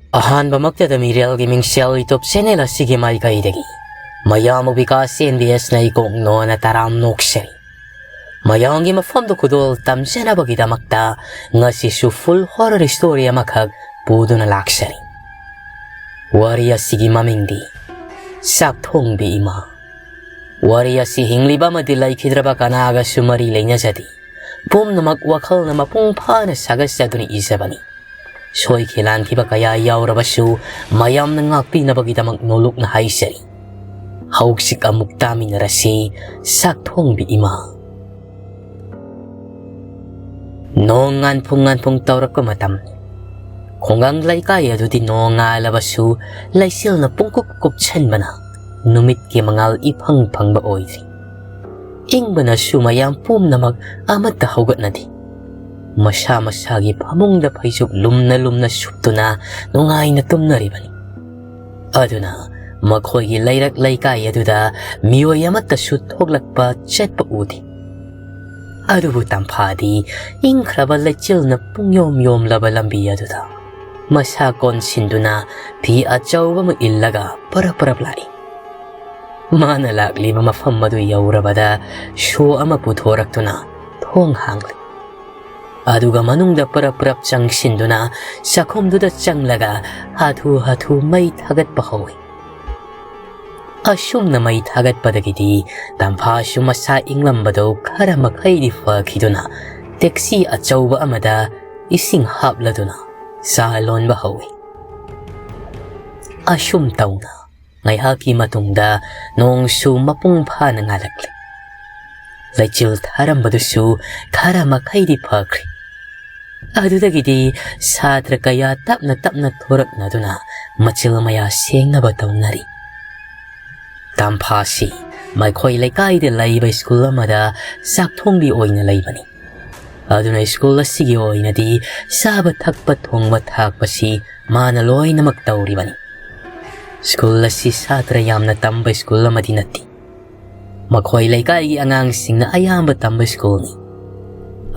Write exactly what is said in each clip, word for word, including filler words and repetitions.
ꯑꯍꯥꯟꯕꯃꯛꯇꯗ ꯃꯤꯔꯦꯜꯒꯤ ꯃꯤꯡꯁꯦꯜ YouTube channel ꯑꯁꯤꯒꯤ ꯃꯥꯏꯀꯩꯗꯒꯤ ꯃꯌꯥꯝꯕꯨ ꯕꯤꯀꯥꯁ ꯑꯦꯟ ꯕꯤ ꯑꯦꯁꯅ ꯏꯀꯣꯛ ꯅꯣꯟꯅ ꯇꯔꯥꯝ ꯅꯣꯛꯆꯔꯤ꯫ ꯃꯌꯥꯝꯒꯤ ꯃꯐꯝꯗ ꯈꯨꯗꯣꯜ ꯇꯝꯖꯅꯕꯒꯤꯗꯃꯛꯇ ꯉꯁꯤꯁꯨ full horror story ꯑꯃꯈꯛ ꯄꯨꯗꯨꯅ ꯂꯥꯛꯆꯔꯤ꯫ ꯋꯥꯔꯤ ꯑꯁꯤꯒꯤ ꯃꯃꯤꯡꯗꯤ ꯆꯥꯛꯊꯣꯡꯕꯤ ꯏꯃꯥ꯫ ꯋꯥꯔꯤ ꯑꯁꯤ ꯍꯤꯡꯂꯤꯕ ꯑꯃꯗꯤ ꯂꯩꯈꯤꯗ꯭ꯔꯕ ꯀꯅꯥꯒꯁꯨ ꯃꯔꯤ ꯂꯩꯅꯖꯗꯦ꯫ ꯄꯨꯝꯅꯃꯛ ꯋꯥꯈꯜꯅ ꯃꯄꯨꯡ ꯐꯥꯅ ꯁꯥꯒꯠꯆꯗꯨꯅ ꯏꯖꯕꯅꯤ꯫ ꯁꯣꯏꯈꯤ ꯂꯥꯟꯈꯤꯕ ꯀꯌꯥ ꯌꯥꯎꯔꯕꯁꯨ ꯃꯌꯥꯝꯅ ꯉꯥꯛꯄꯤꯅꯕꯒꯤꯗꯃꯛ ꯅꯣꯂꯨꯛꯅ ꯍꯥꯏꯖꯔꯤ꯫ ꯍꯧꯖꯤꯛ ꯑꯃꯨꯛ ꯇꯥꯃꯤꯟꯅꯔꯁꯤ ꯆꯥꯛꯊꯣꯡꯕꯤ ꯏꯃꯥ꯫ ꯅꯣꯡ ꯉꯥꯟꯐꯨꯡ ꯉꯥꯟꯐꯨꯡ ꯇꯧꯔꯛꯄ ꯃꯇꯝ꯫ ꯈꯨꯡꯒꯪ ꯂꯩꯀꯥꯏ ꯑꯗꯨꯗꯤ ꯅꯣꯡ ꯉꯥꯜꯂꯕꯁꯨ ꯂꯩꯆꯤꯜꯅ ꯄꯨꯡꯀꯨꯞ ꯀꯨꯞꯁꯟꯕꯅ ꯅꯨꯃꯤꯠꯀꯤ ꯃꯉꯥꯜ ꯏꯐꯪ ꯐꯪꯕ ꯑꯣꯏꯗ꯭ꯔꯤ꯫ ꯏꯪꯕꯅꯁꯨ ꯃꯌꯥꯝ ꯄꯨꯝꯅꯃꯛ ꯑꯃꯠꯇ ꯍꯧꯒꯠꯅꯗꯦ꯫ ꯃꯁꯥ ꯃꯁꯥꯒꯤ ꯐꯃꯨꯡꯗ ꯐꯩꯖꯨꯞ ꯂꯨꯝꯅ ꯂꯨꯝꯅ ꯁꯨꯞꯇꯨꯅ ꯅꯨꯡꯉꯥꯏꯅ ꯇꯨꯝꯅꯔꯤꯕꯅꯤ꯫ ꯑꯗꯨꯅ ꯃꯈꯣꯏꯒꯤ ꯂꯩꯔꯛ ꯂꯩꯀꯥꯏ ꯑꯗꯨꯗ ꯃꯤꯑꯣꯏ ꯑꯃꯠꯇꯁꯨ ꯊꯣꯛꯂꯛꯄ ꯆꯠꯄ ꯎꯗꯦ꯫ ꯑꯗꯨꯕꯨ ꯇꯝꯐꯥꯗꯤ ꯏꯪꯈ꯭ꯔꯕ ꯂꯩꯆꯤꯜꯅ ꯄꯨꯡꯌꯣꯝ ꯌꯣꯝꯂꯕ ꯂꯝꯕꯤ ꯑꯗꯨꯗ ꯃꯁꯥ ꯀꯣꯟꯁꯤꯟꯗꯨꯅ ꯐꯤ ꯑꯆꯧꯕ ꯑꯃ ꯏꯜꯂꯒ ꯄꯔꯞ ꯄꯔꯞ ꯂꯥꯛꯏ꯫ ꯃꯥꯅ ꯂꯥꯛꯂꯤꯕ ꯃꯐꯝ ꯑꯗꯨ ꯌꯧꯔꯕꯗ ꯁꯣ ꯑꯃ ꯄꯨꯊꯣꯔꯛꯇꯨꯅ ꯊꯣꯡ ꯍꯥꯡꯂꯤ꯫ ꯑꯗꯨꯒ ꯃꯅꯨꯡꯗ ꯄꯔꯞ ꯄꯔꯞ ꯆꯪꯁꯤꯟꯗꯨꯅ ꯆꯥꯛꯈꯨꯝꯗꯨꯗ ꯆꯪꯂꯒ ꯍꯥꯊꯨ ꯍꯥꯊꯨ ꯃꯩ ꯊꯥꯒꯠꯄ ꯍꯧꯏ꯫ ꯑꯁꯨꯝꯅ ꯃꯩ ꯊꯥꯒꯠꯄꯗꯒꯤꯗꯤ ꯇꯝꯐꯥꯁꯨ ꯃꯁꯥ ꯏꯪꯂꯝꯕꯗꯨ ꯈꯔ ꯃꯈꯩꯗꯤ ꯐꯈꯤꯗꯨꯅ ꯇꯦꯛꯁꯤ ꯑꯆꯧꯕ ꯑꯃꯗ ꯏꯁꯤꯡ ꯍꯥꯞꯂꯗꯨꯅ ꯆꯥ ꯂꯣꯟꯕ ꯍꯧꯏ꯫ ꯑꯁꯨꯝ ꯇꯧꯅ ꯉꯥꯏꯍꯥꯛꯀꯤ ꯃꯇꯨꯡꯗ ꯅꯣꯡꯁꯨ ꯃꯄꯨꯡ ꯐꯥꯅ ꯉꯥꯜꯂꯛꯂꯦ꯫ ꯂꯩꯆꯤꯜ ꯊꯥꯔꯝꯕꯗꯨꯁꯨ ꯈꯔ ꯃꯈꯩꯗꯤ ꯐꯈ꯭ꯔꯦ꯫ ꯑꯗꯨꯗꯒꯤꯗꯤ ꯁꯥꯇ꯭ꯔ ꯀꯌꯥ ꯇꯞꯅ ꯇꯞꯅ ꯊꯣꯔꯛꯅꯗꯨꯅ ꯃꯆꯤꯜ ꯃꯌꯥ ꯁꯦꯡꯅꯕ ꯇꯧꯅꯔꯤ꯫ ꯇꯝꯐꯥꯁꯤ ꯃꯈꯣꯏ ꯂꯩꯀꯥꯏꯗ ꯂꯩꯕ ꯁ꯭ꯀꯨꯜ ꯑꯃꯗ ꯆꯥꯛꯊꯣꯡꯕꯤ ꯑꯣꯏꯅ ꯂꯩꯕꯅꯤ꯫ ꯑꯗꯨꯅ ꯁ꯭ꯀꯨꯜ ꯑꯁꯤꯒꯤ ꯑꯣꯏꯅꯗꯤ ꯆꯥꯕ ꯊꯛꯄ ꯊꯣꯡꯕ ꯊꯥꯛꯄꯁꯤ ꯃꯥꯅ ꯂꯣꯏꯅꯃꯛ ꯇꯧꯔꯤꯕꯅꯤ꯫ ꯁ꯭ꯀꯨꯜ ꯑꯁꯤ ꯁꯥꯇ꯭ꯔ ꯌꯥꯝꯅ ꯇꯝꯕ ꯁ꯭ꯀꯨꯜ ꯑꯃꯗꯤ ꯅꯠꯇꯦ꯫ ꯃꯈꯣꯏ ꯂꯩꯀꯥꯏꯒꯤ ꯑꯉꯥꯡꯁꯤꯡꯅ ꯑꯌꯥꯝꯕ ꯇꯝꯕ ꯁ꯭ꯀꯨꯜꯅꯤ꯫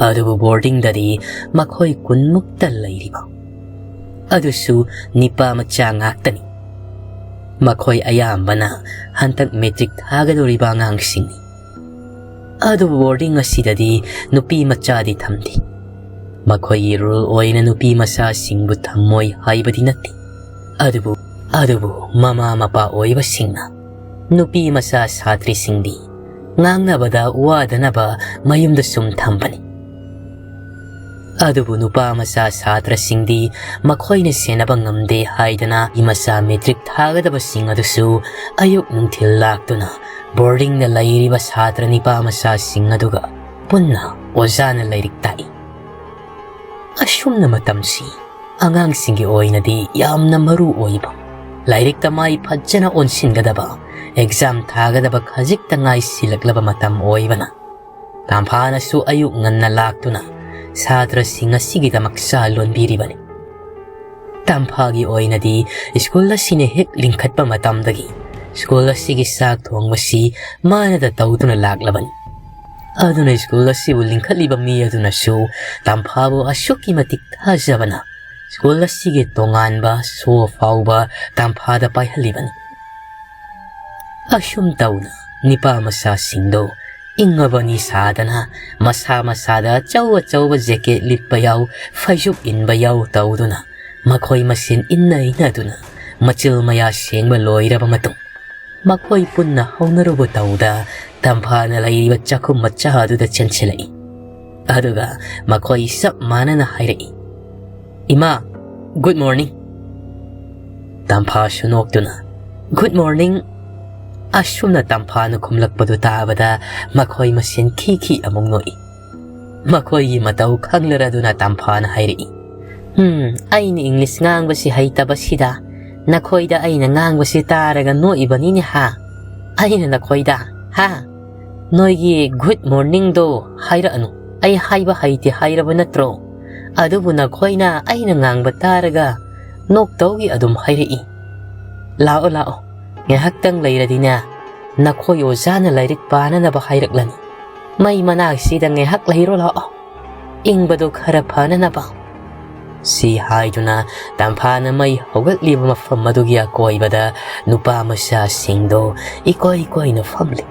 ꯑꯗꯨꯕꯨ ꯕꯣꯔꯗꯤꯡꯗꯗꯤ ꯃꯈꯣꯏ ꯀꯨꯟꯃꯨꯛꯇ ꯂꯩꯔꯤꯕ꯫ ꯑꯗꯨꯁꯨ ꯅꯤꯄꯥ ꯃꯆꯥ ꯉꯥꯛꯇꯅꯤ꯫ ꯃꯈꯣꯏ ꯑꯌꯥꯝꯕꯅ ꯍꯟꯗꯛ ꯃꯦꯇ꯭ꯔꯤꯛ ꯊꯥꯒꯗꯧꯔꯤꯕ ꯑꯉꯥꯡꯁꯤꯡꯅꯤ꯫ ꯑꯗꯨꯕꯨ ꯕꯣꯔꯗꯤꯡ ꯑꯁꯤꯗꯗꯤ ꯅꯨꯄꯤ ꯃꯆꯥꯗꯤ ꯊꯝꯗꯦ꯫ ꯃꯈꯣꯏꯒꯤ ꯔꯨꯜ ꯑꯣꯏꯅ ꯅꯨꯄꯤ ꯃꯆꯥꯁꯤꯡꯕꯨ ꯊꯝꯃꯣꯏ ꯍꯥꯏꯕꯗꯤ ꯅꯠꯇꯦ꯫ ꯑꯗꯨꯕꯨ, ꯑꯗꯨꯕꯨ ꯃꯃꯥ ꯃꯄꯥ ꯑꯣꯏꯕꯁꯤꯡꯅ ꯅꯨꯄꯤ ꯃꯆꯥ ꯁꯥꯇ꯭ꯔꯤꯁꯤꯡꯗꯤ ꯉꯥꯡꯅꯕꯗ ꯋꯥꯗꯅꯕ ꯃꯌꯨꯝꯗ ꯁꯨꯝ ꯊꯝꯕꯅꯤ꯫ ꯑꯗꯨꯕꯨ ꯅꯨꯄꯥ ꯃꯆꯥ ꯁꯥꯇ꯭ꯔꯁꯤꯡꯗꯤ ꯃꯈꯣꯏꯅ ꯁꯦꯟꯅꯕ ꯉꯝꯗꯦ ꯍꯥꯏꯗꯅ ꯃꯆꯥ ꯃꯦꯇ꯭ꯔꯤꯛ ꯊꯥꯒꯗꯕꯁꯤꯡ ꯑꯗꯨꯁꯨ ꯑꯌꯨꯛ ꯅꯨꯡꯊꯤꯜ ꯂꯥꯛꯇꯨꯅ ꯕꯣꯔꯗꯤꯡꯗ ꯂꯩꯔꯤꯕ ꯁꯥꯇ꯭ꯔ ꯅꯤꯄꯥ ꯃꯆꯥꯁꯤꯡ ꯑꯗꯨꯒ ꯄꯨꯟꯅ ꯑꯣꯖꯥꯅ ꯂꯥꯏꯔꯤꯛ ꯇꯥꯛꯏ꯫ ꯑꯁꯨꯝꯅ ꯃꯇꯝꯁꯤ ꯑꯉꯥꯡꯁꯤꯡꯒꯤ ꯑꯣꯏꯅꯗꯤ ꯌꯥꯝꯅ ꯃꯔꯨ ꯑꯣꯏꯕ, ꯂꯥꯏꯔꯤꯛꯇ ꯃꯥꯏ ꯐꯖꯅ ꯑꯣꯟꯁꯤꯟꯒꯗꯕ, ꯑꯦꯛꯖꯥꯝ ꯊꯥꯒꯗꯕ ꯈꯖꯤꯛꯇ ꯉꯥꯏꯁꯤꯜꯂꯛꯂꯕ ꯃꯇꯝ ꯑꯣꯏꯕꯅ, ꯇꯝꯐꯥꯅꯁꯨ ꯑꯌꯨꯛ ꯉꯟꯅ ꯂꯥꯛꯇꯨꯅ ꯁꯥꯇ꯭ꯔꯁꯤꯡ ꯑꯁꯤꯒꯤꯗꯃꯛ ꯆꯥ ꯂꯣꯟꯕꯤꯔꯤꯕꯅꯤ꯫ ꯇꯝꯐꯥꯒꯤ ꯑꯣꯏꯅꯗꯤ ꯁ꯭ꯀꯨꯜ ꯑꯁꯤꯅ ꯍꯦꯛ ꯂꯤꯡꯈꯠꯄ ꯃꯇꯝꯗꯒꯤ ꯁ꯭ꯀꯨꯜ ꯑꯁꯤꯒꯤ ꯆꯥꯛ ꯊꯣꯡꯕꯁꯤ ꯃꯥꯅꯗ ꯇꯧꯗꯨꯅ ꯂꯥꯛꯂꯕꯅꯤ꯫ ꯑꯗꯨꯅ ꯁ꯭ꯀꯨꯜ ꯑꯁꯤꯕꯨ ꯂꯤꯡꯈꯠꯂꯤꯕ ꯃꯤ ꯑꯗꯨꯅꯁꯨ ꯇꯝꯐꯥꯕꯨ ꯑꯁꯨꯛꯀꯤ ꯃꯇꯤꯛ ꯊꯥꯖꯕꯅ ꯁ꯭ꯀꯨꯜ ꯑꯁꯤꯒꯤ ꯇꯣꯉꯥꯟꯕ ꯁꯣ ꯐꯥꯎꯕ ꯇꯝꯐꯥꯗ ꯄꯥꯏꯍꯜꯂꯤꯕꯅꯤ꯫ ꯑꯁꯨꯝ ꯇꯧꯅ ꯅꯤꯄꯥ ꯃꯆꯥꯁꯤꯡꯗꯣ ꯏꯪꯉꯕꯅꯤ ꯁꯥꯗꯅ ꯃꯁꯥ ꯃꯁꯥꯗ ꯑꯆꯧ ꯑꯆꯧꯕ ꯖꯦꯀꯦꯠ ꯂꯤꯠꯄ ꯌꯥꯎ, ꯐꯩꯖꯨꯞ ꯏꯟꯕ ꯌꯥꯎ ꯇꯧꯗꯨꯅ ꯃꯈꯣꯏ ꯃꯁꯦꯟ ꯏꯟꯅ ꯏꯟꯅꯗꯨꯅ ꯃꯆꯤꯜ ꯃꯌꯥ ꯁꯦꯡꯕ ꯂꯣꯏꯔꯕ ꯃꯇꯨꯡ, ꯃꯈꯣꯏ ꯄꯨꯟꯅ ꯍꯧꯅꯔꯨꯕ ꯇꯧꯗ ꯇꯝꯐꯥꯅ ꯂꯩꯔꯤꯕ ꯆꯥꯛꯈꯨꯝ ꯃꯆꯥ ꯑꯗꯨꯗ ꯆꯦꯟꯁꯤꯜꯂꯛꯏ꯫ ꯑꯗꯨꯒ ꯃꯈꯣꯏ ꯆꯞ ꯃꯥꯟꯅꯅ ꯍꯥꯏꯔꯛꯏ, "ꯏꯃꯥ, ꯒꯨꯗ ꯃꯣꯔꯅꯤꯡ!" ꯇꯝꯐꯥꯁꯨ ꯅꯣꯛꯇꯨꯅ, "ꯒꯨꯗ ꯃꯣꯔꯅꯤꯡ!" ꯑꯁꯨꯝꯅ ꯇꯝꯐꯥꯅ ꯈꯨꯝꯂꯛꯄꯗꯨ ꯇꯥꯕꯗ ꯃꯈꯣꯏ ꯃꯁꯦꯟ ꯈꯤ ꯈꯤ ꯑꯃꯨꯛ ꯅꯣꯛꯏ꯫ ꯃꯈꯣꯏꯒꯤ ꯃꯇꯧ ꯈꯪꯂꯔꯗꯨꯅ ꯇꯝꯐꯥꯅ ꯍꯥꯏꯔꯛꯏ, "ꯍꯝ, ꯑꯩꯅ ꯏꯪꯂꯤꯁ ꯉꯥꯡꯕꯁꯤ ꯍꯩꯇꯕꯁꯤꯗ ꯅꯈꯣꯏꯗ ꯑꯩꯅ ꯉꯥꯡꯕꯁꯤ ꯇꯥꯔꯒ ꯅꯣꯛꯏꯕꯅꯤꯅꯦ ꯍꯥ? ꯑꯩꯅ ꯅꯈꯣꯏꯗ, ꯍꯥ? ꯅꯣꯏꯒꯤ ꯒꯨꯗ ꯃꯣꯔꯅꯤꯡꯗꯣ ꯍꯥꯏꯔꯛꯑꯅꯨ, ꯑꯩ ꯍꯥꯏꯕ ꯍꯩꯇꯦ ꯍꯥꯏꯔꯕ ꯅꯠꯇ꯭ꯔꯣ? ꯑꯗꯨꯕꯨ ꯅꯈꯣꯏꯅ ꯑꯩꯅ ꯉꯥꯡꯕ ꯇꯥꯔꯒ ꯅꯣꯛꯇꯧꯒꯤ ꯑꯗꯨꯝ ꯍꯥꯏꯔꯛꯏ꯫ ꯂꯥꯛꯑꯣ, ꯂꯥꯛꯑꯣ, ꯉꯥꯏꯍꯥꯛꯇꯪ ꯂꯩꯔꯗꯤꯅꯦ, ꯅꯈꯣꯏ ꯑꯣꯖꯥꯅ ꯂꯥꯏꯔꯤꯛ ꯄꯥꯅꯅꯕ ꯍꯥꯏꯔꯛꯂꯅꯤ꯫ ꯃꯩ ꯃꯅꯥꯛꯁꯤꯗ ꯉꯥꯏꯍꯥꯛ ꯂꯩꯔꯣ ꯂꯥꯛꯑꯣ, ꯏꯪꯕꯗꯣ ꯈꯔ ꯐꯅꯅꯕ꯫" ꯁꯤ ꯍꯥꯏꯗꯨꯅ ꯇꯝꯐꯥꯅ ꯃꯩ ꯍꯧꯒꯠꯂꯤꯕ ꯃꯐꯝ ꯑꯗꯨꯒꯤ ꯑꯀꯣꯏꯕꯗ ꯅꯨꯄꯥ ꯃꯆꯥꯁꯤꯡꯗꯨ ꯏꯀꯣꯏ ꯀꯣꯏꯅ ꯐꯝꯂꯤ꯫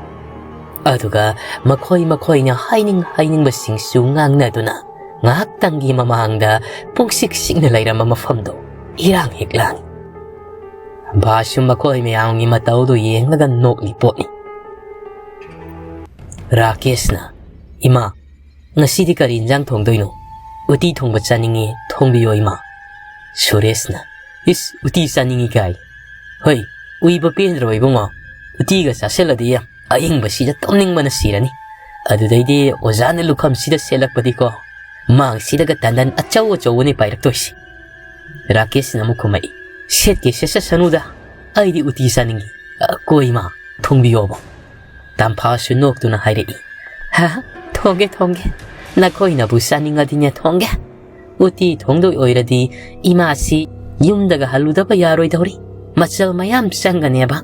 ꯑꯗꯨꯒ ꯃꯈꯣꯏ ꯃꯈꯣꯏꯅ ꯍꯥꯏꯅꯤꯡ ꯍꯥꯏꯅꯤꯡꯕꯁꯤꯡꯁꯨ ꯉꯥꯡꯅꯗꯨꯅ ꯉꯥꯏꯍꯥꯛꯇꯪꯒꯤ ꯃꯃꯥꯡꯗ ꯄꯨꯡꯁꯤꯛ ꯁꯤꯛꯅ ꯂꯩꯔꯝꯕ ꯃꯐꯝꯗꯨ ꯏꯔꯥꯡ ꯍꯦꯛ ꯂꯥꯡꯏ꯫ ꯇꯝꯐꯥꯁꯨ ꯃꯈꯣꯏ ꯃꯌꯥꯝꯒꯤ ꯃꯇꯧꯗꯨ ꯌꯦꯡꯂꯒ ꯅꯣꯛꯂꯤ ꯄꯣꯠꯅꯤ꯫ ꯔꯥꯀꯦꯁꯅ, "ꯏꯃꯥ, ꯉꯁꯤꯗꯤ ꯀꯔꯤ ꯏꯟꯖꯥꯡ ꯊꯣꯡꯗꯣꯏꯅꯣ? ꯎꯇꯤ ꯊꯣꯡꯕ ꯆꯥꯅꯤꯡꯉꯤ, ꯊꯣꯡꯕꯤꯌꯣ ꯏꯃꯥ꯫" ꯁꯨꯔꯦꯁꯅ, "ꯏꯁ, ꯎꯇꯤ ꯆꯥꯅꯤꯡꯉꯤ ꯀꯥꯏ? ꯍꯣꯏ, ꯎꯏꯕ ꯄꯦꯟꯗ꯭ꯔꯣ ꯏꯕꯨꯡꯉꯣ? ꯎꯇꯤꯒ ꯆꯥꯁꯤꯜꯂꯗꯤ ꯑꯍꯤꯡꯕꯁꯤꯗ ꯇꯨꯝꯅꯤꯡꯕꯅ ꯁꯤꯔꯅꯤ꯫ ꯑꯗꯨꯗꯩꯗꯤ ꯑꯣꯖꯥꯅ ꯂꯨꯈꯝꯁꯤꯗ ꯁꯦꯠꯂꯛꯄꯗꯤꯀꯣ, ꯃꯥꯡꯁꯤꯗꯒ ꯇꯟꯗꯟ ꯑꯆꯧ ꯑꯆꯧꯕꯅꯤ ꯄꯥꯏꯔꯛꯇꯣꯏꯁꯤ꯫" ꯔꯥꯀꯦꯁꯅ ꯑꯃꯨꯛ ꯈꯨꯝꯃꯛꯏ, "ꯁꯦꯠꯀꯦ ꯁꯦꯠꯆꯁꯅꯨꯗ, ꯑꯩꯗꯤ ꯎꯇꯤ ꯆꯥꯅꯤꯡꯉꯤ꯫ ꯑ, ꯀꯣ ꯏꯃꯥ, ꯊꯣꯡꯕꯤꯌꯣꯕ꯫" ꯇꯝꯐꯥꯁꯨ ꯅꯣꯛꯇꯨꯅ ꯍꯥꯏꯔꯛꯏ, "ꯍꯥ, ꯊꯣꯡꯒꯦ, ꯊꯣꯡꯒꯦ꯫ ꯅꯈꯣꯏꯅꯕꯨ ꯆꯥꯅꯤꯡꯉꯗꯤꯅꯦ ꯊꯣꯡꯒꯦ꯫ ꯎꯇꯤ ꯊꯣꯡꯗꯣꯏ ꯑꯣꯏꯔꯗꯤ ꯏꯃꯥꯁꯤ ꯌꯨꯝꯗꯒ ꯍꯜꯂꯨꯗꯕ ꯌꯥꯔꯣꯏꯗꯧꯔꯤ꯫ ꯃꯆꯜ ꯃꯌꯥꯝ ꯆꯪꯒꯅꯦꯕ꯫"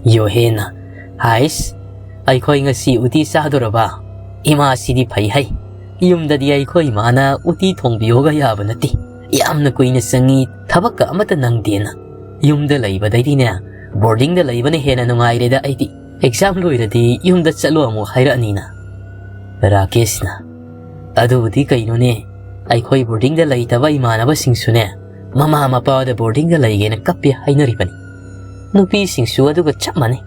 ꯌꯣꯍꯦꯅ, "ꯍꯥꯏꯁ, ꯑꯩꯈꯣꯏ ꯉꯁꯤ ꯎꯇꯤ ꯆꯥꯗꯣꯔꯕ? ꯏꯃꯥꯁꯤꯗꯤ ꯐꯩ ꯍꯩ꯫ ꯌꯨꯝꯗꯗꯤ ꯑꯩꯈꯣꯏ ꯏꯃꯥꯅ ꯎꯇꯤ ꯊꯣꯡꯕꯤꯌꯣꯒ ꯌꯥꯕ ꯅꯠꯇꯦ꯫ ꯌꯥꯝꯅ ꯀꯨꯏꯅ ꯆꯪꯉꯤ, ꯊꯕꯛꯀ ꯑꯃꯠꯇ ꯅꯪꯗꯦꯅ꯫ ꯌꯨꯝꯗ ꯂꯩꯕꯗꯩꯗꯤꯅꯦ, ꯕꯣꯔꯗꯤꯡꯗ ꯂꯩꯕꯅ ꯍꯦꯟꯅ ꯅꯨꯡꯉꯥꯏꯔꯦꯗ ꯑꯩꯗꯤ꯫ ꯑꯦꯛꯖꯥꯝ ꯂꯣꯏꯔꯗꯤ ꯌꯨꯝꯗ ꯆꯠꯂꯣ ꯑꯃꯨꯛ ꯍꯥꯏꯔꯛꯑꯅꯤꯅ꯫" ꯔꯥꯀꯦꯁꯅ, "ꯑꯗꯨꯕꯨꯗꯤ ꯀꯩꯅꯣꯅꯦ, ꯑꯩꯈꯣꯏ ꯕꯣꯔꯗꯤꯡꯗ ꯂꯩꯇꯕ ꯏꯃꯥꯟꯅꯕꯁꯤꯡꯁꯨꯅꯦ, ꯃꯃꯥ ꯃꯄꯥꯗ ꯕꯣꯔꯗꯤꯡꯗ ꯂꯩꯒꯦꯅ ꯀꯞꯄꯦ ꯍꯥꯏꯅꯔꯤꯕꯅꯤ꯫ ꯅꯨꯄꯤꯁꯤꯡꯁꯨ ꯑꯗꯨꯒ ꯆꯞ ꯃꯥꯟꯅꯩ꯫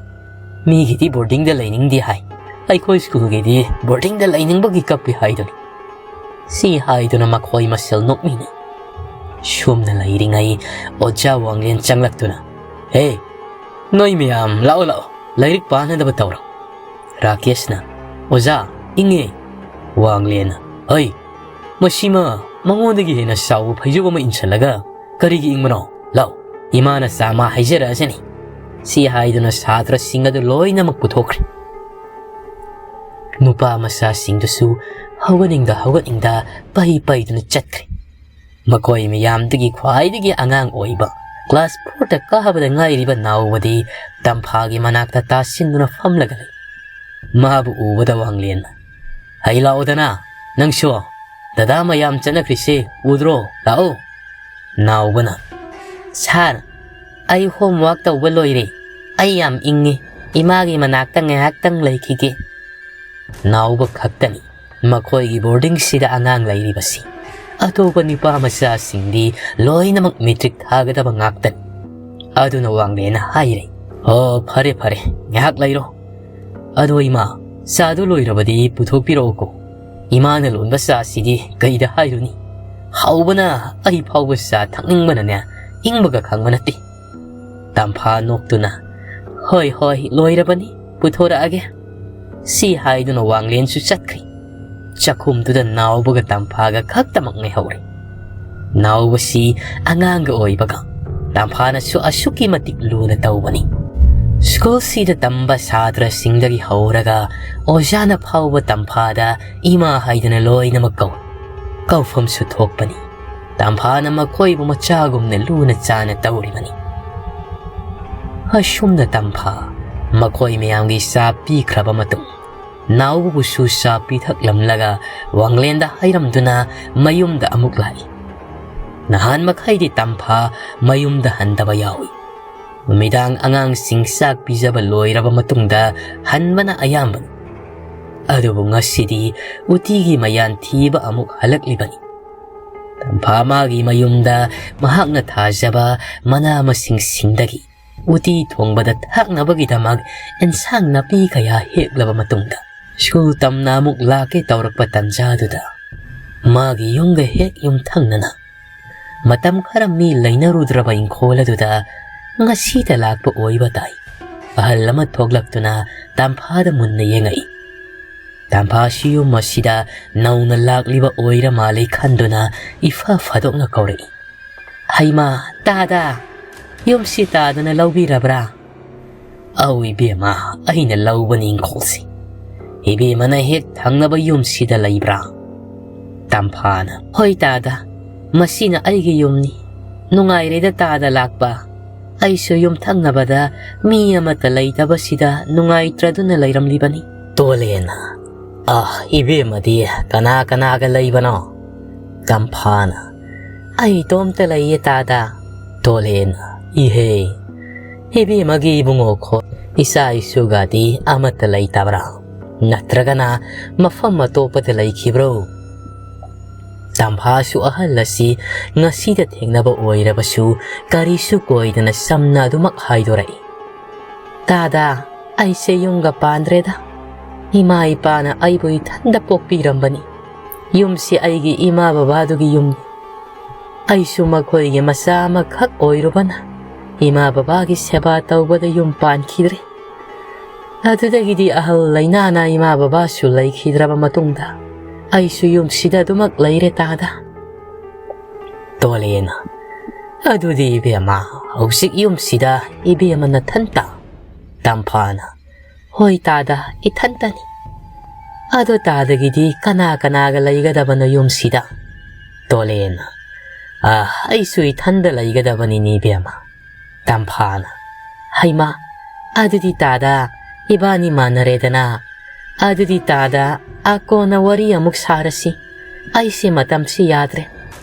ꯃꯤꯒꯤꯗꯤ ꯕꯣꯔꯗꯤꯡꯗ ꯂꯩꯅꯤꯡꯗꯦ ꯍꯥꯏ, ꯑꯩꯈꯣꯏ ꯁ꯭ꯀꯨꯜꯒꯤꯗꯤ ꯕꯣꯔꯗꯤꯡꯗ ꯂꯩꯅꯤꯡꯕꯒꯤ ꯀꯞꯄꯦ ꯍꯥꯏꯗꯨꯅꯤ꯫" ꯁꯤ ꯍꯥꯏꯗꯨꯅ ꯃꯈꯣꯏ ꯃꯁꯦꯜ ꯅꯣꯛꯃꯤꯟꯅꯩ꯫ ꯁꯨꯝꯅ ꯂꯩꯔꯤꯉꯩ ꯑꯣꯖꯥ ꯋꯥꯡꯂꯦꯟ ꯆꯪꯂꯛꯇꯨꯅ, "ꯍꯦ, ꯅꯣꯏ ꯃꯌꯥꯝ ꯂꯥꯛꯑꯣ, ꯂꯥꯛꯑꯣ, ꯂꯥꯏꯔꯤꯛ ꯄꯥꯅꯗꯕ ꯇꯧꯔꯣ꯫" ꯔꯥꯀꯦꯁꯅ, "ꯑꯣꯖꯥ, ꯏꯪꯉꯦ꯫" ꯋꯥꯡꯂꯦꯟꯅ, "ꯍꯩ, ꯃꯁꯤꯃ ꯃꯉꯣꯟꯗꯒꯤ ꯍꯦꯟꯅ ꯆꯥꯎꯕ ꯐꯩꯖꯨꯞ ꯑꯃ ꯏꯟꯁꯤꯜꯂꯒ ꯀꯔꯤꯒꯤ ꯏꯪꯕꯅꯣ? ꯂꯥꯎ, ꯏꯃꯥꯅ ꯆꯥ ꯃꯥ ꯍꯩꯖꯔꯛꯑꯁꯅꯤ꯫" ꯁꯤ ꯍꯥꯏꯗꯨꯅ ꯁꯥꯇ꯭ꯔꯁꯤꯡ ꯑꯗꯨ ꯂꯣꯏꯅꯃꯛ ꯄꯨꯊꯣꯛꯈ꯭ꯔꯦ꯫ ꯅꯨꯄꯥ ꯃꯆꯥꯁꯤꯡꯗꯨꯁꯨ ꯍꯧꯒꯠꯅꯤꯡꯗ ꯍꯧꯒꯠꯅꯤꯡꯗ ꯄꯩ ꯄꯩꯗꯨꯅ ꯆꯠꯈ꯭ꯔꯦ꯫ ꯃꯈꯣꯏ ꯃꯌꯥꯝꯗꯒꯤ ꯈ꯭ꯋꯥꯏꯗꯒꯤ ꯑꯉꯥꯡ ꯑꯣꯏꯕ, ꯀ꯭ꯂꯥꯁ ꯐꯣꯔꯗ ꯀꯥꯕꯗ ꯉꯥꯏꯔꯤꯕ ꯅꯥꯎꯕꯗꯤ ꯇꯝꯐꯥꯒꯤ ꯃꯅꯥꯛꯇ ꯇꯥꯁꯤꯟꯗꯨꯅ ꯐꯝꯂꯒ ꯂꯩ꯫ ꯃꯥꯕꯨ ꯎꯕꯗ ꯋꯥꯡꯂꯦꯟꯅ, "ꯍꯩ ꯂꯥꯛꯑꯣꯗꯅ, ꯅꯪꯁꯨ, "ꯗꯗꯥ ꯃꯌꯥꯝ ꯆꯠꯅꯈ꯭ꯔꯤꯁꯦ ꯎꯗ꯭ꯔꯣ? ꯂꯥꯛꯑꯣ!" ꯅꯥꯎꯕꯅ, "ꯁꯥꯔ, ꯑꯩ ꯍꯣꯝꯋꯥꯔꯛ ꯇꯧꯕ ꯂꯣꯏꯔꯦ꯫ ꯑꯩ ꯌꯥꯝ ꯏꯪꯉꯤ꯫ ꯏꯃꯥꯒꯤ ꯃꯅꯥꯛꯇ ꯉꯥꯏꯍꯥꯛꯇꯪ ꯂꯩꯈꯤꯒꯦ꯫" ꯅꯥꯎꯕ ꯈꯛꯇꯅꯤ ꯃꯈꯣꯏꯒꯤ ꯕꯣꯔꯗꯤꯡꯁꯤꯗ ꯑꯉꯥꯡ ꯂꯩꯔꯤꯕꯁꯤ꯫ ꯑꯇꯣꯞꯄ ꯅꯨꯄꯥ ꯃꯆꯥꯁꯤꯡꯗꯤ ꯂꯣꯏꯅꯃꯛ ꯃꯦꯇ꯭ꯔꯤꯛ ꯊꯥꯒꯗꯕ ꯉꯥꯛꯇꯅꯤ꯫ ꯑꯗꯨꯅ ꯋꯥꯡꯂꯦꯟꯅ ꯍꯥꯏꯔꯦ, "ꯑꯣ, ꯐꯔꯦ ꯐꯔꯦ, ꯉꯥꯏꯍꯥꯛ ꯂꯩꯔꯣ꯫ ꯑꯗꯣ ꯏꯃꯥ, ꯆꯥꯗꯨ ꯂꯣꯏꯔꯕꯗꯤ ꯄꯨꯊꯣꯛꯄꯤꯔꯛꯎꯀꯣ꯫ ꯏꯃꯥꯅ ꯂꯣꯟꯕ ꯆꯥꯁꯤꯗꯤ ꯀꯩꯗ ꯍꯥꯏꯔꯨꯅꯤ? ꯍꯥꯎꯕꯅ ꯑꯩ ꯐꯥꯎꯕ ꯆꯥ ꯊꯛꯅꯤꯡꯕꯅꯅꯦ ꯏꯪꯕꯒ ꯈꯪꯕ ꯅꯠꯇꯦ꯫" ꯇꯝꯐꯥ ꯅꯣꯛꯇꯨꯅ, "ꯍꯣꯏ ꯍꯣꯏ, ꯂꯣꯏꯔꯕꯅꯤ, ꯄꯨꯊꯣꯔꯛꯑꯒꯦ꯫" ꯁꯤ ꯍꯥꯏꯗꯨꯅ ꯋꯥꯡꯂꯦꯟꯁꯨ ꯆꯠꯈ꯭ꯔꯦ꯫ ꯆꯥꯛꯈꯨꯝꯗꯨꯗ ꯅꯥꯎꯕꯒ ꯇꯝꯐꯥꯒ ꯈꯛꯇꯃꯛ ꯉꯥꯏꯍꯧꯔꯦ꯫ ꯅꯥꯎꯕꯁꯤ ꯑꯉꯥꯡꯒ ꯑꯣꯏꯕꯒ ꯇꯝꯐꯥꯅꯁꯨ ꯑꯁꯨꯛꯀꯤ ꯃꯇꯤꯛ ꯂꯨꯅ ꯇꯧꯕꯅꯤ꯫ ꯁ꯭ꯀꯨꯜꯁꯤꯗ ꯇꯝꯕ ꯁꯥꯇ꯭ꯔꯁꯤꯡꯗꯒꯤ ꯍꯧꯔꯒ ꯑꯣꯖꯥꯅ ꯐꯥꯎꯕ ꯇꯝꯐꯥꯗ ꯏꯃꯥ ꯍꯥꯏꯗꯅ ꯂꯣꯏꯅꯃꯛ ꯀꯧꯏ꯫ ꯀꯧꯐꯝꯁꯨ ꯊꯣꯛꯄꯅꯤ꯫ ꯇꯝꯐꯥꯅ ꯃꯈꯣꯏꯕꯨ ꯃꯆꯥꯒꯨꯝꯅ ꯂꯨꯅ ꯆꯥꯅ ꯇꯧꯔꯤꯕꯅꯤ꯫ ꯑꯁꯨꯝꯅ ꯇꯝꯐꯥ ꯃꯈꯣꯏ ꯃꯌꯥꯝꯒꯤ ꯆꯥ ꯄꯤꯈ꯭ꯔꯕ ꯃꯇꯨꯡ, ꯅꯥꯎꯕꯕꯨꯁꯨ ꯆꯥ ꯄꯤꯊꯛꯂꯝꯂꯒ ꯋꯥꯡꯂꯦꯟꯗ ꯍꯥꯏꯔꯝꯗꯨꯅ ꯃꯌꯨꯝꯗ ꯑꯃꯨꯛ ꯂꯥꯛꯏ꯫ ꯅꯍꯥꯟ ꯃꯈꯩꯗꯤ ꯇꯝꯐꯥ ꯃꯌꯨꯝꯗ ꯍꯟꯗꯕ ꯌꯥꯎꯏ꯫ ꯅꯨꯃꯤꯗꯥꯡ ꯑꯉꯥꯡꯁꯤꯡ ꯆꯥꯛ ꯄꯤꯖꯕ ꯂꯣꯏꯔꯕ ꯃꯇꯨꯡꯗ ꯍꯟꯕꯅ ꯑꯌꯥꯝꯕꯅꯤ꯫ ꯑꯗꯨꯕꯨ ꯉꯁꯤꯗꯤ ꯎꯇꯤꯒꯤ ꯃꯌꯥꯟ ꯊꯤꯕ ꯑꯃꯨꯛ ꯍꯜꯂꯛꯂꯤꯕꯅꯤ꯫ ꯇꯝꯐꯥ ꯃꯥꯒꯤ ꯃꯌꯨꯝꯗ ꯃꯍꯥꯛꯅ ꯊꯥꯖꯕ ꯃꯅꯥ ꯃꯁꯤꯡꯁꯤꯡꯗꯒꯤ ꯎꯇꯤ ꯊꯣꯡꯕꯗ ꯊꯥꯛꯅꯕꯒꯤꯗꯃꯛ ꯑꯦꯟꯁꯥꯡ ꯅꯥꯄꯤ ꯀꯌꯥ ꯍꯦꯛꯂꯕ ꯃꯇꯨꯡꯗ, ꯁ꯭ꯀꯨꯜ ꯇꯝꯅ ꯑꯃꯨꯛ ꯂꯥꯛꯀꯦ ꯇꯧꯔꯛꯄ ꯇꯟꯖꯥꯗꯨꯗ, ꯃꯥꯒꯤ ꯌꯨꯝꯒ ꯍꯦꯛ ꯌꯨꯝꯊꯪꯅꯅ ꯃꯇꯝ ꯈꯔ ꯃꯤ ꯂꯩꯅꯔꯨꯗ꯭ꯔꯕ ꯏꯪꯈꯣꯜ ꯑꯗꯨꯗ ꯉꯁꯤꯇ ꯂꯥꯛꯄ ꯑꯣꯏꯕ ꯇꯥꯏ꯫ ꯑꯍꯜ ꯑꯃ ꯊꯣꯛꯂꯛꯇꯨꯅ ꯇꯝꯐꯥꯗ ꯃꯨꯟꯅ ꯌꯦꯡꯉꯛꯏ꯫ ꯇꯝꯐꯥꯁꯤ ꯌꯨꯝ ꯑꯁꯤꯗ ꯅꯧꯅ ꯂꯥꯛꯂꯤꯕ ꯑꯣꯏꯔ ꯃꯥꯜꯂꯦ ꯈꯟꯗꯨꯅ ꯏꯐ ꯐꯥꯗꯣꯛꯅ ꯀꯧꯔꯛꯏ꯫ "ꯍꯩꯃꯥ, ꯇꯥꯗ! ꯌꯨꯝꯁꯤ ꯇꯥꯗꯅ ꯂꯧꯕꯤꯔꯕ꯭ꯔꯥ?" "ꯑꯧ ꯏꯕꯦꯝꯃ, ꯑꯩꯅ ꯂꯧꯕꯅꯤ ꯏꯪꯈꯣꯜꯁꯤ꯫ ꯏꯕꯦꯝꯃꯅ ꯍꯦꯛ ꯊꯪꯅꯕ ꯌꯨꯝꯁꯤꯗ ꯂꯩꯕ꯭ꯔꯥ?" ꯇꯝꯐꯥꯅ, "ꯍꯣꯏ ꯇꯥꯗ, ꯃꯁꯤꯅ ꯑꯩꯒꯤ ꯌꯨꯝꯅꯤ꯫ ꯅꯨꯡꯉꯥꯏꯔꯦꯗ ꯇꯥꯗ ꯂꯥꯛꯄ꯫ ꯑꯩꯁꯨ ꯌꯨꯝꯊꯪꯅꯕꯗ ꯃꯤ ꯑꯃꯠꯇ ꯂꯩꯇꯕꯁꯤꯗ ꯅꯨꯡꯉꯥꯏꯇ꯭ꯔꯗꯨꯅ ꯂꯩꯔꯝꯂꯤꯕꯅꯤ꯫" ꯇꯣꯂꯦꯅ, ꯑꯥ, ꯏꯕꯦꯝꯃꯗꯤ ꯀꯅꯥ ꯀꯅꯥꯒ ꯂꯩꯕꯅꯣ? ꯇꯝꯐꯥꯅ, "ꯑꯩ ꯏꯇꯣꯝꯇ ꯂꯩꯌꯦ ꯇꯥꯗ"꯫ ꯇꯣꯂꯦꯟꯅ, "ꯏꯍꯦ, ꯏꯕꯦꯝꯃꯒꯤ ꯏꯕꯨꯡꯉꯣ ꯈꯣ ꯏꯆꯥ ꯏꯁꯨꯒꯗꯤ ꯑꯃꯠꯇ ꯂꯩꯇꯕ꯭ꯔꯥ? ꯅꯠꯇ꯭ꯔꯒꯅ ꯃꯐꯝ ꯑꯇꯣꯞꯄꯗ ꯂꯩꯈꯤꯕ꯭ꯔꯣ?" ꯇꯝꯐꯥꯁꯨ ꯑꯍꯜ ꯑꯁꯤ ꯉꯁꯤꯗ ꯊꯦꯡꯅꯕ ꯑꯣꯏꯔꯕꯁꯨ ꯀꯔꯤꯁꯨ ꯀꯣꯏꯗꯅ ꯆꯝꯅ ꯑꯗꯨꯃꯛ ꯍꯥꯏꯗꯣꯔꯛꯏ꯫ "ꯇꯥꯗ, ꯑꯩꯁꯦ ꯌꯨꯝꯒ ꯄꯥꯟꯗ꯭ꯔꯦꯗ꯫ ꯏꯃꯥ ꯏꯄꯥꯅ ꯑꯩꯕꯨ ꯏꯊꯟꯗ ꯄꯣꯛꯄꯤꯔꯝꯕꯅꯤ꯫ ꯌꯨꯝꯁꯤ ꯑꯩꯒꯤ ꯏꯃꯥ ꯕꯕꯥꯗꯨꯒꯤ ꯌꯨꯝꯅꯤ꯫ ꯑꯩꯁꯨ ꯃꯈꯣꯏꯒꯤ ꯃꯆꯥ ꯑꯃꯈꯛ ꯑꯣꯏꯔꯨꯕꯅ ꯏꯃꯥ ꯕꯕꯥꯒꯤ ꯁꯦꯕꯥ ꯇꯧꯕꯗ ꯌꯨꯝ ꯄꯥꯟꯈꯤꯗ꯭ꯔꯦ꯫ ꯑꯗꯨꯗꯒꯤꯗꯤ ꯑꯍꯜ ꯂꯩꯅꯥꯅ ꯏꯃꯥ ꯕꯕꯥꯁꯨ ꯂꯩꯈꯤꯗ꯭ꯔꯕ ꯃꯇꯨꯡꯗ ꯑꯩꯁꯨ ꯌꯨꯝꯁꯤꯗ ꯑꯗꯨꯃꯛ ꯂꯩꯔꯦ ꯇꯥꯗ"꯫ ꯇꯣꯂꯦꯟꯅ, "ꯑꯗꯨꯗꯤ ꯏꯕꯦꯝꯃ, ꯍꯧꯖꯤꯛ ꯌꯨꯝꯁꯤꯗ ꯏꯕꯦꯝꯃ ꯅꯊꯟꯇ?" ꯇꯝꯐꯥꯅ, "ꯍꯣꯏ ꯇꯥꯗ, ꯏꯊꯟꯇꯅꯤ"꯫ "ꯑꯗꯣ ꯇꯥꯗꯒꯤꯗꯤ ꯀꯅꯥ ꯀꯅꯥꯒ ꯂꯩꯒꯗꯕꯅꯣ ꯌꯨꯝꯁꯤꯗ?" ꯇꯣꯂꯦꯟꯅ, "ꯑ, ꯑꯩꯁꯨ ꯏꯊꯟꯗ ꯂꯩꯒꯗꯕꯅꯤꯅꯦ ꯏꯕꯦꯝꯃ"꯫ ꯇꯝꯐꯥꯅ, "ꯍꯩꯃꯥ, ꯑꯗꯨꯗꯤ ꯇꯥꯗ, ꯏꯕꯥꯅꯤ ꯃꯥꯟꯅꯔꯦꯗꯅ꯫ ꯑꯗꯨꯗꯤ ꯇꯥꯗ, ꯑꯀꯣꯟꯅ ꯋꯥꯔꯤ ꯑꯃꯨꯛ ꯁꯥꯔꯁꯤ꯫ ꯑꯩꯁꯦ ꯃꯇꯝꯁꯤ ꯌꯥꯗ꯭ꯔꯦ꯫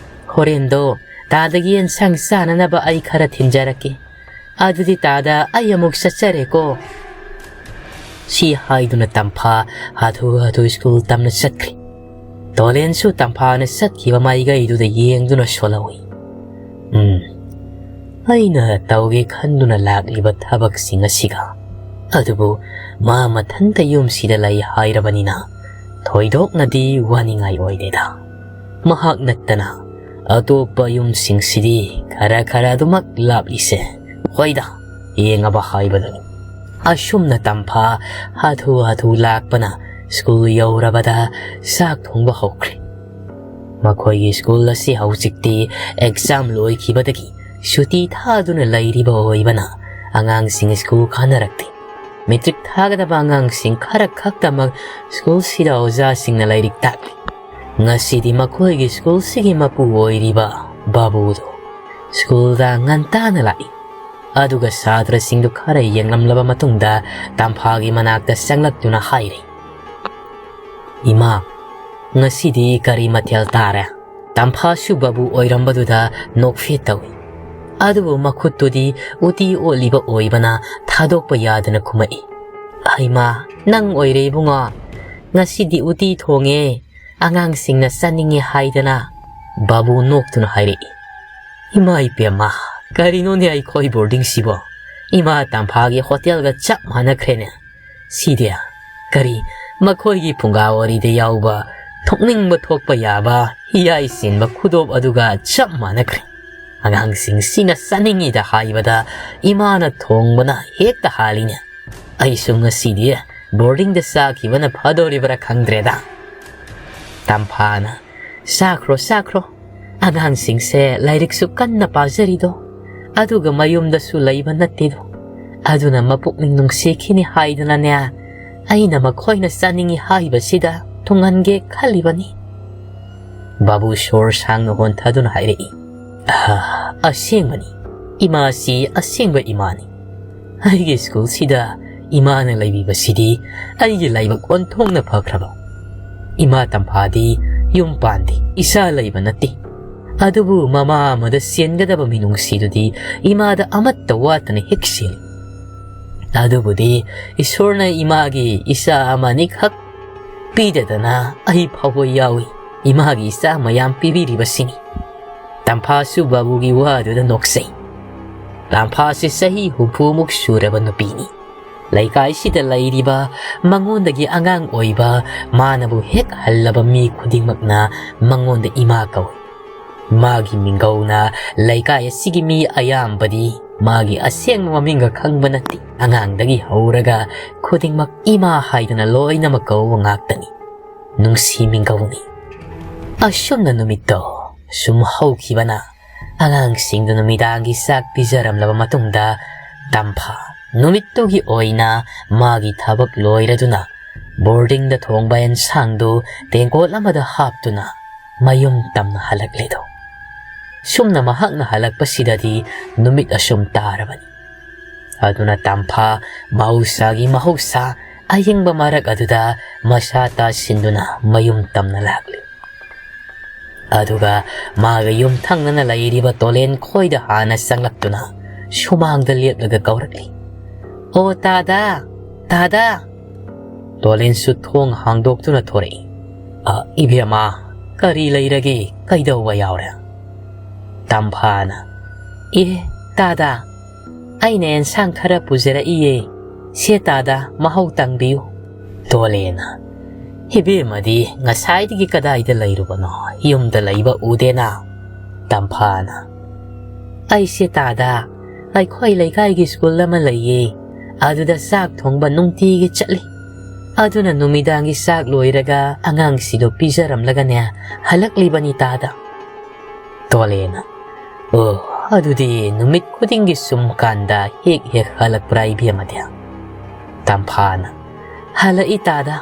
ꯍꯣꯔꯦꯟꯗꯣ ꯇꯥꯗꯒꯤ ꯑꯦꯟꯁꯥꯡ ꯆꯥꯅꯅꯕ ꯑꯩ ꯈꯔ ꯊꯤꯟꯖꯔꯛꯀꯦ꯫ ꯑꯗꯨꯗꯤ ꯇꯥꯗ, ꯑꯩ ꯑꯃꯨꯛ ꯆꯠꯆꯔꯦꯀꯣ"꯫ ꯁꯤ ꯍꯥꯏꯗꯨꯅ ꯇꯝꯐꯥ ꯍꯥꯊꯨ ꯍꯥꯊꯨ ꯁ꯭ꯀꯨꯜ ꯇꯝꯅ ꯆꯠꯈ꯭ꯔꯦ꯫ ꯇꯣꯂꯦꯟꯁꯨ ꯇꯝꯐꯥꯅ ꯆꯠꯈꯤꯕ ꯃꯥꯏꯀꯩꯗꯨꯗ ꯌꯦꯡꯗꯨꯅ ꯁꯣꯜꯍꯧꯏ꯫ "ꯎꯝ, ꯑꯩꯅ ꯇꯧꯒꯦ ꯈꯟꯗꯨꯅ ꯂꯥꯛꯂꯤꯕ ꯊꯕꯛꯁꯤꯡ ꯑꯁꯤꯒ꯫ ꯑꯗꯨꯕꯨ ꯃꯥ ꯃꯊꯟꯇ ꯌꯨꯝꯁꯤꯗ ꯂꯩ ꯍꯥꯏꯔꯕꯅꯤꯅ ꯊꯣꯏꯗꯣꯛꯅꯗꯤ ꯋꯥꯅꯤꯡꯉꯥꯏ ꯑꯣꯏꯗꯦꯗ꯫ ꯃꯍꯥꯛ ꯅꯠꯇꯅ ꯑꯇꯣꯞꯄ ꯌꯨꯝꯁꯤꯡꯁꯤꯗꯤ ꯈꯔ ꯈꯔ ꯑꯗꯨꯃꯛ ꯂꯥꯞꯂꯤꯁꯦ꯫ ꯍꯣꯏꯗ, ꯌꯦꯡꯉꯕ ꯍꯥꯏꯕꯗꯨꯅꯤ"꯫ ꯑꯁꯨꯝꯅ ꯇꯝꯐꯥ ꯍꯥꯊꯨ ꯍꯥꯊꯨ ꯂꯥꯛꯄꯅ ꯁ꯭ꯀꯨꯜ ꯌꯧꯔꯕꯗ ꯆꯥꯛ ꯊꯣꯡꯕ ꯍꯧꯈ꯭ꯔꯦ꯫ ꯃꯈꯣꯏꯒꯤ ꯁ꯭ꯀꯨꯜ ꯑꯁꯤ ꯍꯧꯖꯤꯛꯇꯤ ꯑꯦꯛꯖꯥꯝ ꯂꯣꯏꯈꯤꯕꯗꯒꯤ ꯁꯨꯇꯤ ꯊꯥꯗꯨꯅ ꯂꯩꯔꯤꯕ ꯑꯣꯏꯕꯅ ꯑꯉꯥꯡꯁꯤꯡ ꯁ꯭ꯀꯨꯜ ꯀꯥꯅꯔꯛꯇꯦ꯫ ꯃꯦꯇ꯭ꯔꯤꯛ ꯊꯥꯒꯗꯕ ꯑꯉꯥꯡꯁꯤꯡ ꯈꯔ ꯈꯛꯇꯃꯛ ꯁ꯭ꯀꯨꯜꯁꯤꯗ ꯑꯣꯖꯥꯁꯤꯡꯅ ꯂꯥꯏꯔꯤꯛ ꯇꯥꯛꯂꯤ꯫ ꯉꯁꯤꯗꯤ ꯃꯈꯣꯏꯒꯤ ꯁ꯭ꯀꯨꯜꯁꯤꯒꯤ ꯃꯄꯨ ꯑꯣꯏꯔꯤꯕ ꯕꯥꯕꯨꯗꯨ ꯁ꯭ꯀꯨꯜꯗ ꯉꯟꯇꯥꯅ ꯂꯥꯛꯏ꯫ ꯑꯗꯨꯒ ꯁꯥꯇ꯭ꯔꯁꯤꯡꯗꯨ ꯈꯔ ꯌꯦꯡꯂꯝꯂꯕ ꯃꯇꯨꯡꯗ ꯇꯝꯐꯥꯒꯤ ꯃꯅꯥꯛꯇ ꯆꯪꯂꯛꯇꯨꯅ ꯍꯥꯏꯔꯤ, "ꯏꯃꯥ, ꯉꯁꯤꯗꯤ ꯀꯔꯤ ꯃꯊꯦꯜ ꯇꯥꯔꯦ?" ꯇꯝꯐꯥꯁꯨ ꯕꯥꯕꯨ ꯑꯣꯏꯔꯝꯕꯗꯨꯗ ꯅꯣꯛꯐꯦꯠ ꯇꯧꯏ꯫ ꯑꯗꯨꯕꯨ ꯃꯈꯨꯠꯇꯨꯗꯤ ꯎꯇꯤ ꯑꯣꯠꯂꯤꯕ ꯑꯣꯏꯕꯅ ꯊꯥꯗꯣꯛꯄ ꯌꯥꯗꯅ ꯈꯨꯝꯃꯛꯏ꯫ "ꯍꯩꯃꯥ, ꯅꯪ ꯑꯣꯏꯔꯦ ꯏꯕꯨꯡꯉꯣ, ꯉꯁꯤꯗꯤ ꯎꯇꯤ ꯊꯣꯡꯉꯦ, ꯑꯉꯥꯡꯁꯤꯡꯅ ꯆꯥꯅꯤꯡꯉꯤ ꯍꯥꯏꯗꯅ", ꯕꯥꯕꯨ ꯅꯣꯛꯇꯨꯅ ꯍꯥꯏꯔꯛꯏ꯫ "ꯏꯃꯥ ꯏꯄꯦꯝꯃ, ꯀꯔꯤꯅꯣꯅꯦ ꯑꯩꯈꯣꯏ ꯕꯣꯔꯗꯤꯡꯁꯤꯕꯣ? ꯏꯃꯥ ꯇꯝꯐꯥꯒꯤ ꯍꯣꯇꯦꯜꯒ ꯆꯞ ꯃꯥꯟꯅꯈ꯭ꯔꯦꯅꯦ꯫ ꯁꯤꯗꯤ ꯀꯔꯤ, ꯃꯈꯣꯏꯒꯤ ꯐꯨꯡꯒꯥ ꯋꯥꯔꯤꯗ ꯌꯥꯎꯕ ꯊꯣꯛꯅꯤꯡꯕ ꯊꯣꯛꯄ ꯌꯥꯕ ꯍꯤꯌꯥꯏ ꯆꯦꯟꯕ ꯈꯨꯗꯣꯞ ꯑꯗꯨꯒ ꯆꯞ ꯃꯥꯟꯅꯈ꯭ꯔꯦ꯫ ꯑꯉꯥꯡꯁꯤꯡꯁꯤꯅ ꯆꯥꯅꯤꯡꯏꯗ ꯍꯥꯏꯕꯗ ꯏꯃꯥꯅ ꯊꯣꯡꯕꯅ ꯍꯦꯛꯇ ꯍꯥꯜꯂꯤꯅꯦ꯫ ꯑꯩꯁꯨ ꯉꯁꯤꯗꯤ ꯕꯣꯔꯗꯤꯡꯗ ꯆꯥꯈꯤꯕꯅ ꯐꯗꯣꯔꯤꯕ꯭ꯔꯥ ꯈꯪꯗ꯭ꯔꯦꯗ꯫" ꯇꯝꯐꯥꯅ, "ꯆꯥꯈ꯭ꯔꯣ, ꯆꯥꯈ꯭ꯔꯣ꯫ ꯑꯉꯥꯡꯁꯤꯡꯁꯦ ꯂꯥꯏꯔꯤꯛꯁꯨ ꯀꯟꯅ ꯄꯥꯖꯔꯤꯗꯣ, ꯑꯗꯨꯒ ꯃꯌꯨꯝꯗꯁꯨ ꯂꯩꯕ ꯅꯠꯇꯦꯗꯣ꯫ ꯑꯗꯨꯅ ꯃꯄꯨꯛꯅꯤꯡ ꯅꯨꯡꯁꯤꯈꯤꯅꯤ ꯍꯥꯏꯗꯅꯅꯦ, ꯑꯩꯅ ꯃꯈꯣꯏꯅ ꯆꯥꯅꯤꯡꯏ ꯍꯥꯏꯕꯁꯤꯗ ꯊꯨꯡꯍꯟꯒꯦ ꯈꯜꯂꯤꯕꯅꯤ꯫" ꯕꯥꯕꯨ ꯁꯣꯔ ꯁꯥꯡꯅ ꯍꯣꯟꯊꯗꯨꯅ ꯍꯥꯏꯔꯛꯏ, "ꯑꯍ, ꯑꯁꯦꯡꯕꯅꯤ, ꯏꯃꯥꯁꯤ ꯑꯁꯦꯡꯕ ꯏꯃꯥꯅꯤ꯫ ꯑꯩꯒꯤ ꯁ꯭ꯀꯨꯜꯁꯤꯗ ꯏꯃꯥꯅ ꯂꯩꯕꯤꯕꯁꯤꯗꯤ ꯑꯩꯒꯤ ꯂꯥꯏꯕꯛ ꯑꯣꯟꯊꯣꯛꯅ ꯐꯈ꯭ꯔꯕ꯫ ꯏꯃꯥ ꯇꯝꯐꯥꯗꯤ ꯌꯨꯝ ꯄꯥꯟꯗꯦ, ꯏꯆꯥ ꯂꯩꯕ ꯅꯠꯇꯦ꯫ ꯑꯗꯨꯕꯨ ꯃꯃꯥ ꯑꯃꯗ ꯆꯦꯟꯒꯗꯕ ꯃꯤꯅꯨꯡꯁꯤꯗꯨꯗꯤ ꯏꯃꯥꯗ ꯑꯃꯠꯇ ꯋꯥꯠꯇꯅ ꯍꯦꯛ ꯆꯦꯜꯂꯤ꯫ ꯑꯗꯨꯕꯨꯗꯤ ꯏꯁꯣꯔꯅ ꯏꯃꯥꯒꯤ ꯏꯆꯥ ꯑꯃꯅꯤꯈꯛ ꯄꯤꯗꯗꯅ ꯑꯩ ꯐꯥꯎꯕ ꯌꯥꯎꯏ ꯏꯃꯥꯒꯤ ꯏꯆꯥ ꯃꯌꯥꯝ ꯄꯤꯕꯤꯔꯤꯕꯁꯤꯅꯤ꯫" ꯇꯝꯐꯥꯁꯨ ꯕꯥꯕꯨꯒꯤ ꯋꯥꯗꯨꯗ ꯅꯣꯛꯆꯩ꯫ ꯇꯝꯐꯥꯁꯤ ꯆꯍꯤ ꯍꯨꯝꯐꯨꯃꯨꯛ ꯁꯨꯔꯕ ꯅꯨꯄꯤꯅꯤ꯫ ꯂꯩꯀꯥꯏꯁꯤꯗ ꯂꯩꯔꯤꯕ ꯃꯉꯣꯟꯗꯒꯤ ꯑꯉꯥꯡ ꯑꯣꯏꯕ, ꯃꯥꯅꯕꯨ ꯍꯦꯛ ꯍꯜꯂꯕ ꯃꯤ ꯈꯨꯗꯤꯡꯃꯛꯅ ꯃꯉꯣꯟꯗ ꯏꯃꯥ ꯀꯧꯏ꯫ ꯃꯥꯒꯤ ꯃꯤꯡꯒꯧꯅ ꯂꯩꯀꯥꯏ ꯑꯁꯤꯒꯤ ꯃꯤ ꯑꯌꯥꯝꯕꯗꯤ ꯃꯥꯒꯤ ꯑꯁꯦꯡꯕ ꯃꯃꯤꯡꯒ ꯈꯪꯕ ꯅꯠꯇꯦ꯫ ꯑꯉꯥꯡꯗꯒꯤ ꯍꯧꯔꯒ ꯈꯨꯗꯤꯡꯃꯛ ꯏꯃꯥ ꯍꯥꯏꯗꯅ ꯂꯣꯏꯅꯃꯛ ꯀꯧꯕ ꯉꯥꯛꯇꯅꯤ꯫ ꯅꯨꯡꯁꯤ ꯃꯤꯡꯒꯧꯅꯤ꯫ ꯑꯁꯨꯝꯅ ꯅꯨꯃꯤꯠꯇꯣ ꯁꯨꯝ ꯍꯧꯈꯤꯕꯅ ꯑꯉꯥꯡꯁꯤꯡꯗꯨ ꯅꯨꯃꯤꯗꯥꯡꯒꯤ ꯆꯥꯛ ꯄꯤꯖꯔꯝꯂꯕ ꯃꯇꯨꯡꯗ ꯇꯝꯐꯥ ꯅꯨꯃꯤꯠꯇꯨꯒꯤ ꯑꯣꯏꯅ ꯃꯥꯒꯤ ꯊꯕꯛ ꯂꯣꯏꯔꯗꯨꯅ ꯕꯣꯔꯗꯤꯡꯗ ꯊꯣꯡꯕ ꯑꯦꯟꯁꯥꯡꯗꯨ ꯇꯦꯡꯀꯣꯠ ꯑꯃꯗ ꯍꯥꯞꯇꯨꯅ ꯃꯌꯨꯝ ꯇꯝꯅ ꯍꯜꯂꯛꯂꯦꯗꯣ꯫ ꯁꯨꯝꯅ ꯃꯍꯥꯛꯅ ꯍꯜꯂꯛꯄꯁꯤꯗꯗꯤ ꯅꯨꯃꯤꯠ ꯑꯁꯨꯝ ꯇꯥꯔꯕꯅꯤ꯫ ꯑꯗꯨꯅ ꯇꯝꯐꯥ ꯃꯍꯧꯁꯥꯒꯤ ꯃꯍꯧꯁꯥ ꯑꯍꯤꯡꯕ ꯃꯔꯛ ꯑꯗꯨꯗ ꯃꯁꯥ ꯇꯥꯁꯤꯟꯗꯨꯅ ꯃꯌꯨꯝ ꯇꯝꯅ ꯂꯥꯛꯂꯤ꯫ ꯑꯗꯨꯒ ꯃꯥꯒ ꯌꯨꯝ ꯊꯪꯅꯅ ꯂꯩꯔꯤꯕ ꯇꯣꯂꯦꯟ ꯈꯣꯏꯗ ꯍꯥꯟꯅ ꯆꯪꯂꯛꯇꯨꯅ ꯁꯨꯃꯥꯡꯗ ꯂꯦꯞꯂꯒ ꯀꯧꯔꯛꯂꯤ, "ꯑꯣ ꯇꯥꯗꯥ, ꯇꯥꯗꯥ!" ꯇꯣꯂꯦꯟꯁꯨ ꯊꯣꯡ ꯍꯥꯡꯗꯣꯛꯇꯨꯅ ꯊꯣꯔꯛꯏ꯫ "ꯑ, ꯏꯕꯦꯝꯃ, ꯀꯔꯤ ꯂꯩꯔꯒꯦ? ꯀꯩꯗꯧꯕ ꯌꯥꯎꯔꯦ?" ꯇꯝꯐꯥꯅ, "ꯑꯦ, ꯇꯥꯗꯥ, ꯑꯩꯅ ꯑꯦꯟꯁꯥꯡ ꯈꯔ ꯄꯨꯖꯔꯛꯏꯌꯦ꯫ ꯁꯦ ꯇꯥꯗꯥ, ꯃꯍꯥꯎ ꯇꯪꯕꯤꯌꯨ꯫" ꯇꯣꯂꯦꯅ, "ꯏꯕꯦꯝꯃꯗꯤ ꯉꯁꯥꯏꯗꯒꯤ ꯀꯗꯥꯏꯗ ꯂꯩꯔꯨꯕꯅꯣ? ꯌꯨꯝꯗ ꯂꯩꯕ ꯎꯗꯦꯅ꯫" ꯇꯝꯐꯥꯅ, "ꯑꯩꯁꯦ ꯇꯥꯗꯥ, ꯑꯩꯈꯣꯏ ꯂꯩꯀꯥꯏꯒꯤ ꯁ꯭ꯀꯨꯜ ꯑꯃ ꯂꯩꯌꯦ, ꯑꯗꯨꯗ ꯆꯥꯛ ꯊꯣꯡꯕ ꯅꯨꯡꯇꯤꯒꯤ ꯆꯠꯂꯤ꯫ ꯑꯗꯨꯅ ꯅꯨꯃꯤꯗꯥꯡꯒꯤ ꯆꯥꯛ ꯂꯣꯏꯔꯒ ꯑꯉꯥꯡꯁꯤꯡꯗꯣ ꯄꯤꯖꯔꯝꯂꯒꯅꯦ ꯍꯜꯂꯛꯂꯤꯕꯅꯤ ꯇꯥꯗꯥ꯫" ꯇꯣꯂꯦꯅ, "ꯑꯣ, ꯑꯗꯨꯗꯤ ꯅꯨꯃꯤꯠ ꯈꯨꯗꯤꯡꯒꯤ ꯁꯨꯝ ꯀꯥꯟꯗ ꯍꯦꯛ ꯍꯦꯛ ꯍꯜꯂꯛꯄ꯭ꯔꯥ ꯏꯕꯦꯝꯃꯗꯤ?" ꯇꯝꯐꯥꯅ, "ꯍꯜꯂꯛꯏ ꯇꯥꯗꯥ꯫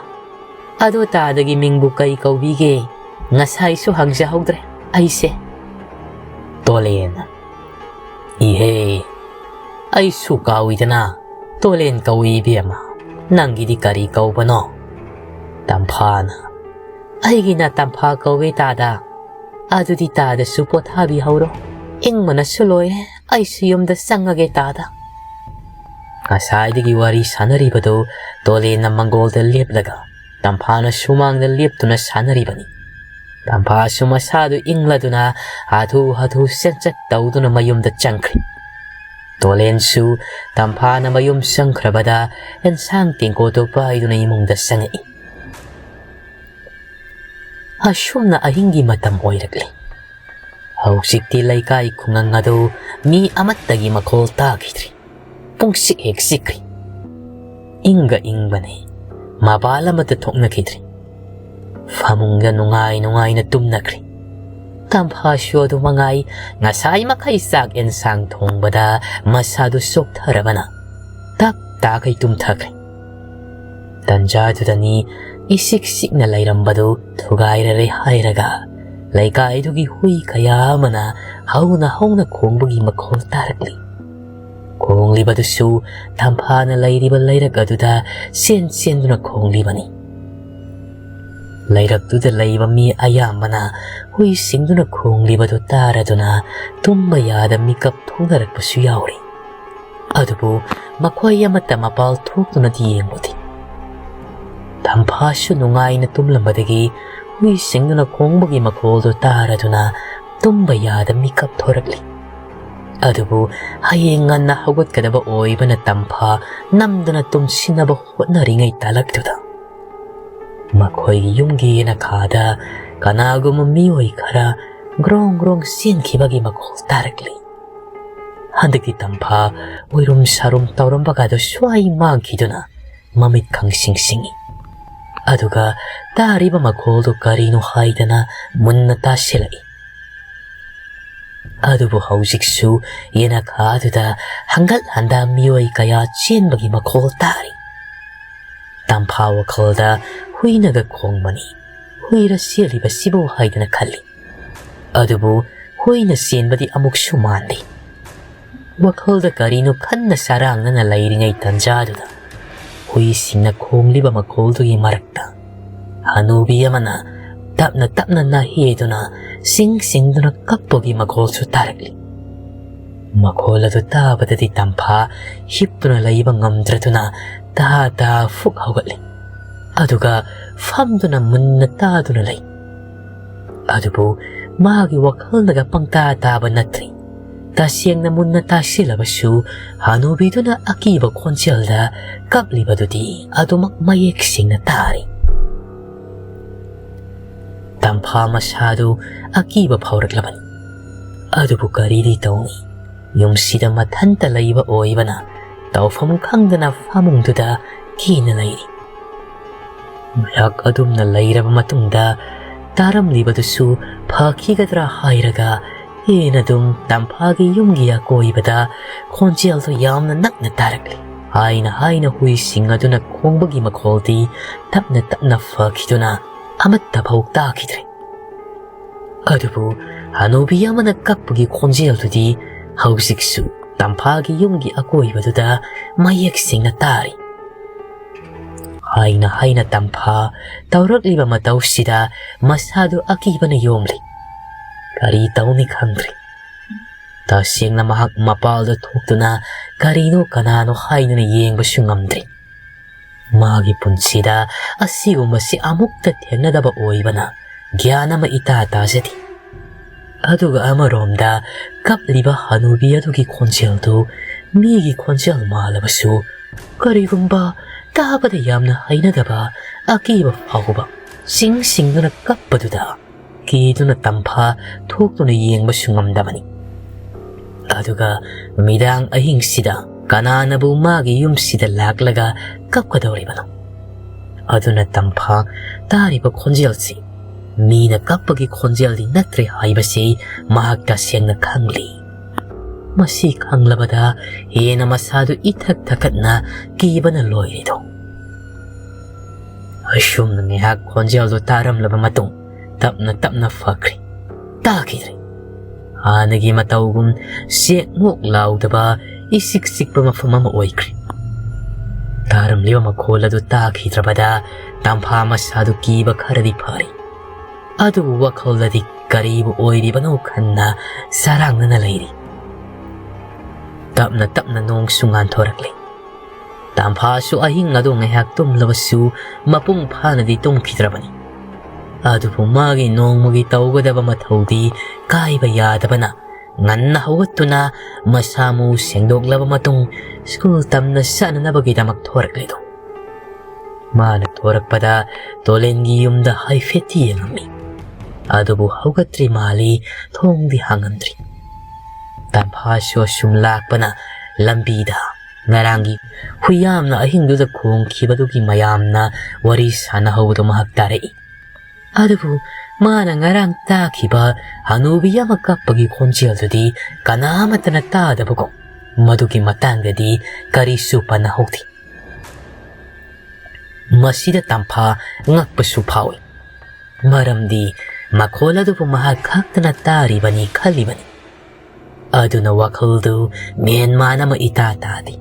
ꯑꯗꯣ ꯇꯥꯗꯥꯒꯤ ꯃꯤꯡꯕꯨ ꯀꯩ ꯀꯧꯕꯤꯒꯦ? ꯉꯁꯥꯏꯁꯨ ꯍꯪꯖꯍꯧꯗ꯭ꯔꯦ ꯑꯩꯁꯦ꯫" ꯇꯣꯂꯦꯅ, "ꯏꯍꯦ, ꯑꯩꯁꯨ ꯀꯥꯎꯏꯗꯅ, ꯇꯣꯂꯦꯟ ꯀꯧꯏ ꯏꯕꯦꯝꯃ, ꯅꯪꯒꯤꯗꯤ ꯀꯔꯤ ꯀꯧꯕꯅꯣ?" ꯇꯝꯐꯥꯅ, "ꯑꯩꯒꯤꯅ ꯇꯝꯐꯥ ꯀꯧꯋꯦ ꯇꯥꯗꯥ꯫ ꯑꯗꯨꯗꯤ ꯇꯥꯗꯥꯁꯨ ꯄꯣꯊꯥꯕꯤꯍꯧꯔꯣ, ꯏꯪꯕꯅꯁꯨ ꯂꯣꯏꯔꯦ, ꯑꯩꯁꯨ ꯌꯨꯝꯗ ꯆꯪꯉꯒꯦ ꯇꯥꯗꯥ꯫" ꯉꯁꯥꯏꯗꯒꯤ ꯋꯥꯔꯤ ꯁꯥꯟꯅꯔꯤꯕꯗꯨ ꯇꯣꯂꯦꯟꯅ ꯃꯪꯒꯣꯜꯗ ꯂꯦꯞꯂꯒ ꯇꯝꯐꯥꯅ ꯁꯨꯃꯥꯡꯗ ꯂꯦꯞꯇꯨꯅ ꯁꯥꯟꯅꯔꯤꯕꯅꯤ꯫ ꯇꯝꯐꯥꯁꯨ ꯃꯁꯥꯗꯨ ꯏꯪꯂꯗꯨꯅ ꯍꯥꯊꯨ ꯍꯥꯊꯨ ꯆꯦꯟꯆꯠ ꯇꯧꯗꯨꯅ ꯃꯌꯨꯝꯗ ꯆꯪꯈ꯭ꯔꯦ꯫ ꯇꯣꯂꯦꯟꯁꯨ ꯇꯝꯐꯥꯅ ꯃꯌꯨꯝ ꯆꯪꯈ꯭ꯔꯕꯗ ꯑꯦꯟꯁꯥꯡ ꯇꯦꯡꯀꯣꯠꯇꯨ ꯄꯥꯏꯗꯨꯅ ꯏꯃꯨꯡꯗ ꯆꯪꯉꯛꯏ꯫ ꯑꯁꯨꯝꯅ ꯑꯍꯤꯡꯒꯤ ꯃꯇꯝ ꯑꯣꯏꯔꯛꯂꯤ꯫ ꯍꯧꯖꯤꯛꯇꯤ ꯂꯩꯀꯥꯏ ꯈꯨꯡꯒꯪ ꯑꯗꯨ ꯃꯤ ꯑꯃꯠꯇꯒꯤ ꯃꯈꯣꯜ ꯇꯥꯈꯤꯗ꯭ꯔꯦ꯫ ꯄꯨꯡꯆꯤꯛ ꯍꯦꯛ ꯆꯤꯛꯈ꯭ꯔꯦ꯫ ꯏꯪꯒ ꯏꯪꯕꯅꯦ꯫ ꯃꯄꯥꯜ ꯑꯃꯠꯇ ꯊꯣꯛꯅꯈꯤꯗ꯭ꯔꯦ꯫ ꯐꯃꯨꯡꯗ ꯅꯨꯡꯉꯥꯏ ꯅꯨꯡꯉꯥꯏꯅ ꯇꯨꯝꯅꯈ꯭ꯔꯦ꯫ ꯇꯝꯐꯥꯁꯨ ꯑꯗꯨ ꯃꯉꯥꯏ, ꯉꯁꯥꯏ ꯃꯈꯩ ꯆꯥꯛ ꯑꯦꯟꯁꯥꯡ ꯊꯣꯡꯕꯗ ꯃꯁꯥꯗꯨ ꯆꯣꯛꯊꯔꯕꯅ ꯇꯞ ꯇꯥꯈꯩ ꯇꯨꯝꯊꯈ꯭ꯔꯦ꯫ ꯇꯟꯖꯥꯗꯨꯗꯅꯤ ꯏꯁꯤꯛ ꯁꯤꯛꯅ ꯂꯩꯔꯝꯕꯗꯨ ꯊꯨꯒꯥꯏꯔꯔꯦ ꯍꯥꯏꯔꯒ ꯂꯩꯀꯥꯏꯗꯨꯒꯤ ꯍꯨꯏ ꯀꯌꯥ ꯑꯃꯅ ꯍꯧꯅ ꯍꯧꯅ ꯈꯣꯡꯕꯒꯤ ꯃꯈꯣꯜ ꯇꯥꯔꯛꯂꯤ꯫ ꯈꯣꯡꯂꯤꯕꯗꯨꯁꯨ ꯇꯝꯐꯥꯅ ꯂꯩꯔꯤꯕ ꯂꯩꯔꯛ ꯑꯗꯨꯗ ꯆꯦꯟ ꯆꯦꯟꯗꯨꯅ ꯈꯣꯡꯂꯤꯕꯅꯤ꯫ ꯂꯩꯔꯛꯇꯨꯗ ꯂꯩꯕ ꯃꯤ ꯑꯌꯥꯝꯕꯅ ꯍꯨꯏꯁꯤꯡꯗꯨꯅ ꯈꯣꯡꯂꯤꯕꯗꯨ ꯇꯥꯔꯗꯨꯅ ꯇꯨꯝꯕ ꯌꯥꯗ ꯃꯤꯀꯞ ꯊꯣꯛꯅꯔꯛꯄꯁꯨ ꯌꯥꯎꯔꯤ꯫ ꯑꯗꯨꯕꯨ ꯃꯈꯣꯏ ꯑꯃꯠꯇ ꯃꯄꯥꯜ ꯊꯣꯛꯇꯨꯅꯗꯤ ꯌꯦꯡꯂꯨꯗꯦ꯫ ꯇꯝꯐꯥꯁꯨ ꯅꯨꯡꯉꯥꯏꯅ ꯇꯨꯝꯂꯝꯕꯗꯒꯤ ꯍꯨꯏꯁꯤꯡꯗꯨꯅ ꯈꯣꯡꯕꯒꯤ ꯃꯈꯣꯜꯗꯨ ꯇꯥꯔꯗꯨꯅ ꯇꯨꯝꯕ ꯌꯥꯗ ꯃꯤꯀꯞ ꯊꯣꯔꯛꯂꯤ꯫ ꯑꯗꯨꯕꯨ ꯍꯌꯦꯡ ꯉꯟꯅ ꯍꯧꯒꯠꯀꯗꯕ ꯑꯣꯏꯕꯅ ꯇꯝꯐꯥ ꯅꯝꯗꯨꯅ ꯇꯨꯝꯁꯤꯟꯅꯕ ꯍꯣꯠꯅꯔꯤꯉꯩ ꯇꯥꯂꯛꯇꯨꯗ ꯃꯈꯣꯏꯒꯤ ꯌꯨꯝꯒꯤ ꯌꯦꯅꯈꯥꯗ ꯀꯅꯥꯒꯨꯝꯕ ꯃꯤꯑꯣꯏ ꯈꯔ ꯒ꯭ꯔꯣꯡ ꯒ꯭ꯔꯣꯡ ꯆꯦꯟꯈꯤꯕꯒꯤ ꯃꯈꯣꯜ ꯇꯥꯔꯛꯂꯤ꯫ ꯍꯟꯗꯛꯇꯤ ꯇꯝꯐꯥ ꯑꯣꯏꯔꯨꯝ ꯁꯥꯔꯨꯝ ꯇꯧꯔꯝꯕꯒꯗꯨ ꯁ꯭ꯋꯥꯏ ꯃꯥꯡꯈꯤꯗꯨꯅ ꯃꯃꯤꯠ ꯈꯪꯁꯤꯡ ꯁꯤꯡꯏ꯫ ꯑꯗꯨꯒ ꯇꯥꯔꯤꯕ ꯃꯈꯣꯜꯗꯨ ꯀꯔꯤꯅꯣ ꯍꯥꯏꯗꯅ ꯃꯨꯟꯅ ꯇꯥꯁꯤꯜꯂꯛꯏ꯫ ꯑꯗꯨꯕꯨ ꯍꯧꯖꯤꯛꯁꯨ ꯌꯦꯅꯈꯥꯗꯨꯗ ꯍꯪꯒꯠ ꯍꯟꯗꯥ ꯃꯤꯑꯣꯏ ꯀꯌꯥ ꯆꯦꯟꯕꯒꯤ ꯃꯈꯣꯜ ꯇꯥꯔꯤ꯫ ꯇꯝꯐꯥ ꯋꯥꯈꯜꯗ ꯍꯨꯏꯅꯒ ꯈꯣꯡꯕꯅꯤ, ꯍꯨꯏꯔ ꯆꯦꯜꯂꯤꯕꯁꯤꯕꯨ ꯍꯥꯏꯗꯅ ꯈꯜꯂꯤ꯫ ꯑꯗꯨꯕꯨ ꯍꯨꯏꯅ ꯆꯦꯟꯕꯗꯤ ꯑꯃꯨꯛꯁꯨ ꯃꯥꯟꯗꯦ꯫ ꯋꯥꯈꯜꯗ ꯀꯔꯤꯅꯣ ꯈꯟꯅ ꯆꯔꯥꯡꯅꯅ ꯂꯩꯔꯤꯉꯩ ꯇꯟꯖꯥꯗꯨꯗ ꯍꯨꯏꯁꯤꯡꯅ ꯈꯣꯡꯂꯤꯕ ꯃꯈꯣꯜꯗꯨꯒꯤ ꯃꯔꯛꯇ ꯍꯅꯨꯕꯤ ꯑꯃꯅ ꯇꯞꯅ ꯇꯞꯅ ꯅꯥꯍꯦꯗꯨꯅ ꯁꯤꯡ ꯁꯤꯡꯗꯨꯅ ꯀꯞꯄꯒꯤ ꯃꯈꯣꯜꯁꯨ ꯇꯥꯔꯛꯂꯤ꯫ ꯃꯈꯣꯜ ꯑꯗꯨ ꯇꯥꯕꯗꯗꯤ ꯇꯝꯐꯥ ꯍꯤꯞꯇꯨꯅ ꯂꯩꯕ ꯉꯝꯗ꯭ꯔꯗꯨꯅ ꯇꯥ ꯇꯥ ꯐꯨꯛ ꯍꯧꯒꯠꯂꯤ꯫ ꯑꯗꯨꯒ ꯐꯝꯗꯨꯅ ꯃꯨꯟꯅ ꯇꯥꯗꯨꯅ ꯂꯩ꯫ ꯑꯗꯨꯕꯨ ꯃꯥꯒꯤ ꯋꯥꯈꯜꯅꯒ ꯄꯪꯇꯥ ꯇꯥꯕ ꯅꯠꯇ꯭ꯔꯤ꯫ ꯇꯁꯦꯡꯅ ꯃꯨꯟꯅ ꯇꯥꯁꯤꯜꯂꯕꯁꯨ ꯍꯅꯨꯕꯤꯗꯨꯅ ꯑꯀꯤꯕ ꯈꯣꯟꯖꯦꯜꯗ ꯀꯞꯂꯤꯕꯗꯨꯗꯤ ꯑꯗꯨꯃꯛ ꯃꯌꯦꯛ ꯁꯦꯡꯅ ꯇꯥꯔꯤ꯫ ꯇꯝꯐꯥ ꯃꯁꯥꯗꯨ ꯑꯀꯤꯕ ꯐꯥꯎꯔꯛꯂꯕꯅꯤ꯫ ꯑꯗꯨꯕꯨ ꯀꯔꯤꯗꯤ ꯇꯧꯅꯤ? ꯌꯨꯝꯁꯤꯗ ꯃꯊꯟꯇ ꯂꯩꯕ ꯑꯣꯏꯕꯅ ꯇꯧꯐꯝ ꯈꯪꯗꯅ ꯐꯃꯨꯡꯗꯨꯗ ꯀꯤꯅ ꯂꯩꯔꯤ꯫ ꯉꯥꯏꯍꯥꯛ ꯑꯗꯨꯝꯅ ꯂꯩꯔꯕ ꯃꯇꯨꯡꯗ ꯇꯥꯔꯝꯂꯤꯕꯗꯨꯁꯨ ꯐꯈꯤꯒꯗ꯭ꯔꯥ ꯍꯥꯏꯔꯒ ꯍꯦꯟꯅ ꯑꯗꯨꯝ ꯇꯝꯐꯥꯒꯤ ꯌꯨꯝꯒꯤ ꯑꯀꯣꯏꯕꯗ ꯈꯣꯟꯖꯦꯜꯗꯨ ꯌꯥꯝꯅ ꯅꯛꯅ ꯇꯥꯔꯛꯂꯤ꯫ ꯍꯥꯏꯅ ꯍꯥꯏꯅ ꯍꯨꯏꯁꯤꯡ ꯑꯗꯨꯅ ꯈꯣꯡꯕꯒꯤ ꯃꯈꯣꯜꯗꯤ ꯇꯞꯅ ꯇꯞꯅ ꯐꯈꯤꯗꯨꯅ ꯑꯃꯠꯇ ꯐꯥꯎ ꯇꯥꯈꯤꯗ꯭ꯔꯦ꯫ ꯑꯗꯨꯕꯨ ꯍꯅꯨꯕꯤ ꯑꯃꯅ ꯀꯞꯄꯒꯤ ꯈꯣꯟꯖꯦꯜꯗꯨꯗꯤ ꯍꯧꯖꯤꯛꯁꯨ ꯇꯝꯐꯥꯒꯤ ꯌꯨꯝꯒꯤ ꯑꯀꯣꯏꯕꯗꯨꯗ ꯃꯌꯦꯛ ꯁꯦꯡꯅ ꯇꯥꯔꯤ꯫ ꯍꯥꯏꯅ ꯍꯥꯏꯅ ꯇꯝꯐꯥ ꯇꯧꯔꯛꯂꯤꯕ ꯃꯇꯧꯁꯤꯗ ꯃꯁꯥꯗꯨ ꯑꯀꯤꯕꯅ ꯌꯣꯝꯂꯤ꯫ ꯀꯔꯤ ꯇꯧꯅꯤ ꯈꯪꯗ꯭ꯔꯦ꯫ ꯇꯁꯦꯡꯅ ꯃꯍꯥꯛ ꯃꯄꯥꯜꯗ ꯊꯣꯛꯇꯨꯅ ꯀꯔꯤꯅꯣ ꯀꯅꯥꯅꯣ ꯍꯥꯏꯗꯨꯅ ꯌꯦꯡꯕꯁꯨ ꯉꯝꯗ꯭ꯔꯦ꯫ ꯃꯥꯒꯤ ꯄꯨꯟꯁꯤꯗ ꯑꯁꯤꯒꯨꯝꯕꯁꯤ ꯑꯃꯨꯛꯇ ꯊꯦꯡꯅꯗꯕ ꯑꯣꯏꯕꯅ ꯒ꯭ꯌꯥꯟ ꯑꯃ ꯏꯇꯥ ꯇꯥꯖꯗꯦ꯫ ꯑꯗꯨꯒ ꯑꯃꯔꯣꯝꯗ ꯀꯞꯂꯤꯕ ꯍꯅꯨꯕꯤ ꯑꯗꯨꯒꯤ ꯈꯣꯟꯖꯦꯜꯗꯨ ꯃꯤꯒꯤ ꯈꯣꯟꯖꯦꯜ ꯃꯥꯜꯂꯕꯁꯨ, ꯀꯔꯤꯒꯨꯝꯕ ꯇꯥꯕꯗ ꯌꯥꯝꯅ ꯍꯩꯅꯗꯕ ꯑꯀꯤꯕ ꯐꯥꯎꯕ ꯆꯤꯡ ꯁꯤꯡꯗꯨꯅ ꯀꯞꯄꯗꯨꯗ ꯀꯤꯗꯨꯅ ꯇꯝꯐꯥ ꯊꯣꯛꯇꯨꯅ ꯌꯦꯡꯕꯁꯨ ꯉꯝꯗꯕꯅꯤ꯫ ꯑꯗꯨꯒ ꯅꯨꯃꯤꯗꯥꯡ ꯑꯍꯤꯡꯁꯤꯗ ꯀꯅꯥꯅꯕꯨ ꯃꯥꯒꯤ ꯌꯨꯝꯁꯤꯗ ꯂꯥꯛꯂꯒ ꯀꯞꯀꯗꯧꯔꯤꯕꯅꯣ? ꯑꯗꯨꯅ ꯇꯝꯐꯥ ꯇꯥꯔꯤꯕ ꯈꯣꯟꯖꯦꯜꯁꯤ ꯃꯤꯅ ꯀꯞꯄꯒꯤ ꯈꯣꯟꯖꯦꯜꯗꯤ ꯅꯠꯇ꯭ꯔꯦ ꯍꯥꯏꯕꯁꯤ ꯃꯍꯥꯛ ꯇꯁꯦꯡꯅ ꯈꯪꯂꯤ꯫ ꯃꯁꯤ ꯈꯪꯂꯕꯗ ꯍꯦꯟꯅ ꯃꯁꯥꯗꯨ ꯏꯊꯛ ꯊꯛꯀꯠꯅ ꯀꯤꯕꯅ ꯂꯣꯏꯔꯦꯗꯣ꯫ ꯑꯁꯨꯝꯅ ꯉꯥꯏꯍꯥꯛ ꯈꯣꯟꯖꯦꯜꯗꯨ ꯇꯥꯔꯝꯂꯕ ꯃꯇꯨꯡ ꯇꯞꯅ ꯇꯞꯅ ꯐꯈ꯭ꯔꯦ꯫ ꯇꯥꯈꯤꯗ꯭ꯔꯦ꯫ ꯍꯥꯟꯅꯒꯤ ꯃꯇꯧꯒꯨꯝ ꯆꯦꯛꯃꯣꯛ ꯂꯥꯎꯗꯕ ꯏꯆꯤꯛ ꯆꯤꯛꯄ ꯃꯐꯝ ꯑꯃ ꯑꯣꯏꯈ꯭ꯔꯦ꯫ ꯇꯥꯔꯝꯂꯤꯕ ꯃꯈꯣꯜ ꯑꯗꯨ ꯇꯥꯈꯤꯗ꯭ꯔꯕꯗ ꯇꯝꯐꯥ ꯃꯁꯥꯗꯨ ꯀꯤꯕ ꯈꯔꯗꯤ ꯐꯔꯦ꯫ ꯑꯗꯨꯕꯨ ꯋꯥꯈꯜꯗꯗꯤ ꯀꯔꯤꯕꯨ ꯑꯣꯏꯔꯤꯕꯅꯣ ꯈꯟꯅ ꯆꯔꯥꯡꯅꯅ ꯂꯩꯔꯤ꯫ ꯇꯞꯅ ꯇꯞꯅ ꯅꯣꯡꯁꯨ ꯉꯥꯟꯊꯣꯔꯛꯂꯦ꯫ ꯇꯝꯐꯥꯁꯨ ꯑꯍꯤꯡ ꯑꯗꯨ ꯉꯥꯏꯍꯥꯛ ꯇꯨꯝꯂꯕꯁꯨ ꯃꯄꯨꯡ ꯐꯥꯅꯗꯤ ꯇꯨꯝꯈꯤꯗ꯭ꯔꯕꯅꯤ꯫ ꯑꯗꯨꯕꯨ ꯃꯥꯒꯤ ꯅꯣꯡꯃꯒꯤ ꯇꯧꯒꯗꯕ ꯃꯊꯧꯗꯤ ꯀꯥꯏꯕ ꯌꯥꯗꯕꯅ ꯉꯟꯅ ꯍꯧꯒꯠꯇꯨꯅ ꯃꯁꯥ ꯃꯎ ꯁꯦꯡꯗꯣꯛꯂꯕ ꯃꯇꯨꯡ ꯁ꯭ꯀꯨꯜ ꯇꯝꯅ ꯆꯠꯅꯅꯕꯒꯤꯗꯃꯛ ꯊꯣꯔꯛꯂꯤꯗꯣ꯫ ꯃꯥꯅ ꯊꯣꯔꯛꯄꯗ ꯇꯣꯂꯦꯟꯒꯤ ꯌꯨꯝꯗ ꯍꯥꯏꯐꯦꯠꯇꯤ ꯌꯦꯡꯉꯝꯃꯤ꯫ ꯑꯗꯨꯕꯨ ꯍꯧꯒꯠꯇ꯭ꯔꯤ ꯃꯥꯜꯂꯤ, ꯊꯣꯡꯗꯤ ꯍꯥꯡꯉꯝꯗ꯭ꯔꯤ꯫ ꯇꯝꯐꯥꯁꯨ ꯑꯁꯨꯝ ꯂꯥꯛꯄꯅ ꯂꯝꯕꯤꯗ ꯉꯔꯥꯡꯒꯤ ꯍꯨꯏꯌꯥꯝꯅ ꯑꯍꯤꯡꯗꯨꯗ ꯈꯣꯡꯈꯤꯕꯗꯨꯒꯤ ꯃꯌꯥꯝꯅ ꯋꯥꯔꯤ ꯁꯥꯟꯅꯍꯧꯕꯗꯨ ꯃꯍꯥꯛ ꯇꯥꯔꯛꯏ꯫ ꯑꯗꯨꯕꯨ ꯃꯥꯅ ꯉꯔꯥꯡ ꯇꯥꯈꯤꯕ ꯍꯅꯨꯕꯤ ꯑꯃ ꯀꯞꯄꯒꯤ ꯈꯣꯟꯖꯦꯜꯗꯨꯗꯤ ꯀꯅꯥꯃꯠꯇꯅ ꯇꯥꯗꯕꯒꯨꯝ ꯃꯗꯨꯒꯤ ꯃꯇꯥꯡꯗꯗꯤ ꯀꯔꯤꯁꯨ ꯄꯟꯅꯍꯧꯗꯦ꯫ ꯃꯁꯤꯗ ꯇꯝꯐꯥ ꯉꯛꯄꯁꯨ ꯐꯥꯎꯏ꯫ ꯃꯔꯝꯗꯤ ꯃꯈꯣꯜ ꯑꯗꯨꯕꯨ ꯃꯍꯥꯛ ꯈꯛꯇꯅ ꯇꯥꯔꯤꯕꯅꯤ ꯈꯜꯂꯤꯕꯅꯤ꯫ ꯑꯗꯨꯅ ꯋꯥꯈꯜꯗꯨ ꯃꯦꯟꯃꯥꯟ ꯑꯃ ꯏꯇꯥ ꯇꯥꯗꯦ꯫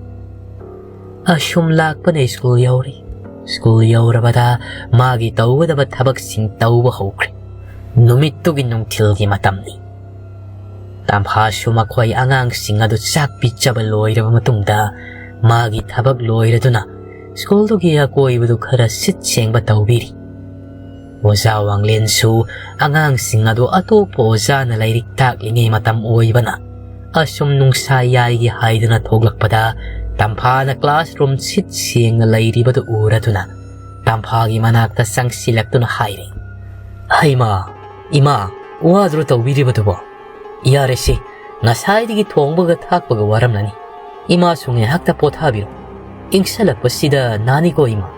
ꯑꯁꯨꯝ ꯂꯥꯛꯄꯅ ꯁ꯭ꯀꯨꯜ ꯌꯧꯔꯤ꯫ ꯁ꯭ꯀꯨꯜ ꯌꯧꯔꯕꯗ ꯃꯥꯒꯤ ꯇꯧꯒꯗꯕ ꯊꯕꯛꯁꯤꯡ ꯇꯧꯕ ꯍꯧꯈ꯭ꯔꯦ꯫ ꯅꯨꯃꯤꯠꯇꯨꯒꯤ ꯅꯨꯡꯊꯤꯜꯒꯤ ꯃꯇꯝꯅꯤ꯫ ꯇꯝꯐꯥꯁꯨ ꯃꯈꯣꯏ ꯑꯉꯥꯡꯁꯤꯡ ꯑꯗꯨ ꯆꯥꯛ ꯄꯤꯖꯕ ꯂꯣꯏꯔꯕ ꯃꯇꯨꯡꯗ ꯃꯥꯒꯤ ꯊꯕꯛ ꯂꯣꯏꯔꯗꯨꯅ ꯁ꯭ꯀꯨꯜꯗꯨꯒꯤ ꯑꯀꯣꯏꯕꯗꯨ ꯈꯔ ꯁꯤꯠ ꯁꯦꯡꯕ ꯇꯧꯕꯤꯔꯤ꯫ ꯑꯣꯖꯥ ꯋꯥꯡꯂꯦꯟꯁꯨ ꯑꯉꯥꯡꯁꯤꯡ ꯑꯗꯨ ꯑꯇꯣꯞꯄ ꯑꯣꯖꯥꯅ ꯂꯥꯏꯔꯤꯛ ꯇꯥꯛꯂꯤꯉꯩ ꯃꯇꯝ ꯑꯣꯏꯕꯅ ꯑꯁꯨꯝ ꯅꯨꯡꯁꯥ ꯌꯥꯏꯒꯦ ꯍꯥꯏꯗꯨꯅ ꯊꯣꯛꯂꯛꯄꯗ ꯇꯝꯐꯥꯅ classroom ꯁꯤꯠ ꯁꯦꯡꯅ ꯂꯩꯔꯤꯕꯗꯨ ꯎꯔꯗꯨꯅ ꯇꯝꯐꯥꯒꯤ ꯃꯅꯥꯛꯇ ꯆꯪꯁꯤꯜꯂꯛꯇꯨꯅ ꯍꯥꯏꯔꯦ, "ꯍꯩꯃꯥ, ꯏꯃꯥ, ꯋꯥꯗ꯭ꯔꯣ ꯇꯧꯕꯤꯔꯤꯕꯗꯨꯕꯣ? ꯌꯥꯔꯦꯁꯦ, ꯉꯁꯥꯏꯗꯒꯤ ꯊꯣꯡꯕꯒ ꯊꯥꯛꯄꯒ ꯋꯥꯔꯝꯂꯅꯤ꯫ ꯏꯃꯥꯁꯨ ꯉꯥꯏꯍꯥꯛꯇ ꯄꯣꯊꯥꯕꯤꯔꯣ꯫ ꯏꯪꯁꯜꯂꯛꯄꯁꯤꯗ ꯅꯥꯅꯤꯀꯣ ꯏꯃꯥ꯫"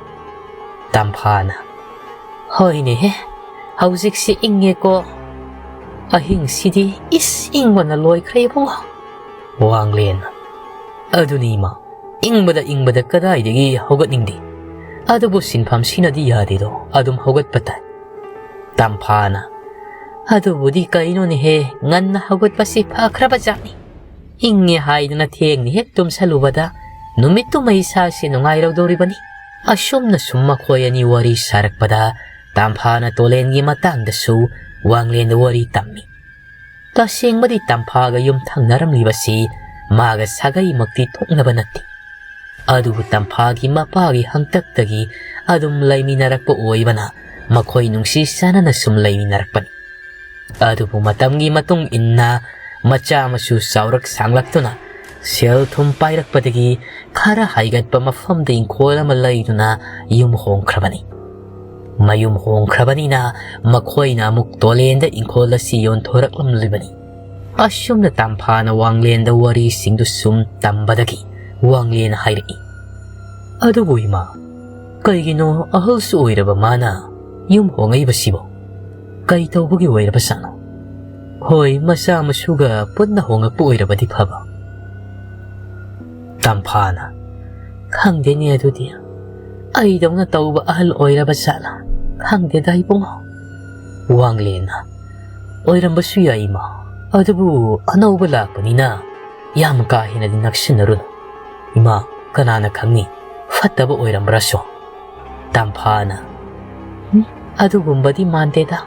ꯇꯝꯐꯥꯅ, "ꯍꯣꯏꯅꯦꯍꯦ, ꯍꯧꯖꯤꯛꯁꯤ ꯏꯪꯉꯦꯀꯣ꯫ ꯑꯍꯤꯡꯁꯤꯗꯤ ꯏꯁ ꯏꯪꯕꯅ ꯂꯣꯏꯈ꯭ꯔꯦ ꯏꯕꯨꯡꯉꯣ꯫" ꯋꯥꯡꯂꯦꯟꯅ, "ꯑꯗꯨꯅꯤ ꯏꯃꯥ, ꯏꯪꯕꯗ ꯏꯪꯕꯗ ꯀꯗꯥꯏꯗꯒꯤ ꯍꯧꯒꯠꯅꯤꯡꯗꯦ꯫ ꯑꯗꯨꯕꯨ ꯁꯤꯟꯐꯝꯁꯤꯅꯗꯤ ꯌꯥꯗꯦꯗꯣ, ꯑꯗꯨꯝ ꯍꯧꯒꯠꯄ ꯇꯥꯏ꯫" ꯇꯝꯐꯥꯅ, "ꯑꯗꯨꯕꯨꯗꯤ ꯀꯩꯅꯣꯅꯦꯍꯦ, ꯉꯟꯅ ꯍꯧꯒꯠꯄꯁꯤ ꯐꯈ꯭ꯔꯕ ꯖꯥꯠꯅꯤ꯫ ꯏꯪꯉꯦ ꯍꯥꯏꯗꯨꯅ ꯊꯦꯡꯅ ꯍꯦꯛ ꯇꯨꯝꯁꯜꯂꯨꯕꯗ ꯅꯨꯃꯤꯠꯇꯨꯃ ꯏꯁꯥꯁꯦ ꯅꯨꯡꯉꯥꯏꯔꯧꯗꯧꯔꯤꯕꯅꯤ꯫" ꯑꯁꯨꯝꯅ ꯁꯨꯝ ꯃꯈꯣꯏ ꯑꯅꯤ ꯋꯥꯔꯤ ꯁꯥꯔꯛꯄꯗ ꯇꯝꯐꯥꯅ ꯇꯣꯂꯦꯟꯒꯤ ꯃꯇꯥꯡꯗꯁꯨ ꯋꯥꯡꯂꯦꯟꯗ ꯋꯥꯔꯤ ꯇꯝꯃꯤ꯫ ꯇꯁꯦꯡꯕꯗꯤ ꯇꯝꯐꯥꯒ ꯌꯨꯝꯊꯪꯅꯔꯝꯂꯤꯕꯁꯤ ꯃꯥꯒ ꯁꯥꯒꯩꯃꯛꯇꯤ ꯊꯣꯛꯅꯕ ꯅꯠꯇꯦ꯫ ꯑꯗꯨꯕꯨ ꯇꯝꯐꯥꯒꯤ ꯃꯄꯥꯒꯤ ꯍꯪꯇꯛꯇꯒꯤ ꯑꯗꯨꯝ ꯂꯩꯃꯤꯟꯅꯔꯛꯄ ꯑꯣꯏꯕꯅ ꯃꯈꯣꯏ ꯅꯨꯡꯁꯤ ꯆꯥꯟꯅꯅ ꯁꯨꯝ ꯂꯩꯃꯤꯟꯅꯔꯛꯄꯅꯤ꯫ ꯑꯗꯨꯕꯨ ꯃꯇꯝꯒꯤ ꯃꯇꯨꯡ ꯏꯟꯅ ꯃꯆꯥ ꯃꯁꯨ ꯆꯥꯎꯔꯛ ꯁꯥꯡꯂꯛꯇꯨꯅ ꯁꯦꯜ ꯊꯨꯝ ꯄꯥꯏꯔꯛꯄꯗꯒꯤ ꯈꯔ ꯍꯥꯏꯒꯠꯄ ꯃꯐꯝꯗ ꯏꯪꯈꯣꯜ ꯑꯃ ꯂꯩꯗꯨꯅ ꯌꯨꯝ ꯍꯣꯡꯈ꯭ꯔꯕꯅꯤ꯫ ꯃꯌꯨꯝ ꯍꯣꯡꯈ꯭ꯔꯕꯅꯤꯅ ꯃꯈꯣꯏꯅ ꯑꯃꯨꯛ ꯇꯣꯂꯦꯟꯗ ꯏꯪꯈꯣꯜ ꯑꯁꯤ ꯌꯣꯟꯊꯣꯔꯛꯂꯝꯂꯤꯕꯅꯤ꯫ ꯑꯁꯨꯝꯅ ꯇꯝꯐꯥꯅ ꯋꯥꯡꯂꯦꯟꯗ ꯋꯥꯔꯤꯁꯤꯡꯗꯨ ꯁꯨꯝ ꯇꯝꯕꯗꯒꯤ ꯋꯥꯡꯂꯦꯟꯅ ꯍꯥꯏꯔꯛꯏ, "ꯑꯗꯨꯕꯨ ꯏꯃꯥ, ꯀꯩꯒꯤꯅꯣ ꯑꯍꯜꯁꯨ ꯑꯣꯏꯔꯕ ꯃꯥꯅ ꯌꯨꯝ ꯍꯣꯡꯉꯛꯏꯕꯁꯤꯕꯣ? ꯀꯩ ꯇꯧꯕꯒꯤ ꯑꯣꯏꯔꯕꯖꯥꯠꯅꯣ? ꯍꯣꯏ, ꯃꯆꯥ ꯃꯁꯨꯒ ꯄꯨꯟꯅ ꯍꯣꯡꯉꯛꯄ ꯑꯣꯏꯔꯕꯗꯤ ꯐꯕ꯫" ꯇꯝꯐꯥꯅ, "ꯈꯪꯗꯦꯅꯦ ꯑꯗꯨꯗꯤ꯫ ꯑꯩꯗꯧꯅ ꯇꯧꯕ ꯑꯍꯜ ꯑꯣꯏꯔꯕ ꯖꯥꯠꯂꯥ? ꯈꯪꯗꯦꯗ ꯏꯕꯨꯡꯉꯣ꯫" ꯋꯥꯡꯂꯦꯟꯅ, "ꯑꯣꯏꯔꯝꯕꯁꯨ ꯌꯥꯏ ꯏꯃꯥ꯫ ꯑꯗꯨꯕꯨ ꯑꯅꯧꯕ ꯂꯥꯛꯄꯅꯤꯅ ꯌꯥꯝ ꯀꯥ ꯍꯦꯟꯅꯗꯤ ꯅꯛꯁꯤꯟꯅꯔꯨꯅꯨ꯫ ꯏꯃꯥ, ꯀꯅꯥꯅ ꯈꯪꯅꯤ, ꯐꯠꯇꯕ ꯑꯣꯏꯔꯝꯕ꯭ꯔꯥꯁꯨ꯫ ꯇꯝꯐꯥꯅ, "ꯎꯝ, ꯑꯗꯨꯒꯨꯝꯕꯗꯤ ꯃꯥꯟꯗꯦꯗ꯫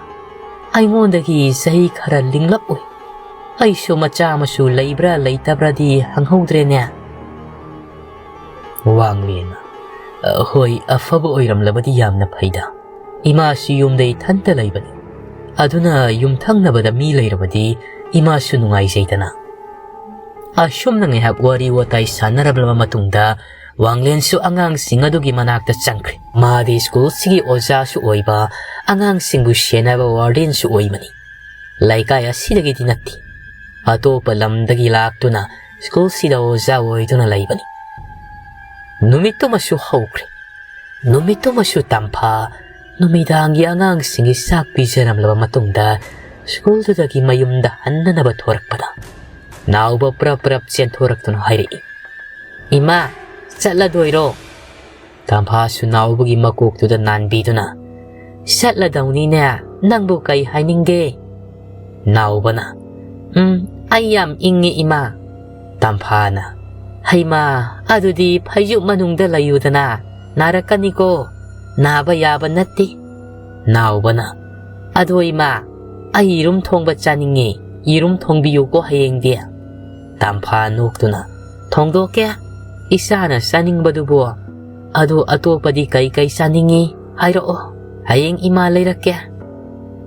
ꯑꯩꯉꯣꯟꯗꯒꯤ ꯆꯍꯤ ꯈꯔ ꯂꯤꯡꯂꯛꯎꯏ꯫ ꯑꯩꯁꯨ ꯃꯆꯥ ꯃꯁꯨ ꯂꯩꯕ꯭ꯔꯥ ꯂꯩꯇꯕ꯭ꯔꯥꯗꯤ ꯍꯪꯍꯧꯗ꯭ꯔꯦꯅꯦ꯫" ꯋꯥꯡꯂꯦꯟꯅ, "ꯑ, ꯍꯣꯏ, ꯑꯐꯕ ꯑꯣꯏꯔꯝꯂꯕꯗꯤ ꯌꯥꯝꯅ ꯐꯩꯗ꯫ ꯏꯃꯥꯁꯤ ꯌꯨꯝꯗ ꯏꯊꯟꯇ ꯂꯩꯕꯅꯤ꯫ ꯑꯗꯨꯅ ꯌꯨꯝꯊꯪꯅꯕꯗ ꯃꯤ ꯂꯩꯔꯕꯗꯤ ꯏꯃꯥꯁꯨ ꯅꯨꯡꯉꯥꯏꯖꯩꯗꯅ꯫" ꯑꯁꯨꯝꯅ ꯉꯥꯏꯍꯥꯛ ꯋꯥꯔꯤ ꯋꯥꯇꯥꯏ ꯁꯥꯟꯅꯔꯕ ꯃꯇꯨꯡꯗ ꯋꯥꯡꯂꯦꯟꯁꯨ ꯑꯉꯥꯡꯁꯤꯡ ꯑꯗꯨꯒꯤ ꯃꯅꯥꯛꯇ ꯆꯪꯈ꯭ꯔꯦ꯫ ꯃꯥꯗꯤ ꯁ꯭ꯀꯨꯜꯁꯤꯒꯤ ꯑꯣꯖꯥꯁꯨ ꯑꯣꯏꯕ, ꯑꯉꯥꯡꯁꯤꯡꯕꯨ ꯁꯦꯟꯅꯕ ꯋꯥꯔꯗꯦꯟꯁꯨ ꯑꯣꯏꯕꯅꯤ꯫ ꯂꯩꯀꯥꯏ ꯑꯁꯤꯗꯒꯤꯗꯤ ꯅꯠꯇꯦ꯫ ꯑꯇꯣꯞꯄ ꯂꯝꯗꯒꯤ ꯂꯥꯛꯇꯨꯅ ꯁ꯭ꯀꯨꯜꯁꯤꯗ ꯑꯣꯖꯥ ꯑꯣꯏꯗꯨꯅ ꯂꯩꯕꯅꯤ꯫ ꯅꯨꯃꯤꯠꯇꯨꯃꯁꯨ ꯍꯧꯈ꯭ꯔꯦ꯫ ꯅꯨꯃꯤꯠꯇꯨꯃꯁꯨ ꯇꯝꯐꯥ ꯅꯨꯃꯤꯗꯥꯡꯒꯤ ꯑꯉꯥꯡꯁꯤꯡꯒꯤ ꯆꯥꯛ ꯄꯤꯖꯔꯝꯂꯕ ꯃꯇꯨꯡꯗ ꯁ꯭ꯀꯨꯜꯗꯨꯗꯒꯤ ꯃꯌꯨꯝꯗ ꯍꯟꯅꯅꯕ ꯊꯣꯔꯛꯄꯗ ꯅꯥꯎꯕ ꯄ꯭ꯔꯞ ꯄ꯭ꯔꯞ ꯆꯦꯟꯊꯣꯔꯛꯇꯨꯅ ꯍꯥꯏꯔꯛꯏ, "ꯏꯃꯥ, ꯆꯠꯂꯗꯣꯏꯔꯣ?" ꯇꯝꯐꯥꯁꯨ ꯅꯥꯎꯕꯒꯤ ꯃꯀꯣꯛꯇꯨꯗ ꯅꯥꯟꯕꯤꯗꯨꯅ, "ꯆꯠꯂꯗꯧꯅꯤꯅꯦ, ꯅꯪꯕꯨ ꯀꯩ ꯍꯥꯏꯅꯤꯡꯒꯦ?" ꯅꯥꯎꯕꯅ, "ꯎꯝ, ꯑꯩ ꯌꯥꯝ ꯏꯪꯉꯤ, ꯏꯃꯥ꯫" ꯇꯝꯐꯥꯅ, "ꯍꯩꯃꯥ, ꯑꯗꯨꯗꯤ ꯐꯩꯖꯨꯞ ꯃꯅꯨꯡꯗ ꯂꯩꯌꯨꯗꯅ, ꯅꯥꯔꯛꯀꯅꯤꯀꯣ, ꯅꯥꯕ ꯌꯥꯕ ꯅꯠꯇꯦ꯫" ꯅꯥꯎꯕꯅ, "ꯑꯗꯣ ꯏꯃꯥ, ꯑꯩ ꯌꯦꯔꯨꯝ ꯊꯣꯡꯕ ꯆꯥꯅꯤꯡꯉꯤ, ꯌꯦꯔꯨꯝ ꯊꯣꯡꯕꯤꯌꯨꯀꯣ ꯍꯌꯦꯡꯗꯤ꯫" ꯇꯝꯐꯥ ꯅꯣꯛꯇꯨꯅ, "ꯊꯣꯡꯗꯣꯛꯀꯦ, ꯏꯆꯥꯅ ꯆꯥꯅꯤꯡꯕꯗꯨꯕꯨ꯫ ꯑꯗꯨ ꯑꯇꯣꯞꯄꯗꯤ ꯀꯩ ꯀꯩ ꯆꯥꯅꯤꯡꯉꯤ ꯍꯥꯏꯔꯛꯑꯣ, ꯍꯌꯦꯡ ꯏꯃꯥ ꯂꯩꯔꯛꯀꯦ꯫"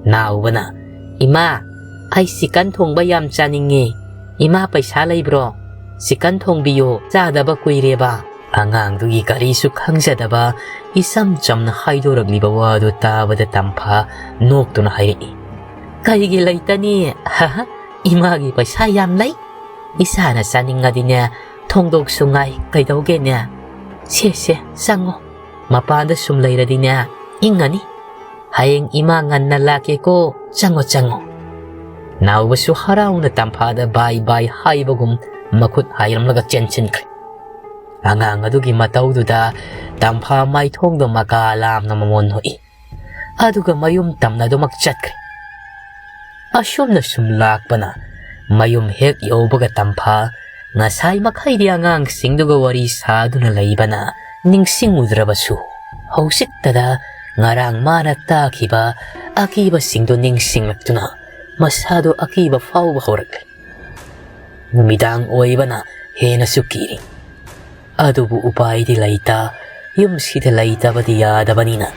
ꯅꯥꯎꯕꯅ, "ꯏꯃꯥ, ꯑꯩ ꯆꯤꯀꯟ ꯊꯣꯡꯕ ꯌꯥꯝ ꯆꯥꯅꯤꯡꯉꯤ꯫ ꯏꯃꯥ, ꯄꯩꯁꯥ ꯂꯩꯕ꯭ꯔꯣ? ꯆꯤꯀꯟ ꯊꯣꯡꯕꯤꯌꯣ, ꯆꯥꯗꯕ ꯀꯨꯏꯔꯦꯕ꯫" ꯑꯉꯥꯡꯗꯨꯒꯤ ꯀꯔꯤꯁꯨ ꯈꯪꯖꯗꯕ ꯏꯆꯝ ꯆꯝꯅ ꯍꯥꯏꯗꯣꯔꯛꯂꯤꯕ ꯋꯥꯗꯨ ꯇꯥꯕꯗ ꯇꯝꯐꯥ ꯅꯣꯛꯇꯨꯅ ꯍꯥꯏꯔꯛꯏ, "ꯀꯔꯤꯒꯤ ꯂꯩꯇꯅꯤ? ꯍꯍ, ꯏꯃꯥꯒꯤ ꯄꯩꯁꯥ ꯌꯥꯝ ꯂꯩ꯫ ꯏꯆꯥꯅ ꯆꯥꯅꯤꯡꯉꯗꯤꯅꯦ, ꯊꯣꯡꯗꯣꯛꯁꯨ ꯉꯥꯏ, ꯀꯩꯗꯧꯒꯦꯅꯦ? ꯁꯦ, ꯁꯦ, ꯆꯪꯉꯣ꯫ ꯃꯄꯥꯟꯗ ꯁꯨꯝ ꯂꯩꯔꯗꯤꯅꯦ, ꯏꯪꯉꯅꯤ꯫ ꯍꯌꯦꯡ ꯏꯃꯥ ꯉꯟꯅ ꯂꯥꯛꯀꯦꯀꯣ, ꯆꯪꯉꯣ, ꯆꯪꯉꯣ꯫" ꯅꯥꯎꯕꯁꯨ ꯍꯔꯥꯎꯅ ꯇꯝꯐꯥꯗ ꯕꯥꯏ ꯕꯥꯏ ꯍꯥꯏꯕꯒꯨꯝ ꯃꯈꯨꯠ ꯍꯥꯏꯔꯝꯂꯒ ꯆꯦꯟꯁꯤꯟꯈ꯭ꯔꯦ꯫ ꯑꯉꯥꯡ ꯑꯗꯨꯒꯤ ꯃꯇꯧꯗꯨꯗ ꯇꯝꯐꯥ ꯃꯥꯏꯊꯣꯡꯗꯣ ꯃꯀꯥ ꯂꯥꯝꯅ ꯃꯃꯣꯟ ꯅꯣꯛꯏ꯫ ꯑꯗꯨꯒ ꯃꯌꯨꯝ ꯇꯝꯅ ꯑꯗꯨꯃꯛ ꯆꯠꯈ꯭ꯔꯦ꯫ ꯑꯁꯨꯝꯅ ꯁꯨꯝ ꯂꯥꯛꯄꯅ ꯃꯌꯨꯝ ꯍꯦꯛ ꯌꯧꯕꯒ ꯇꯝꯐꯥ ꯉꯁꯥꯏ ꯃꯈꯩꯗꯤ ꯑꯉꯥꯡꯁꯤꯡꯗꯨꯒ ꯋꯥꯔꯤ ꯁꯥꯗꯨꯅ ꯂꯩꯕꯅ ꯅꯤꯡꯁꯤꯡꯉꯨꯗ꯭ꯔꯕꯁꯨ, ꯍꯧꯖꯤꯛꯇꯗ ꯉꯔꯥꯡ ꯃꯥꯅ ꯇꯥꯈꯤꯕ ꯑꯀꯤꯕꯁꯤꯡꯗꯨ ꯅꯤꯡꯁꯤꯡꯂꯛꯇꯨꯅ ꯃꯁꯥꯗꯨ ꯑꯀꯤꯕ ꯐꯥꯎꯕ ꯍꯧꯔꯛꯂꯦ꯫ ꯅꯨꯃꯤꯗꯥꯡ ꯑꯣꯏꯕꯅ ꯍꯦꯟꯅꯁꯨ ꯀꯤꯔꯤ꯫ ꯑꯗꯨꯕꯨ ꯎꯄꯥꯏꯗꯤ ꯂꯩꯇ, ꯌꯨꯝꯁꯤꯗ ꯂꯩꯇꯕꯗꯤ ꯌꯥꯗꯕꯅꯤꯅ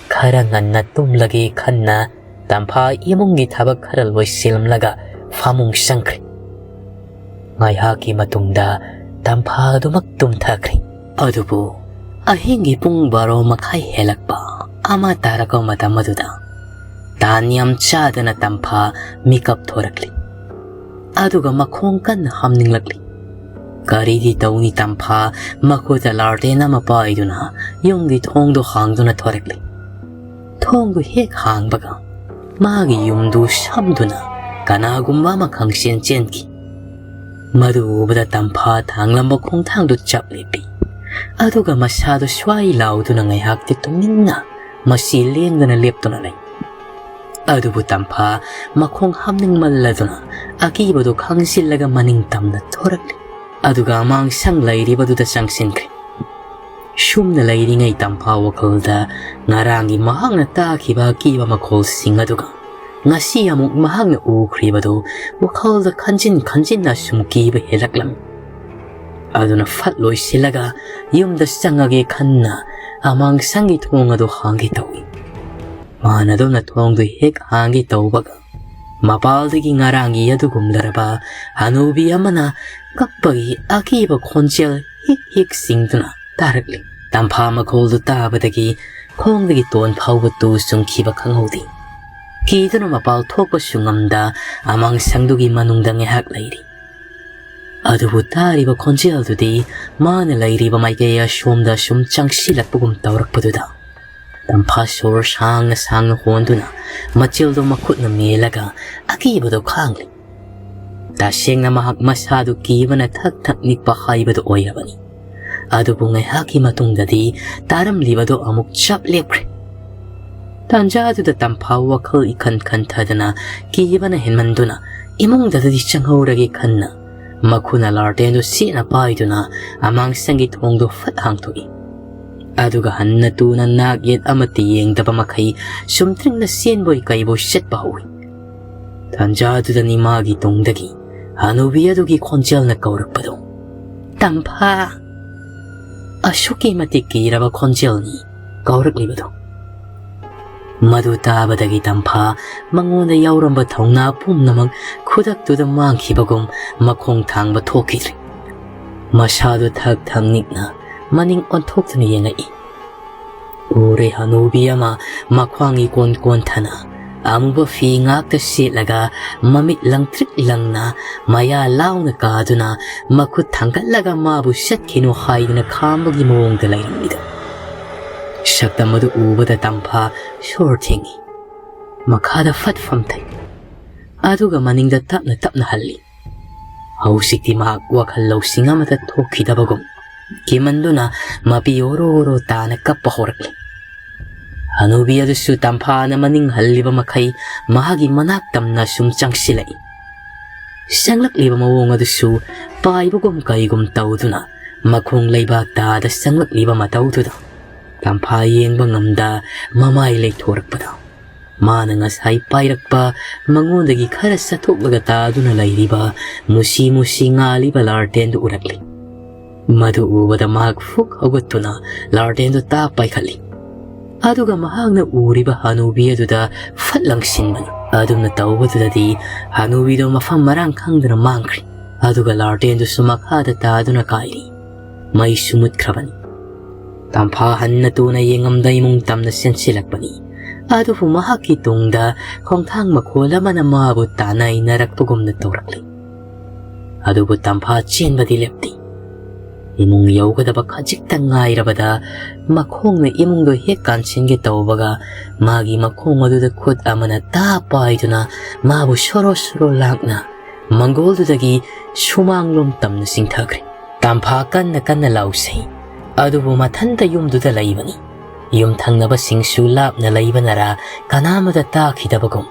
ꯈꯔ ꯉꯟꯅ ꯇꯨꯝꯂꯒꯦ ꯈꯟꯅ ꯇꯝꯐꯥ ꯏꯃꯨꯡꯒꯤ ꯊꯕꯛ ꯈꯔ ꯂꯣꯏꯁꯤꯜꯂꯝꯂꯒ ꯐꯃꯨꯡ ꯆꯪꯈ꯭ꯔꯦ꯫ ꯉꯥꯏꯍꯥꯛꯀꯤ ꯃꯇꯨꯡꯗ ꯇꯝꯐꯥ ꯑꯗꯨꯃꯛ ꯇꯨꯝꯊꯈ꯭ꯔꯦ꯫ ꯑꯗꯨꯕꯨ ꯑꯍꯤꯡꯒꯤ ꯄꯨꯡ ꯕꯥꯔꯣ ꯃꯈꯥꯏ ꯍꯦꯜꯂꯛꯄ ꯑꯃ ꯇꯥꯔꯛꯄ ꯃꯇꯝ ꯑꯗꯨꯗ ꯇꯥꯟ ꯌꯥꯝ ꯆꯥꯗꯅ ꯇꯝꯐꯥ ꯃꯤꯀꯞ ꯊꯣꯔꯛꯂꯤ꯫ ꯑꯗꯨꯒ ꯃꯈꯣꯡ ꯀꯟꯅ ꯍꯥꯝꯅꯤꯡꯂꯛꯂꯤ꯫ ꯀꯔꯤꯗꯤ ꯇꯧꯅꯤ, ꯇꯝꯐꯥ ꯃꯈꯨꯠꯇ ꯂꯥꯔꯇꯦꯟ ꯑꯃ ꯄꯥꯏꯗꯨꯅ ꯌꯨꯝꯒꯤ ꯊꯣꯡꯗꯨ ꯍꯥꯡꯗꯨꯅ ꯊꯣꯔꯛꯂꯤ꯫ ꯊꯣꯡꯗꯨ ꯍꯦꯛ ꯍꯥꯡꯕꯒ ꯃꯥꯒꯤ ꯌꯨꯝꯗꯨ ꯁꯝꯗꯨꯅ ꯀꯅꯥꯒꯨꯝꯕ ꯑꯃ ꯈꯪꯆꯦꯟ ꯆꯦꯟꯈꯤ꯫ ꯃꯗꯨ ꯎꯕꯗ ꯇꯝꯐꯥ ꯊꯥꯡꯂꯝꯕ ꯈꯣꯡꯊꯥꯡꯗꯨ ꯆꯞ ꯂꯦꯞꯄꯤ꯫ ꯑꯗꯨꯒ ꯃꯁꯥꯗꯨ ꯁ꯭ꯋꯥꯏ ꯂꯥꯎꯗꯨꯅ ꯉꯥꯏꯍꯥꯛꯇꯤ ꯇꯨꯃꯤꯟꯅ ꯃꯁꯤ ꯂꯦꯡꯗꯅ ꯂꯦꯞꯇꯨꯅ ꯂꯩ꯫ ꯑꯗꯨꯕꯨ ꯇꯝꯐꯥ ꯃꯈꯣꯡ ꯍꯥꯝꯅꯤꯡꯃꯜꯂꯗꯨꯅ ꯑꯀꯤꯕꯗꯨ ꯈꯥꯡꯖꯤꯜꯂꯒ ꯃꯅꯤꯡ ꯇꯝꯅ ꯊꯣꯔꯛꯂꯤ꯫ ꯑꯗꯨꯒ ꯑꯃꯥꯡꯁꯪ ꯂꯩꯔꯤꯕꯗꯨꯗ ꯆꯪꯁꯤꯟꯈ꯭ꯔꯦ꯫ ꯁꯨꯝꯅ ꯂꯩꯔꯤꯉꯩ ꯇꯝꯐꯥ ꯋꯥꯈꯜꯗ ꯉꯔꯥꯡꯒꯤ ꯃꯍꯥꯛꯅ ꯇꯥꯈꯤꯕ ꯑꯀꯤꯕ ꯃꯈꯣꯜꯁꯤꯡ ꯑꯗꯨꯒ ꯉꯁꯤ ꯑꯃꯨꯛ ꯃꯍꯥꯛꯅ ꯎꯈ꯭ꯔꯤꯕꯗꯨ ꯋꯥꯈꯜꯗ ꯈꯟꯖꯤꯟ ꯈꯟꯖꯤꯟꯅ ꯁꯨꯝ ꯀꯤꯕ ꯍꯦꯜꯂꯛꯂꯝꯃꯤ꯫ ꯑꯗꯨꯅ ꯐꯠ ꯂꯣꯏꯁꯤꯜꯂꯒ ꯌꯨꯝꯗ ꯆꯪꯉꯒꯦ ꯈꯟꯅ ꯑꯃꯥꯡꯁꯪꯒꯤ ꯊꯣꯡ ꯑꯗꯨ ꯍꯥꯡꯒꯦ ꯇꯧꯏ꯫ ꯃꯥꯅ ꯑꯗꯨꯝꯅ ꯊꯣꯡꯗꯨ ꯍꯦꯛ ꯍꯥꯡꯒꯦ ꯇꯧꯕꯒ ꯃꯄꯥꯜꯗꯒꯤ ꯉꯔꯥꯡꯒꯤ ꯑꯗꯨꯒꯨꯝꯂꯔꯕ ꯍꯅꯨꯕꯤ ꯑꯃꯅ ꯀꯞꯄꯒꯤ ꯑꯀꯤꯕ ꯈꯣꯟꯖꯦꯜ ꯍꯤꯛ ꯍꯤꯛ ꯆꯤꯡꯗꯨꯅ ꯇꯥꯔꯛꯂꯤ꯫ ꯇꯝꯐꯥ ꯃꯈꯣꯜꯗꯨ ꯇꯥꯕꯗꯒꯤ ꯈꯣꯡꯗꯒꯤ ꯇꯣꯟ ꯐꯥꯎꯕ ꯇꯨ ꯆꯨꯡꯈꯤꯕ ꯈꯪꯍꯧꯗꯦ꯫ ꯀꯤꯗꯨꯅ ꯃꯄꯥꯜ ꯊꯣꯛꯄꯁꯨ ꯉꯝꯗ ꯑꯃꯥꯡꯁꯪꯗꯨꯒꯤ ꯃꯅꯨꯡꯗ ꯉꯥꯏꯍꯥꯛ ꯂꯩꯔꯤ꯫ ꯑꯗꯨꯕꯨ ꯇꯥꯔꯤꯕ ꯈꯣꯟꯖꯦꯜꯗꯨꯗꯤ ꯃꯥꯅ ꯂꯩꯔꯤꯕ ꯃꯥꯏꯀꯩ ꯑꯁꯣꯝꯗ ꯁꯨꯝ ꯆꯪꯁꯤꯜꯂꯛꯄꯒꯨꯝ ꯇꯧꯔꯛꯄꯗꯨꯗ ꯇꯝꯐꯥ ꯁꯣꯔ ꯁꯥꯡꯅ ꯁꯥꯡꯅ ꯍꯣꯟꯗꯨꯅ ꯃꯆꯤꯜꯗꯨ ꯃꯈꯨꯠꯅ ꯃꯦꯜꯂꯒ ꯑꯀꯤꯕꯗꯨ ꯈꯥꯡꯂꯤ꯫ ꯇꯁꯦꯡꯅ ꯃꯍꯥꯛ ꯃꯁꯥꯗꯨ ꯀꯤꯕꯅ ꯊꯛ ꯊꯛ ꯅꯤꯛꯄ ꯍꯥꯏꯕꯗꯨ ꯑꯣꯏꯔꯕꯅꯤ꯫ ꯑꯗꯨꯕꯨ ꯉꯥꯏꯍꯥꯛꯀꯤ ꯃꯇꯨꯡꯗꯗꯤ ꯇꯥꯔꯝꯂꯤꯕꯗꯨ ꯑꯃꯨꯛ ꯆꯞ ꯂꯦꯞꯈ꯭ꯔꯦ꯫ ꯇꯥꯟꯖꯥꯗꯨꯗ ꯇꯝꯐꯥ ꯋꯥꯈꯜ ꯏꯈꯟ ꯈꯟꯊꯗꯅ ꯀꯤꯕꯅ ꯍꯦꯟꯃꯟꯗꯨꯅ ꯏꯃꯨꯡꯗꯗꯤ ꯆꯪꯍꯧꯔꯒꯦ ꯈꯟꯅ ꯃꯈꯨꯅ ꯂꯥꯔꯇꯦꯟꯗꯨ ꯁꯦꯠꯅ ꯄꯥꯏꯗꯨꯅ ꯑꯃꯥꯡꯁꯪꯒꯤ ꯊꯣꯡꯗꯨ ꯐꯠ ꯍꯥꯡꯗꯣꯛꯏ꯫ ꯑꯗꯨꯒ ꯍꯟꯅ ꯇꯨꯅ ꯅꯥꯛ ꯌꯦꯠ ꯑꯃꯠꯇ ꯌꯦꯡꯗꯕ ꯃꯈꯩ ꯆꯨꯝꯗ꯭ꯔꯤꯡꯅ ꯆꯦꯟꯕꯣꯏ ꯀꯩꯕꯣꯏ ꯆꯠꯄ ꯍꯧꯏ꯫ ꯇꯥꯟꯖꯥꯗꯨꯗꯅꯤ ꯃꯥꯒꯤ ꯇꯨꯡꯗꯒꯤ ꯍꯅꯨꯕꯤ ꯑꯗꯨꯒꯤ ꯈꯣꯟꯖꯦꯜꯅ ꯀꯧꯔꯛꯄꯗꯨ꯫ "ꯇꯝꯐꯥ!" ꯑꯁꯨꯛꯀꯤ ꯃꯇꯤꯛ ꯀꯤꯔꯕ ꯈꯣꯟꯖꯦꯜꯅꯤ ꯀꯧꯔꯛꯂꯤꯕꯗꯨ꯫ ꯃꯗꯨ ꯇꯥꯕꯗꯒꯤ ꯇꯝꯐꯥ ꯃꯉꯣꯟꯗ ꯌꯥꯎꯔꯝꯕ ꯊꯧꯅꯥ ꯄꯨꯝꯅꯃꯛ ꯈꯨꯗꯛꯇꯨꯗ ꯃꯥꯡꯈꯤꯕꯒꯨꯝ ꯃꯈꯣꯡ ꯊꯥꯡꯕ ꯊꯣꯛꯈꯤꯗ꯭ꯔꯦ꯫ ꯃꯁꯥꯗꯨ ꯊꯛ ꯊꯛ ꯅꯤꯛꯅ ꯃꯅꯤꯡ ꯑꯣꯟꯊꯣꯛꯇꯨꯅ ꯌꯦꯡꯉꯛꯏ꯫ ꯎꯔꯦ ꯍꯅꯨꯕꯤ ꯑꯃ ꯃꯈ꯭ꯋꯥꯡ ꯏꯀꯣꯟ ꯀꯣꯟꯊꯅ ꯑꯃꯨꯕ ꯐꯤ ꯉꯥꯛꯇ ꯁꯦꯠꯂꯒ ꯃꯃꯤꯠ ꯂꯪꯇ꯭ꯔꯤꯛ ꯂꯪꯅ ꯃꯌꯥ ꯂꯥꯎꯅ ꯀꯥꯗꯨꯅ ꯃꯈꯨꯠ ꯊꯥꯡꯒꯠꯂꯒ ꯃꯥꯕꯨ ꯆꯠꯈꯤꯅꯨ ꯍꯥꯏꯗꯨꯅ ꯈꯥꯝꯕꯒꯤ ꯃꯑꯣꯡꯗ ꯂꯩꯔꯝꯃꯤꯗꯨ꯫ ꯁꯛꯇꯝ ꯑꯗꯨ ꯎꯕꯗ ꯇꯝꯐꯥ ꯁꯣꯔ ꯊꯦꯡꯉꯤ꯫ ꯃꯈꯥꯗ ꯐꯠ ꯐꯝꯊꯩ꯫ ꯑꯗꯨꯒ ꯃꯅꯤꯡꯗ ꯇꯞꯅ ꯇꯞꯅ ꯍꯜꯂꯤ꯫ ꯍꯧꯖꯤꯛꯇꯤ ꯃꯍꯥꯛ ꯋꯥꯈꯜ ꯂꯧꯁꯤꯡ ꯑꯃꯠꯇ ꯊꯣꯛꯈꯤꯗꯕꯒꯨꯝ ꯀꯤꯃꯟꯗꯨꯅ ꯃꯄꯤ ꯑꯣꯔꯣ ꯑꯣꯔꯣ ꯇꯥꯅ ꯀꯞꯄ ꯍꯧꯔꯛꯂꯤ꯫ ꯍꯅꯨꯕꯤ ꯑꯗꯨꯁꯨ ꯇꯝꯐꯥꯅ ꯃꯅꯤꯡ ꯍꯜꯂꯤꯕ ꯃꯈꯩ ꯃꯍꯥꯛꯀꯤ ꯃꯅꯥꯛ ꯇꯝꯅ ꯁꯨꯝ ꯆꯪꯁꯤꯜꯂꯛꯏ꯫ ꯆꯪꯂꯛꯂꯤꯕ ꯃꯑꯣꯡ ꯑꯗꯨꯁꯨ ꯄꯥꯏꯕꯒꯨꯝ ꯀꯩꯒꯨꯝ ꯇꯧꯗꯨꯅ ꯃꯈꯣꯡ ꯂꯩꯕꯥꯛ ꯇꯥꯗ ꯆꯪꯂꯛꯂꯤꯕ ꯃꯇꯧꯗꯨꯗ ꯇꯝꯐꯥ ꯌꯦꯡꯕ ꯉꯝꯗ ꯃꯃꯥꯏ ꯂꯩꯊꯣꯔꯛꯄꯗ ꯃꯥꯅ ꯉꯁꯥꯏ ꯄꯥꯏꯔꯛꯄ ꯃꯉꯣꯟꯗꯒꯤ ꯈꯔ ꯆꯠꯊꯣꯛꯂꯒ ꯇꯥꯗꯨꯅ ꯂꯩꯔꯤꯕ ꯃꯨꯁꯤ ꯃꯨꯁꯤ ꯉꯥꯜꯂꯤꯕ ꯂꯥꯔꯇꯦꯟꯗꯨ ꯎꯔꯛꯂꯤ꯫ ꯃꯗꯨ ꯎꯕꯗ ꯃꯍꯥꯛ ꯐꯨꯛ ꯍꯧꯒꯠꯇꯨꯅ ꯂꯥꯔꯇꯦꯟꯗꯨ ꯇꯥꯞ ꯄꯥꯏꯈꯠꯂꯤ꯫ ꯑꯗꯨꯒ ꯃꯍꯥꯛꯅ ꯎꯔꯤꯕ ꯍꯅꯨꯕꯤ ꯑꯗꯨꯗ ꯐꯠ ꯂꯪꯁꯤꯟꯕꯅꯤ꯫ ꯑꯗꯨꯝꯅ ꯇꯧꯕꯗꯨꯗꯗꯤ ꯍꯅꯨꯕꯤꯗꯨ ꯃꯐꯝ ꯃꯔꯥꯡ ꯈꯪꯗꯅ ꯃꯥꯡꯈ꯭ꯔꯦ꯫ ꯑꯗꯨꯒ ꯂꯥꯔꯇꯦꯟꯗꯨꯁꯨ ꯃꯈꯥꯗ ꯇꯥꯗꯨꯅ ꯀꯥꯏꯔꯤ꯫ ꯃꯩꯁꯨ ꯃꯨꯠꯈ꯭ꯔꯕꯅꯤ꯫ ꯇꯝꯐꯥ ꯍꯟꯅ ꯇꯨꯅ ꯌꯦꯡꯉꯝꯗ ꯏꯃꯨꯡ ꯇꯝꯅ ꯆꯦꯟꯁꯤꯜꯂꯛꯄꯅꯤ꯫ ꯑꯗꯨꯕꯨ ꯃꯍꯥꯛꯀꯤ ꯇꯨꯡꯗ ꯈꯣꯡꯊꯥꯡ ꯃꯈꯣꯜ ꯑꯃꯅ ꯃꯥꯕꯨ ꯇꯥꯟꯅ ꯏꯟꯅꯔꯛꯄꯒꯨꯝꯅ ꯇꯧꯔꯛꯂꯤ꯫ ꯑꯗꯨꯕꯨ ꯇꯝꯐꯥ ꯆꯦꯟꯕꯗꯤ ꯂꯦꯞꯇꯦ꯫ ꯏꯃꯨꯡ ꯌꯧꯒꯗꯕ ꯈꯖꯤꯛꯇ ꯉꯥꯏꯔꯕꯗ ꯃꯈꯣꯡꯅ ꯏꯃꯨꯡꯗꯣ ꯍꯦꯛ ꯀꯥꯟꯁꯤꯟꯒꯦ ꯇꯧꯕꯒ ꯃꯥꯒꯤ ꯃꯈꯣꯡ ꯑꯗꯨꯗ ꯈꯨꯠ ꯑꯃꯅ ꯇꯥ ꯄꯥꯏꯗꯨꯅ ꯃꯥꯕꯨ ꯁꯣꯔꯣ ꯁꯣꯔꯣ ꯂꯥꯛꯅ ꯃꯪꯒꯣꯜꯗꯨꯗꯒꯤ ꯁꯨꯃꯥꯡꯂꯣꯝ ꯇꯝꯅ ꯆꯤꯡꯊꯈ꯭ꯔꯦ꯫ ꯇꯝꯐꯥ ꯀꯟꯅ ꯀꯟꯅ ꯂꯥꯎꯁꯩ꯫ ꯑꯗꯨꯕꯨ ꯃꯊꯟꯇ ꯌꯨꯝꯗꯨꯗ ꯂꯩꯕꯅꯤ꯫ ꯌꯨꯝꯊꯪꯅꯕꯁꯤꯡꯁꯨ ꯂꯥꯞꯅ ꯂꯩꯕꯅꯔ ꯀꯅꯥꯃꯗ ꯇꯥꯈꯤꯗꯕꯒꯨꯝ,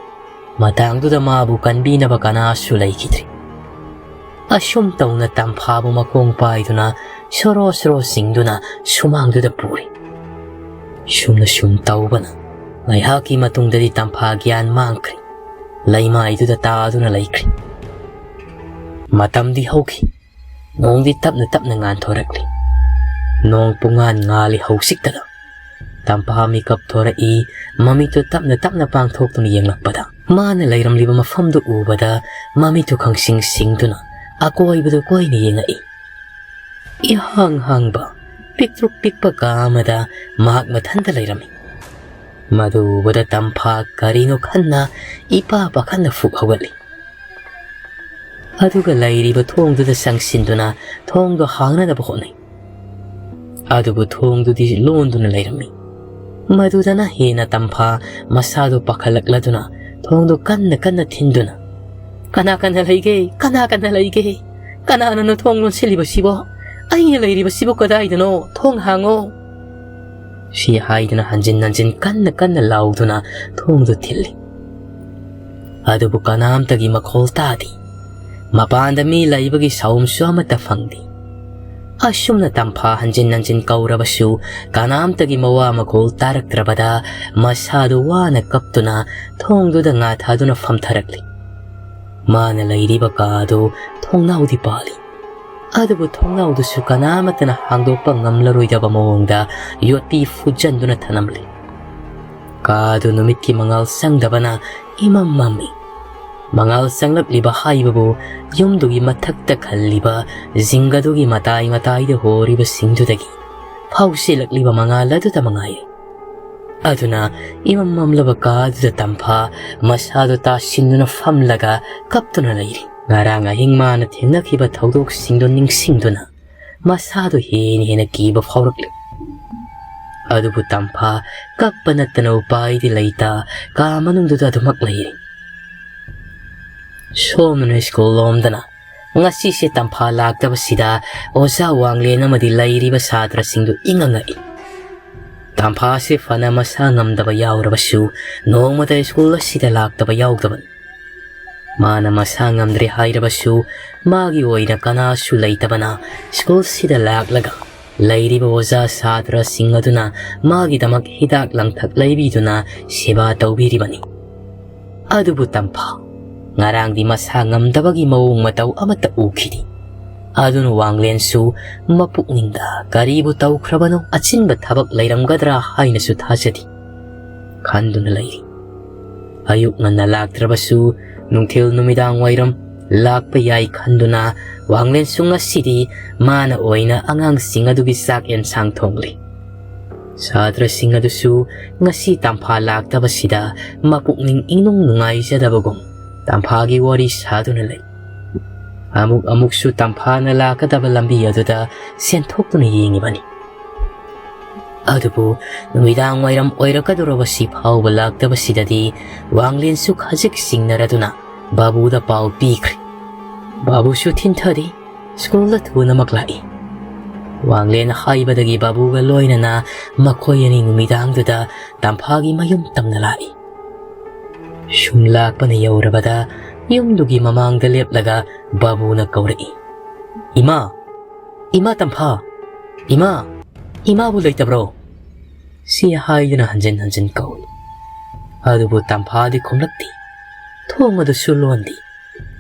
ꯃꯇꯥꯡꯗꯨꯗ ꯃꯥꯕꯨ ꯀꯟꯕꯤꯅꯕ ꯀꯅꯥꯁꯨ ꯂꯩꯈꯤꯗ꯭ꯔꯤ꯫ ꯑꯁꯨꯝ ꯇꯧꯅ ꯇꯝꯐꯥꯕꯨ ꯃꯈꯣꯡ ꯄꯥꯏꯗꯨꯅ ꯁꯣꯔꯣ ꯁꯣꯔꯣ ꯆꯤꯡꯗꯨꯅ ꯁꯨꯃꯥꯡꯗꯨꯗ ꯄꯨꯔꯤ꯫ ꯁꯨꯝꯅ ꯁꯨꯝ ꯇꯧꯕꯅ ꯉꯥꯏꯍꯥꯛꯀꯤ ꯃꯇꯨꯡꯗꯗꯤ ꯇꯝꯐꯥ ꯒ꯭ꯌꯥꯟ ꯃꯥꯡꯈ꯭ꯔꯤ꯫ ꯂꯩꯃꯥꯏꯗꯨꯗ ꯇꯥꯗꯨꯅ ꯂꯩꯈ꯭ꯔꯤ꯫ ꯃꯇꯝꯗꯤ ꯍꯧꯈꯤ꯫ ꯅꯣꯡꯗꯤ ꯇꯞꯅ ꯇꯞꯅ ꯉꯥꯟꯊꯣꯔꯛꯂꯤ꯫ ꯅꯣꯡ ꯄꯨꯡꯉꯥꯟ ꯉꯥꯜꯂꯤ ꯍꯧꯖꯤꯛꯇꯗ꯫ ꯇꯝꯐꯥ ꯃꯤꯀꯞ ꯊꯣꯔꯛꯏ, ꯃꯃꯤꯠꯇꯨ ꯇꯞꯅ ꯇꯞꯅ ꯄꯥꯡꯊꯣꯛꯇꯨꯅ ꯌꯦꯡꯂꯛꯄꯗ, ꯃꯥꯅ ꯂꯩꯔꯝꯂꯤꯕ ꯃꯐꯝꯗꯨ ꯎꯕꯗ ꯃꯃꯤꯠꯇꯨ ꯈꯪꯁꯤꯡ ꯁꯤꯡꯗꯨꯅ ꯑꯀꯣꯏꯕꯗꯨ ꯀꯣꯏꯅ ꯌꯦꯡꯉꯛꯏ꯫ ꯏꯍꯥꯡ ꯍꯥꯡꯕ, ꯄꯤꯛꯇ꯭ꯔꯨꯛ ꯄꯤꯛꯄ ꯀꯥ ꯑꯃꯗ ꯃꯍꯥꯛ ꯃꯊꯟꯇ ꯂꯩꯔꯝꯃꯤ꯫ ꯃꯗꯨ ꯎꯕꯗ ꯇꯝꯐꯥ ꯀꯔꯤꯅꯣ ꯈꯟꯅ ꯏꯄꯥ ꯄꯥꯈꯠꯅ ꯐꯨꯛ ꯍꯧꯒꯠꯂꯤ꯫ ꯑꯗꯨꯒ ꯂꯩꯔꯤꯕ ꯊꯣꯡꯗꯨꯗ ꯆꯪꯁꯤꯟꯗꯨꯅ ꯊꯣꯡꯗꯨ ꯍꯥꯡꯅꯅꯕ ꯍꯣꯠꯅꯩ꯫ ꯑꯗꯨꯕꯨ ꯊꯣꯡꯗꯨꯗꯤ ꯂꯣꯟꯗꯨꯅ ꯂꯩꯔꯝꯃꯤ꯫ ꯃꯗꯨꯗꯅ ꯍꯦꯟꯅ ꯇꯝꯐꯥ ꯃꯁꯥꯗꯨ ꯄꯥꯈꯠꯂꯛꯂꯗꯨꯅ ꯊꯣꯡꯗꯨ ꯀꯟꯅ ꯀꯟꯅ ꯊꯤꯟꯗꯨꯅ, "ꯀꯅꯥ ꯀꯅꯥ ꯂꯩꯒꯦ? ꯀꯅꯥ ꯀꯅꯥ ꯂꯩꯒꯦ? ꯀꯅꯥꯅꯅꯣ ꯊꯣꯡ ꯂꯣꯟꯁꯤꯜꯂꯤꯕꯁꯤꯕꯣ? ꯑꯩꯅ ꯂꯩꯔꯤꯕꯁꯤꯕꯨ ꯀꯗꯥꯏꯗꯅꯣ? ꯊꯣꯡ ꯍꯥꯡꯉꯣ!" ꯁꯤ ꯍꯥꯏꯗꯨꯅ ꯍꯟꯖꯤꯟ ꯍꯟꯖꯤꯟ ꯀꯟꯅ ꯀꯟꯅ ꯂꯥꯎꯗꯨꯅ ꯊꯣꯡꯗꯨ ꯊꯤꯜꯂꯤ꯫ ꯑꯗꯨꯕꯨ ꯀꯅꯥꯝꯇꯒꯤ ꯃꯈꯣꯜ ꯇꯥꯗꯦ꯫ ꯃꯄꯥꯟꯗ ꯃꯤ ꯂꯩꯕꯒꯤ ꯁꯥꯎꯝꯁꯨ ꯑꯃꯠꯇ ꯐꯪꯗꯦ꯫ ꯑꯁꯨꯝꯅ ꯇꯝꯐꯥ ꯍꯟꯖꯤꯟ ꯍꯟꯖꯤꯟ ꯀꯧꯔꯕꯁꯨ ꯀꯅꯥꯝꯇꯒꯤ ꯃꯋꯥ ꯃꯈꯣꯜ ꯇꯥꯔꯛꯇ꯭ꯔꯕꯗ ꯃꯁꯥꯗꯨ ꯋꯥꯅ ꯀꯞꯇꯨꯅ ꯊꯣꯡꯗꯨꯗ ꯉꯥ ꯊꯥꯗꯨꯅ ꯐꯝꯊꯔꯛꯂꯤ꯫ ꯃꯥꯅ ꯂꯩꯔꯤꯕ ꯀꯥꯗꯨ ꯊꯣꯡꯅꯥꯎꯗꯤ ꯄꯥꯜꯂꯤ꯫ ꯑꯗꯨꯕꯨ ꯊꯣꯡꯅꯥꯎꯗꯨꯁꯨ ꯀꯅꯥꯃꯠꯇꯅ ꯍꯥꯡꯗꯣꯛꯄ ꯉꯝꯂꯔꯣꯏꯗꯕ ꯃꯑꯣꯡꯗ ꯌꯣꯠꯄꯤ ꯐꯨꯖꯟꯗꯨꯅ ꯊꯅꯝꯂꯤ꯫ ꯀꯥꯗꯨ ꯅꯨꯃꯤꯠꯀꯤ ꯃꯉꯥꯜ ꯆꯪꯗꯕꯅ ꯏꯃꯝ ꯃꯝꯃꯤ꯫ ꯃꯉꯥꯜ ꯆꯪꯂꯛꯂꯤꯕ ꯍꯥꯏꯕꯕꯨ ꯌꯨꯝꯗꯨꯒꯤ ꯃꯊꯛꯇ ꯈꯜꯂꯤꯕ ꯖꯤꯡꯒꯗꯨꯒꯤ ꯃꯇꯥꯏ ꯃꯇꯥꯏꯗ ꯍꯣꯔꯤꯕꯁꯤꯡꯗꯨꯗꯒꯤ ꯐꯥꯎꯁꯤꯜꯂꯛꯂꯤꯕ ꯃꯉꯥꯜ ꯑꯗꯨꯇ ꯃꯉꯥꯏꯔꯦ꯫ ꯑꯗꯨꯅ ꯏꯃꯝ ꯃꯝꯂꯕ ꯀꯥꯗꯨꯗ ꯇꯝꯐꯥ ꯃꯁꯥꯗꯨ ꯇꯥꯁꯤꯟꯗꯨꯅ ꯐꯝꯂꯒ ꯀꯞꯇꯨꯅ ꯂꯩꯔꯤ꯫ ꯉꯔꯥꯡ ꯑꯍꯤꯡ ꯃꯥꯅ ꯊꯦꯡꯅꯈꯤꯕ ꯊꯧꯗꯣꯛꯁꯤꯡꯗꯨ ꯅꯤꯡꯁꯤꯡꯗꯨꯅ ꯃꯁꯥꯗꯨ ꯍꯦꯟꯅ ꯍꯦꯟꯅ ꯀꯤꯕ ꯐꯥꯎꯔꯛꯂꯤ꯫ ꯑꯗꯨꯕꯨ ꯇꯝꯐꯥ ꯀꯞꯄ ꯅꯠꯇꯅ ꯎꯄꯥꯏꯗꯤ ꯂꯩꯇ ꯀꯥ ꯃꯅꯨꯡꯗꯨꯗ ꯑꯗꯨꯃꯛ ꯂꯩꯔꯤ꯫ ꯁꯣꯝꯗꯅ ꯁ꯭ꯀꯨꯜ ꯂꯣꯝꯗꯅ ꯉꯁꯤꯁꯦ ꯇꯝꯐꯥ ꯂꯥꯛꯇꯕꯁꯤꯗ ꯑꯣꯖꯥ ꯋꯥꯡꯂꯦꯟ ꯑꯃꯗꯤ ꯂꯩꯔꯤꯕ ꯁꯥꯇ꯭ꯔꯁꯤꯡꯗꯨ ꯏꯪꯉꯪꯉꯛꯏ꯫ ꯇꯝꯐꯥꯁꯤ ꯐꯅ ꯃꯁꯥ ꯉꯝꯗꯕ ꯌꯥꯎꯔꯕꯁꯨ, ꯅꯣꯡꯃꯇ ꯁ꯭ꯀꯨꯜ ꯑꯁꯤꯗ ꯂꯥꯛꯇꯕ ꯌꯥꯎꯗꯕꯅꯤ꯫ ꯃꯥꯅ ꯃꯁꯥ ꯉꯝꯗ꯭ꯔꯦ ꯍꯥꯏꯔꯕꯁꯨ, ꯃꯥꯒꯤ ꯑꯣꯏꯅ ꯀꯅꯥꯁꯨ ꯂꯩꯇꯕꯅ, ꯁ꯭ꯀꯨꯜꯁꯤꯗ ꯂꯥꯛꯂꯒ ꯂꯩꯔꯤꯕ ꯑꯣꯖꯥ ꯁꯥꯇ꯭ꯔꯁꯤꯡ ꯑꯗꯨꯅ ꯃꯥꯒꯤꯗꯃꯛ ꯍꯤꯗꯥꯛ ꯂꯥꯡꯊꯛ ꯂꯩꯕꯤꯗꯨꯅ ꯁꯦꯕꯥ ꯇꯧꯕꯤꯔꯤꯕꯅꯤ꯫ ꯑꯗꯨꯕꯨ ꯇꯝꯐꯥ ꯉꯔꯥꯡꯗꯤ ꯃꯁꯥ ꯉꯝꯗꯕꯒꯤ ꯃꯑꯣꯡ ꯃꯇꯧ ꯑꯃꯠꯇ ꯎꯈꯤꯗꯦ꯫ ꯑꯗꯨꯅ ꯋꯥꯡꯂꯦꯟꯁꯨ ꯃꯄꯨꯛꯅꯤꯡꯗ ꯀꯔꯤꯕꯨ ꯇꯧꯈ꯭ꯔꯕꯅꯣ, ꯑꯆꯤꯟꯕ ꯊꯕꯛ ꯂꯩꯔꯝꯒꯗ꯭ꯔꯥ ꯍꯥꯏꯅꯁꯨ ꯊꯥꯖꯗꯦ ꯈꯟꯗꯨꯅ ꯂꯩꯔꯤ꯫ ꯑꯌꯨꯛ ꯉꯟꯅ ꯂꯥꯛꯇ꯭ꯔꯕꯁꯨ ꯅꯨꯡꯊꯤꯜ ꯅꯨꯃꯤꯗꯥꯡ ꯋꯥꯏꯔꯝ ꯂꯥꯛꯄ ꯌꯥꯏ ꯈꯟꯗꯨꯅ ꯋꯥꯡꯂꯦꯟꯁꯨ ꯉꯁꯤꯗꯤ ꯃꯥꯅ ꯑꯣꯏꯅ ꯑꯉꯥꯡꯁꯤꯡ ꯑꯗꯨꯒꯤ ꯆꯥꯛ ꯑꯦꯟꯁꯥꯡ ꯊꯣꯡꯂꯤ꯫ ꯁꯥꯇ꯭ꯔꯁꯤꯡ ꯑꯗꯨꯁꯨ ꯉꯁꯤ ꯇꯝꯐꯥ ꯂꯥꯛꯇꯕꯁꯤꯗ ꯃꯄꯨꯛꯅꯤꯡ ꯏꯅꯨꯡ ꯅꯨꯡꯉꯥꯏꯖꯗꯕꯒꯨꯝ ꯇꯝꯐꯥꯒꯤ ꯋꯥꯔꯤ ꯁꯥꯗꯨꯅ ꯂꯩ꯫ ꯑꯃꯨꯛ ꯑꯃꯨꯛꯁꯨ ꯇꯝꯐꯥꯅ ꯂꯥꯛꯀꯗꯕ ꯂꯝꯕꯤ ꯑꯗꯨꯗ ꯁꯦꯟꯊꯣꯛꯇꯨꯅ ꯌꯦꯡꯉꯤꯕꯅꯤ꯫ ꯑꯗꯨꯕꯨ ꯅꯨꯃꯤꯗꯥꯡ ꯋꯥꯏꯔꯝ ꯑꯣꯏꯔꯛꯀꯗꯧꯔꯕꯁꯤ ꯐꯥꯎꯕ ꯂꯥꯛꯇꯕꯁꯤꯗꯗꯤ ꯋꯥꯡꯂꯦꯟꯁꯨ ꯈꯖꯤꯛ ꯆꯤꯡꯅꯔꯗꯨꯅ ꯕꯥꯕꯨꯗ ꯄꯥꯎ ꯄꯤꯈ꯭ꯔꯦ꯫ ꯕꯥꯕꯨꯁꯨ ꯊꯤꯟꯊꯔꯤ꯫ ꯁ꯭ꯀꯨꯜꯗ ꯊꯨꯅꯃꯛ ꯂꯥꯛꯏ꯫ ꯋꯥꯡꯂꯦꯟ ꯍꯥꯏꯕꯗꯒꯤ ꯕꯥꯕꯨꯒ ꯂꯣꯏꯅꯅ ꯃꯈꯣꯏ ꯑꯅꯤ ꯅꯨꯃꯤꯗꯥꯡꯗꯨꯗ ꯇꯝꯐꯥꯒꯤ ꯃꯌꯨꯝ ꯇꯝꯅ ꯂꯥꯛꯏ꯫ ꯁꯨꯝ ꯂꯥꯛꯄꯅ ꯌꯧꯔꯕꯗ ꯌꯨꯝꯗꯨꯒꯤ ꯃꯃꯥꯡꯗ ꯂꯦꯞꯂꯒ ꯕꯥꯕꯨꯅ ꯀꯧꯔꯛꯏ, "ꯏꯃꯥ! ꯏꯃꯥ ꯇꯝꯐꯥ! ꯏꯃꯥ! ꯏꯃꯥꯕꯨ ꯂꯩꯇꯕ꯭ꯔꯣ?" ꯁꯤ ꯍꯥꯏꯗꯨꯅ ꯍꯟꯖꯤꯟ ꯍꯟꯖꯤꯟ ꯀꯧꯏ꯫ ꯑꯗꯨꯕꯨ ꯇꯝꯐꯥꯗꯤ ꯈꯨꯝꯂꯛꯇꯦ꯫ ꯊꯣꯡ ꯑꯗꯨꯁꯨ ꯂꯣꯟꯗꯦ꯫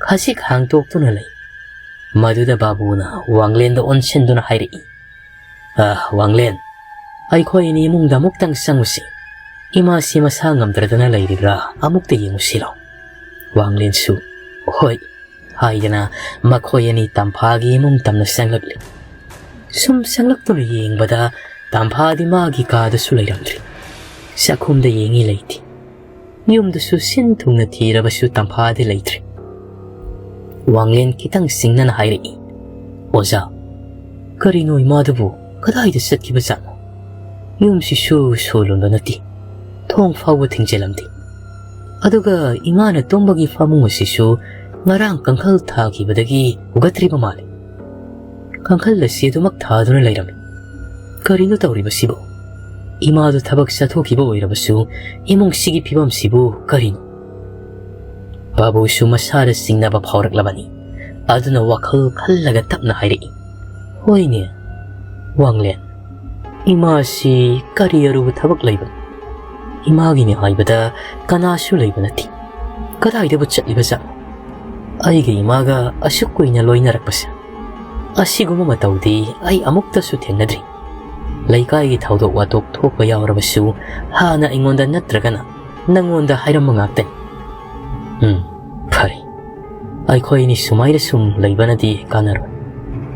ꯈꯖꯤꯛ ꯍꯥꯡꯇꯣꯛꯇꯨꯅ ꯂꯩ꯫ ꯃꯗꯨꯗ ꯕꯥꯕꯨꯅ ꯋꯥꯡꯂꯦꯟꯗ ꯑꯣꯟꯁꯤꯟꯗꯨꯅ ꯍꯥꯏꯔꯛꯏ, "ꯑ, ꯋꯥꯡꯂꯦꯟ, ꯑꯩꯈꯣꯏ ꯑꯅꯤ ꯏꯃꯨꯡꯗ ꯑꯃꯨꯛꯇꯪ ꯆꯪꯉꯨꯁꯤ꯫ ꯏꯃꯥꯁꯤ ꯃꯁꯥ ꯉꯝꯗ꯭ꯔꯗꯅ ꯂꯩꯔꯤꯕ꯭ꯔꯥ? ꯑꯃꯨꯛꯇ ꯌꯦꯡꯉꯨꯁꯤ ꯂꯥꯎ꯫" ꯋꯥꯡꯂꯦꯟꯁꯨ "ꯍꯣꯏ" ꯍꯥꯏꯗꯅ ꯃꯈꯣꯏ ꯑꯅꯤ ꯇꯝꯐꯥꯒꯤ ꯏꯃꯨꯡ ꯇꯝꯅ ꯆꯪꯂꯛꯂꯤ꯫ ꯁꯨꯝ ꯆꯪꯂꯛꯇꯨꯅ ꯌꯦꯡꯕꯗ ꯇꯝꯐꯥꯗꯤ ꯃꯥꯒꯤ ꯀꯥꯗꯁꯨ ꯂꯩꯔꯝꯗ꯭ꯔꯤ꯫ ꯆꯥꯛꯈꯨꯝꯗ ꯌꯦꯡꯉꯤ, ꯂꯩꯇꯦ꯫ ꯌꯨꯝꯗꯁꯨ ꯁꯤꯟ ꯊꯨꯡꯅ ꯊꯤꯔꯕꯁꯨ ꯇꯝꯐꯥꯗꯤ ꯂꯩꯇ꯭ꯔꯦ꯫ ꯋꯥꯡꯂꯦꯟ ꯈꯤꯇꯪ ꯆꯤꯡꯅꯅ ꯍꯥꯏꯔꯛꯏ, "ꯑꯣꯖꯥ, ꯀꯔꯤꯅꯣ ꯏꯃꯥꯗꯨꯕꯨ ꯀꯗꯥꯏꯗ ꯆꯠꯈꯤꯕꯖꯥꯠꯅꯣ? ꯌꯨꯝꯁꯤꯁꯨ ꯁꯣ ꯂꯣꯟꯕ ꯅꯠꯇꯦ, ꯊꯣꯡ ꯐꯥꯎꯕ ꯊꯤꯡꯖꯤꯜꯂꯝꯗꯦ꯫ ꯑꯗꯨꯒ ꯏꯃꯥꯅ ꯇꯨꯝꯕꯒꯤ ꯐꯃꯨꯡ ꯑꯁꯤꯁꯨ ꯉꯔꯥꯡ ꯀꯥꯡꯈꯜ ꯊꯥꯈꯤꯕꯗꯒꯤ ꯍꯨꯒꯠꯇ꯭ꯔꯤꯕ ꯃꯥꯜꯂꯤ꯫ ꯀꯥꯡꯈꯜ ꯑꯁꯤ ꯑꯗꯨꯃꯛ ꯊꯥꯗꯨꯅ ꯂꯩꯔꯝꯃꯤ꯫ ꯀꯔꯤꯅꯣ ꯇꯧꯔꯤꯕꯁꯤꯕꯨ?" ꯏꯃꯥꯗꯨ ꯊꯕꯛ ꯆꯠꯊꯣꯛꯈꯤꯕ ꯑꯣꯏꯔꯕꯁꯨ ꯏꯃꯨꯡꯁꯤꯒꯤ ꯐꯤꯕꯝꯁꯤꯕꯨ ꯀꯔꯤꯅꯣ? ꯕꯥꯕꯨꯁꯨ ꯃꯁꯥꯗ ꯆꯤꯡꯅꯕ ꯐꯥꯎꯔꯛꯂꯕꯅꯤ꯫ ꯑꯗꯨꯅ ꯋꯥꯈꯜ ꯈꯜꯂꯒ ꯇꯞꯅ ꯍꯥꯏꯔꯛꯏ, "ꯍꯣꯏꯅꯦ, ꯋꯥꯡꯂꯦꯟ, ꯏꯃꯥꯁꯤ ꯀꯔꯤ ꯑꯔꯨꯕ ꯊꯕꯛ ꯂꯩꯕꯅꯣ? ꯏꯃꯥꯒꯤꯅꯤ ꯍꯥꯏꯕꯗ ꯀꯅꯥꯁꯨ ꯂꯩꯕ ꯅꯠꯇꯦ꯫ ꯀꯗꯥꯏꯗꯕꯨ ꯆꯠꯂꯤꯕ ꯖꯥꯠꯅꯣ? ꯑꯩꯒ ꯏꯃꯥꯒ ꯑꯁꯨꯛ ꯀꯨꯏꯅ ꯂꯣꯏꯅꯔꯛꯄꯁꯦ, ꯑꯁꯤꯒꯨꯝꯕ ꯃꯇꯧꯗꯤ ꯑꯩ ꯑꯃꯨꯛꯇꯁꯨ ꯊꯦꯡꯅꯗ꯭ꯔꯤ꯫ ꯂꯩꯀꯥꯏꯒꯤ ꯊꯧꯗꯣꯛ ꯋꯥꯊꯣꯛ ꯊꯣꯛꯄ ꯌꯥꯎꯔꯕꯁꯨ ꯍꯥꯟꯅ ꯑꯩꯉꯣꯟꯗ ꯅꯠꯇ꯭ꯔꯒꯅ ꯅꯪꯉꯣꯟꯗ ꯍꯥꯏꯔꯝꯕ ꯉꯥꯛꯇꯅꯤ꯫ ꯎꯝ, ꯐꯔꯦ꯫ ꯑꯩꯈꯣꯏ ꯑꯅꯤ ꯁꯨꯃꯥꯏꯅ ꯁꯨꯝ ꯂꯩꯕꯅꯗꯤ ꯀꯥꯟꯅꯔꯣꯏ꯫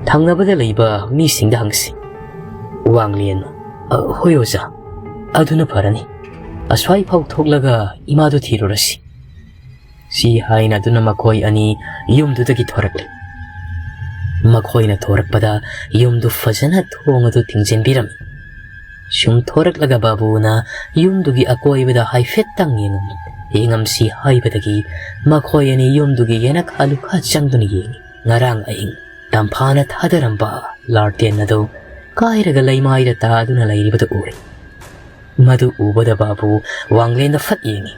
ꯊꯪꯅꯕꯗ ꯂꯩꯕ ꯃꯤꯁꯤꯡꯗ ꯍꯪꯁꯤ꯫" ꯋꯥꯡꯂꯦꯟ, "ꯑ, ꯍꯣꯏ ꯑꯣꯖꯥ, ꯑꯗꯨꯅ ꯐꯔꯅꯤ꯫ ꯑꯁ꯭ꯋꯥꯏ ꯐꯥꯎ ꯊꯣꯛꯂꯒ ꯏꯃꯥꯗꯨ ꯊꯤꯔꯨꯔꯁꯤ꯫" ꯁꯤ ꯍꯥꯏꯅꯗꯨꯅ ꯃꯈꯣꯏ ꯑꯅꯤ ꯌꯨꯝꯗꯨꯗꯒꯤ ꯊꯣꯔꯛꯂꯦ꯫ ꯃꯈꯣꯏꯅ ꯊꯣꯔꯛꯄꯗ ꯌꯨꯝꯗꯨ ꯐꯖꯅ ꯊꯣꯡ ꯑꯗꯨ ꯊꯤꯡꯖꯤꯟꯕꯤꯔꯝꯃꯤ꯫ ꯁꯨꯝ ꯊꯣꯔꯛꯂꯒ ꯕꯥꯕꯨꯅ ꯌꯨꯝꯗꯨꯒꯤ ꯑꯀꯣꯏꯕꯗ ꯍꯥꯏꯐꯦꯠꯇꯪ ꯌꯦꯡꯉꯝꯃꯤ꯫ ꯌꯦꯡꯉꯝꯁꯤ ꯍꯥꯏꯕꯗꯒꯤ ꯃꯈꯣꯏ ꯑꯅꯤ ꯌꯨꯝꯗꯨꯒꯤ ꯌꯦꯅꯈꯥ ꯂꯨꯈꯥ ꯆꯪꯗꯨꯅ ꯌꯦꯡꯉꯤ꯫ ꯉꯔꯥꯡ ꯑꯍꯤꯡ ꯇꯝꯐꯥꯅ ꯊꯥꯗꯔꯝꯕ ꯂꯥꯔꯇꯦꯟ ꯑꯗꯨ ꯀꯥꯏꯔꯒ ꯂꯩꯃꯥꯏꯗ ꯇꯥꯗꯨꯅ ꯂꯩꯔꯤꯕꯗꯨ ꯎꯔꯦ꯫ ꯃꯗꯨ ꯎꯕꯗ ꯕꯥꯕꯨ ꯋꯥꯡꯂꯦꯟꯗ ꯐꯠ ꯌꯦꯡꯉꯤ꯫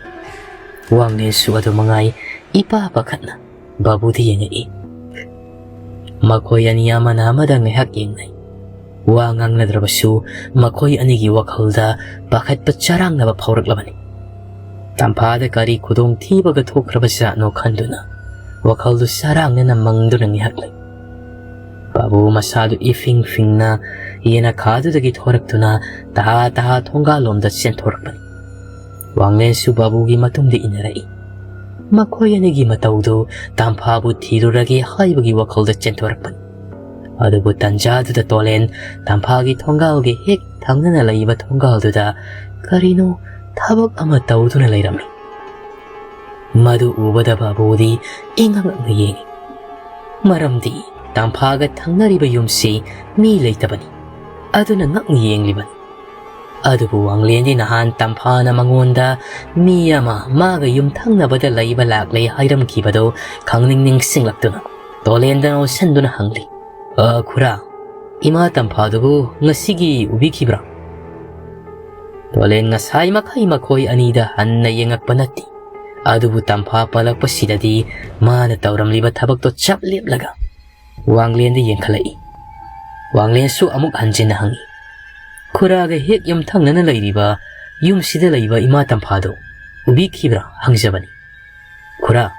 ꯋꯥꯡꯂꯦꯟꯁꯨ ꯑꯗꯨ ꯃꯉꯥꯏ ꯏꯄꯥ ꯄꯥꯈꯠꯅ ꯕꯥꯕꯨꯗ ꯌꯦꯡꯉꯛꯏ꯫ ꯃꯈꯣꯏ ꯑꯅꯤ ꯑꯃꯅ ꯑꯃꯗ ꯉꯥꯏꯍꯥꯛ ꯌꯦꯡꯅꯩ꯫ ꯋꯥ ꯉꯥꯡꯅꯗ꯭ꯔꯕꯁꯨ ꯃꯈꯣꯏ ꯑꯅꯤꯒꯤ ꯋꯥꯈꯜꯗ ꯄꯥꯈꯠꯄ ꯆꯔꯥꯡꯅꯕ ꯐꯥꯎꯔꯛꯂꯕꯅꯤ꯫ ꯇꯝꯐꯥꯗ ꯀꯔꯤ ꯈꯨꯗꯣꯡꯊꯤꯕꯒ ꯊꯣꯛꯈ꯭ꯔꯕ ꯖꯥꯠꯅꯣ ꯈꯟꯗꯨꯅ ꯋꯥꯈꯜꯗꯨ ꯆꯔꯥꯡꯅꯅ ꯃꯪꯗꯨꯅ ꯉꯥꯏꯍꯥꯛ ꯂꯩ꯫ ꯕꯥꯕꯨ ꯃꯁꯥꯗꯨ ꯏꯐꯤꯡ ꯐꯤꯡꯅ ꯌꯦꯅꯈꯥꯗꯨꯗꯒꯤ ꯊꯣꯔꯛꯇꯨꯅ ꯇꯍꯥ ꯇꯍꯥ ꯊꯣꯡꯒꯥꯜꯂꯣꯝꯗ ꯆꯦꯟꯊꯣꯔꯛꯄꯅꯤ꯫ ꯋꯥꯡꯂꯦꯟꯁꯨ ꯕꯥꯕꯨꯒꯤ ꯃꯇꯨꯡꯗ ꯏꯟꯅꯔꯛꯏ꯫ ꯃꯈꯣꯏ ꯑꯅꯤꯒꯤ ꯃꯇꯧꯗꯨ ꯇꯝꯐꯥꯕꯨ ꯊꯤꯔꯨꯔꯒꯦ ꯍꯥꯏꯕꯒꯤ ꯋꯥꯈꯜꯗ ꯆꯦꯟꯊꯣꯔꯛꯄꯅꯤ꯫ ꯑꯗꯨꯕꯨ ꯇꯟꯖꯥꯗꯨꯗ ꯇꯣꯂꯦꯟ ꯇꯝꯐꯥꯒꯤ ꯊꯣꯡꯒꯥꯜꯒꯤ ꯍꯦꯛ ꯊꯪꯅꯅ ꯂꯩꯕ ꯊꯣꯡꯒꯥꯜꯗꯨꯗ ꯀꯔꯤꯅꯣ ꯊꯕꯛ ꯑꯃ ꯇꯧꯗꯨꯅ ꯂꯩꯔꯝꯃꯤ꯫ ꯃꯗꯨ ꯎꯕꯗ ꯕꯥꯕꯨꯗꯤ ꯏꯉꯛ ꯉꯛꯅ ꯌꯦꯡꯉꯤ꯫ ꯃꯔꯝꯗꯤ ꯇꯝꯐꯥꯒ ꯊꯪꯅꯔꯤꯕ ꯌꯨꯝꯁꯤ ꯃꯤ ꯂꯩꯇꯕꯅꯤ꯫ ꯑꯗꯨꯅ ꯉꯛꯅ ꯌꯦꯡꯂꯤꯕꯅꯤ꯫ ꯑꯗꯨꯕꯨ ꯋꯥꯡꯂꯦꯟꯗꯤ ꯅꯍꯥꯟ ꯇꯝꯐꯥꯅ ꯃꯉꯣꯟꯗ ꯃꯤ ꯑꯃ ꯃꯥꯒ ꯌꯨꯝꯊꯪꯅꯕꯗ ꯂꯩꯕ ꯂꯥꯛꯂꯦ ꯍꯥꯏꯔꯝꯈꯤꯕꯗꯨ ꯈꯪꯅꯤꯡ ꯅꯤꯡꯁꯤꯡꯂꯛꯇꯨꯅ ꯇꯣꯂꯦꯟꯗ ꯅꯣꯛꯁꯟꯗꯨꯅ ꯍꯪꯂꯤ, "ꯑ, ꯈꯨꯔꯥ, ꯏꯃꯥ ꯇꯝꯐꯥꯗꯨꯕꯨ ꯉꯁꯤꯒꯤ ꯎꯕꯤꯈꯤꯕ꯭ꯔꯥ?" ꯇꯣꯂꯦꯟ ꯉꯁꯥꯏ ꯃꯈꯩ ꯃꯈꯣꯏ ꯑꯅꯤꯗ ꯍꯟꯅ ꯌꯦꯡꯉꯛꯄ ꯅꯠꯇꯦ꯫ ꯑꯗꯨꯕꯨ ꯇꯝꯐꯥ ꯄꯜꯂꯛꯄꯁꯤꯗꯗꯤ ꯃꯥꯅ ꯇꯧꯔꯝꯂꯤꯕ ꯊꯕꯛꯇꯣ ꯆꯞ ꯂꯦꯞꯂꯒ ꯋꯥꯡꯂꯦꯟꯗ ꯌꯦꯡꯈꯠꯂꯛꯏ꯫ ꯋꯥꯡꯂꯦꯟꯁꯨ ꯑꯃꯨꯛ ꯍꯟꯖꯤꯟꯅ ꯍꯪꯏ, "ꯈꯨꯔꯥꯒ ꯍꯦꯛ ꯌꯨꯝꯊꯪꯅꯅ ꯂꯩꯔꯤꯕ ꯌꯨꯝꯁꯤꯗ ꯂꯩꯕ ꯏꯃꯥ ꯇꯝꯐꯥꯗꯣ ꯎꯕꯤꯈꯤꯕ꯭ꯔꯥ?" ꯍꯪꯖꯕꯅꯤ꯫ "ꯈꯨꯔꯥ,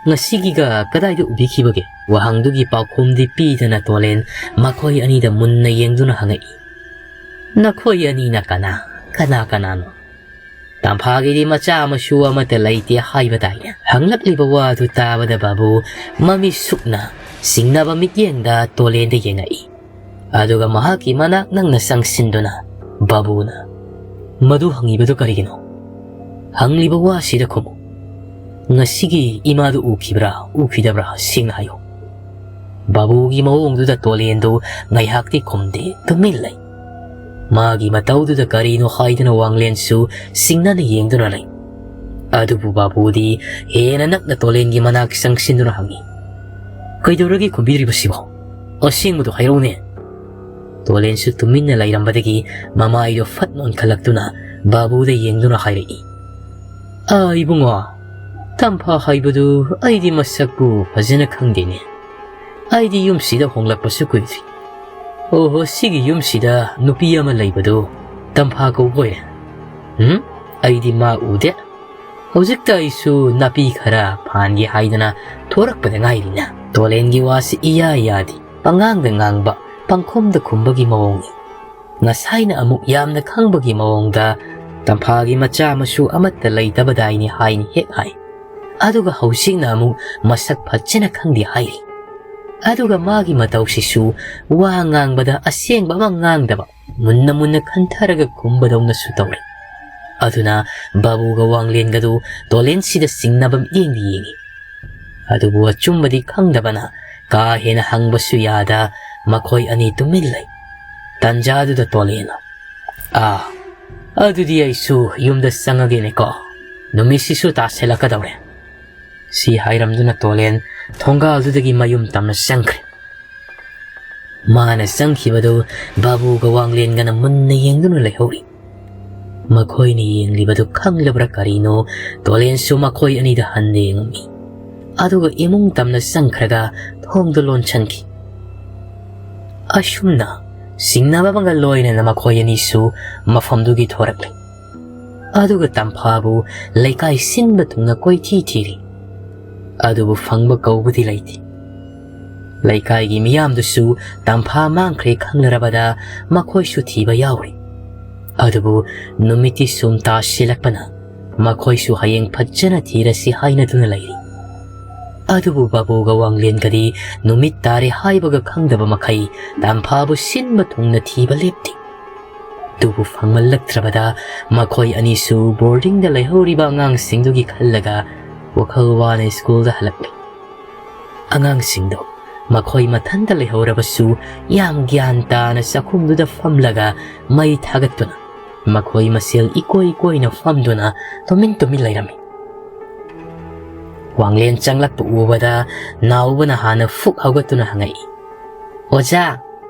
ꯉꯁꯤꯒꯤꯒ ꯀꯗꯥꯏꯗ ꯎꯕꯤꯈꯤꯕꯒꯦ?" ꯋꯥꯍꯪꯗꯨꯒꯤ ꯄꯥꯎꯈꯨꯝꯗꯤ ꯄꯤꯗꯅ ꯇꯣꯂꯦꯟ ꯃꯈꯣꯏ ꯑꯅꯤꯗ ꯃꯨꯟꯅ ꯌꯦꯡꯗꯨꯅ ꯍꯪꯉꯛꯏ꯫ "ꯅꯈꯣꯏ ꯑꯅꯤꯅ ꯀꯅꯥ, ꯀꯅꯥ ꯀꯅꯥꯅꯣ? ꯇꯝꯐꯥꯒꯤꯗꯤ ꯃꯆꯥ ꯃꯁꯨ ꯑꯃꯠꯇ ꯂꯩꯇꯦ ꯍꯥꯏꯕ ꯇꯥꯏꯅꯦ?" ꯍꯪꯂꯛꯂꯤꯕ ꯋꯥꯗꯨ ꯇꯥꯕꯗ ꯕꯥꯕꯨ ꯃꯃꯤ ꯁꯨꯛꯅ ꯆꯤꯡꯅꯕ ꯃꯤꯠꯌꯦꯡꯗ ꯇꯣꯂꯦꯟꯗ ꯌꯦꯡꯉꯛꯏ꯫ ꯑꯗꯨꯒ ꯃꯍꯥꯛꯀꯤ ꯃꯅꯥꯛ ꯅꯪꯅ ꯆꯪꯁꯤꯟꯗꯨꯅ ꯕꯥꯕꯨꯅ, "ꯃꯗꯨ ꯍꯪꯉꯤꯕꯗꯨ ꯀꯔꯤꯒꯤꯅꯣ? ꯍꯪꯂꯤꯕ ꯋꯥꯁꯤꯗ ꯈꯨꯝꯃꯨ꯫ ꯉꯁꯤꯒꯤ ꯏꯃꯥꯗꯨ ꯎꯈꯤꯕ꯭ꯔꯥ, ꯎꯈꯤꯗꯕ꯭ꯔꯥ, ꯁꯦꯡꯅ ꯍꯥꯏꯌꯨ꯫" ꯕꯥꯕꯨꯒꯤ ꯃꯑꯣꯡꯗꯨꯗ ꯇꯣꯂꯦꯟꯗꯨ ꯉꯥꯏꯍꯥꯛꯇꯤ ꯈꯨꯝꯗꯦ, ꯇꯨꯃꯤꯟ ꯂꯩ꯫ ꯃꯥꯒꯤ ꯃꯇꯧꯗꯨꯗ ꯀꯔꯤꯅꯣ ꯍꯥꯏꯗꯨꯅ ꯋꯥꯡꯂꯦꯟꯁꯨ ꯆꯤꯡꯅꯅ ꯌꯦꯡꯗꯨꯅ ꯂꯩ꯫ ꯑꯗꯨꯕꯨ ꯕꯥꯕꯨꯗꯤ ꯍꯦꯟꯅ ꯅꯛꯅ ꯇꯣꯂꯦꯟꯒꯤ ꯃꯅꯥꯛ ꯆꯪꯁꯤꯟꯗꯨꯅ ꯍꯪꯉꯤ, "ꯀꯩꯗꯧꯔꯒꯦ ꯈꯨꯝꯕꯤꯔꯤꯕꯁꯤꯕꯣ? ꯑꯁꯦꯡꯕꯗꯣ ꯍꯥꯏꯔꯛꯎꯅꯦ?" ꯇꯣꯂꯦꯟꯁꯨ ꯇꯨꯃꯤꯟꯅ ꯂꯩꯔꯝꯕꯗꯒꯤ ꯃꯃꯥꯏꯗꯣ ꯐꯠ ꯅꯣꯟꯈꯠꯂꯛꯇꯨꯅ ꯕꯥꯕꯨꯗ ꯌꯦꯡꯗꯨꯅ ꯍꯥꯏꯔꯛꯏ, "ꯑꯥ, ꯏꯕꯨꯡꯉꯣ, ꯇꯝꯐꯥ ꯍꯥꯏꯕꯗꯨ ꯑꯩꯗꯤ ꯃꯁꯛꯄꯨ ꯐꯖꯅ ꯈꯪꯗꯦꯅꯦ꯫ ꯑꯩꯗꯤ ꯌꯨꯝꯁꯤꯗ ꯍꯣꯡꯂꯛꯄꯁꯨ ꯀꯨꯏꯗ꯭ꯔꯤ꯫ ꯑꯣꯍꯣ, ꯁꯤꯒꯤ ꯌꯨꯝꯁꯤꯗ ꯅꯨꯄꯤ ꯑꯃ ꯂꯩꯕꯗꯨ ꯇꯝꯐꯥ ꯀꯧꯕ ꯑꯣꯏꯔꯦ꯫ ꯎꯝ, ꯑꯩꯗꯤ ꯃꯥ ꯎꯗꯦ꯫ ꯍꯧꯖꯤꯛꯇ ꯑꯩꯁꯨ ꯅꯥꯄꯤ ꯈꯔ ꯐꯥꯟꯒꯦ ꯍꯥꯏꯗꯅ ꯊꯣꯔꯛꯄꯗ ꯉꯥꯏꯔꯤꯅ꯫" ꯇꯣꯂꯦꯟꯒꯤ ꯋꯥꯁꯤ ꯏꯌꯥ ꯌꯥꯗꯦ꯫ ꯄꯉꯥꯡꯗ ꯉꯥꯡꯕ, ꯄꯪꯈꯨꯝꯗ ꯈꯨꯝꯕꯒꯤ ꯃꯑꯣꯡꯅꯤ꯫ ꯉꯁꯥꯏꯅ ꯑꯃꯨꯛ ꯌꯥꯝꯅ ꯈꯪꯕꯒꯤ ꯃꯑꯣꯡꯗ ꯇꯝꯐꯥꯒꯤ ꯃꯆꯥ ꯃꯁꯨ ꯑꯃꯠꯇ ꯂꯩꯇꯕꯗꯥꯏꯅꯤ ꯍꯥꯏꯅ ꯍꯦꯛ ꯍꯥꯏ꯫ ꯑꯗꯨꯒ ꯍꯧꯖꯤꯛꯅ ꯑꯃꯨꯛ ꯃꯁꯛ ꯐꯖꯅ ꯈꯪꯗꯦ ꯍꯥꯏꯔꯤ꯫ ꯑꯗꯨꯒ ꯃꯥꯒꯤ ꯃꯇꯧꯁꯤꯁꯨ ꯋꯥ ꯉꯥꯡꯕꯗ ꯑꯁꯦꯡꯕ ꯑꯃ ꯉꯥꯡꯗꯕ, ꯃꯨꯟꯅ ꯃꯨꯟꯅ ꯈꯟꯊꯔꯒ ꯈꯨꯝꯕꯗꯧꯅꯁꯨ ꯇꯧꯔꯤ꯫ ꯑꯗꯨꯅ ꯕꯥꯕꯨꯒ ꯋꯥꯡꯂꯦꯟꯒꯗꯨ ꯇꯣꯂꯦꯟꯁꯤꯗ ꯆꯤꯡꯅꯕ ꯃꯤꯠꯌꯦꯡꯗꯤ ꯌꯦꯡꯉꯤ꯫ ꯑꯗꯨꯕꯨ ꯑꯆꯨꯝꯕꯗꯤ ꯈꯪꯗꯕꯅ ꯀꯥ ꯍꯦꯟꯅ ꯍꯪꯕꯁꯨ ꯌꯥꯗ ꯃꯈꯣꯏ ꯑꯅꯤ ꯇꯨꯃꯤꯟ ꯂꯩ꯫ ꯇꯟꯖꯥꯗꯨꯗ ꯇꯣꯂꯦꯟꯅ, "ꯑꯥ, ꯑꯗꯨꯗꯤ ꯑꯩꯁꯨ ꯌꯨꯝꯗ ꯆꯪꯉꯒꯦꯅꯦꯀꯣ꯫ ꯅꯨꯃꯤꯠꯁꯤꯁꯨ ꯇꯥꯁꯤꯜꯂꯛꯀꯗꯧꯔꯦ꯫" ꯁꯤ ꯍꯥꯏꯔꯝꯗꯨꯅ ꯇꯣꯂꯦꯟ ꯊꯣꯡꯒꯥꯜꯗꯨꯗꯒꯤ ꯃꯌꯨꯝ ꯇꯝꯅ ꯆꯪꯈ꯭ꯔꯦ꯫ ꯃꯥꯅ ꯆꯪꯈꯤꯕꯗꯨ ꯕꯥꯕꯨꯒ ꯋꯥꯡꯂꯦꯟꯒꯅ ꯃꯨꯟꯅ ꯌꯦꯡꯗꯨꯅ ꯂꯩꯍꯧꯔꯤ꯫ ꯃꯈꯣꯏꯅ ꯌꯦꯡꯂꯤꯕꯗꯨ ꯈꯪꯂꯕ꯭ꯔꯥ ꯀꯔꯤꯅꯣ, ꯇꯣꯂꯦꯟꯁꯨ ꯃꯈꯣꯏ ꯑꯅꯤꯗ ꯍꯟꯅ ꯌꯦꯡꯉꯝꯃꯤ꯫ ꯑꯗꯨꯒ ꯏꯃꯨꯡ ꯇꯝꯅ ꯆꯪꯈ꯭ꯔꯒ ꯊꯣꯡꯗꯨ ꯂꯣꯟꯁꯤꯟꯈꯤ꯫ ꯑꯁꯨꯝꯅ ꯆꯤꯡꯅꯕ ꯑꯃꯒ ꯂꯣꯏꯅꯅ ꯃꯈꯣꯏ ꯑꯅꯤꯁꯨ ꯃꯐꯝꯗꯨꯒꯤ ꯊꯣꯔꯛꯂꯦ꯫ ꯑꯗꯨꯒ ꯇꯝꯐꯥꯕꯨ ꯂꯩꯀꯥꯏ ꯁꯤꯟꯕ ꯊꯨꯡꯅ ꯀꯣꯏꯊꯤ ꯊꯤꯔꯤ꯫ ꯑꯗꯨꯕꯨ ꯐꯪꯕ ꯀꯧꯕꯗꯤ ꯂꯩꯇꯦ꯫ ꯂꯩꯀꯥꯏꯒꯤ ꯃꯤꯌꯥꯝꯗꯨꯁꯨ ꯇꯝꯐꯥ ꯃꯥꯡꯈ꯭ꯔꯦ ꯈꯪꯅꯔꯕꯗ ꯃꯈꯣꯏꯁꯨ ꯊꯤꯕ ꯌꯥꯎꯔꯤ꯫ ꯑꯗꯨꯕꯨ ꯅꯨꯃꯤꯠꯇꯤ ꯁꯨꯝ ꯇꯥꯁꯤꯜꯂꯛꯄꯅ ꯃꯈꯣꯏꯁꯨ ꯍꯌꯦꯡ ꯐꯖꯅ ꯊꯤꯔꯁꯤ ꯍꯥꯏꯅꯗꯨꯅ ꯂꯩꯔꯤ꯫ ꯑꯗꯨꯕꯨ ꯕꯥꯕꯨꯒ ꯋꯥꯡꯂꯦꯟꯒꯗꯤ ꯅꯨꯃꯤꯠ ꯇꯥꯔꯦ ꯍꯥꯏꯕꯒ ꯈꯪꯗꯕ ꯃꯈꯩ ꯇꯝꯐꯥꯕꯨ ꯁꯤꯟꯕ ꯊꯨꯡꯅ ꯊꯤꯕ ꯂꯦꯞꯇꯦ꯫ ꯑꯗꯨꯕꯨ ꯐꯪꯃꯜꯂꯛꯇ꯭ꯔꯕꯗ ꯃꯈꯣꯏ ꯑꯅꯤꯁꯨ ꯕꯣꯔꯗꯤꯡꯗ ꯂꯩꯍꯧꯔꯤꯕ ꯑꯉꯥꯡꯁꯤꯡꯗꯨꯒꯤ ꯈꯜꯂꯒ ꯋꯥꯈꯜ ꯋꯥꯅ ꯁ꯭ꯀꯨꯜꯗ ꯍꯜꯂꯛꯂꯤ꯫ ꯑꯉꯥꯡꯁꯤꯡꯗꯣ ꯃꯈꯣꯏ ꯃꯊꯟꯇ ꯂꯩꯍꯧꯔꯕꯁꯨ ꯌꯥꯝ ꯒ꯭ꯌꯥꯟ ꯇꯥꯅ ꯆꯥꯛꯈꯨꯝꯗꯨꯗ ꯐꯝꯂꯒ ꯃꯩ ꯊꯥꯒꯠꯇꯨꯅ ꯃꯈꯣꯏ ꯃꯁꯦꯜ ꯏꯀꯣꯏ ꯀꯣꯏꯅ ꯐꯝꯗꯨꯅ ꯇꯨꯃꯤꯟ ꯇꯨꯃꯤꯟ ꯂꯩꯔꯝꯃꯤ꯫ ꯋꯥꯡꯂꯦꯟ ꯆꯪꯂꯛꯄ ꯎꯕꯗ ꯅꯥꯎꯕꯅ ꯍꯥꯟꯅ ꯐꯨꯛ ꯍꯧꯒꯠꯇꯨꯅ ꯍꯪꯉꯛꯏ, "ꯑꯣꯖꯥ,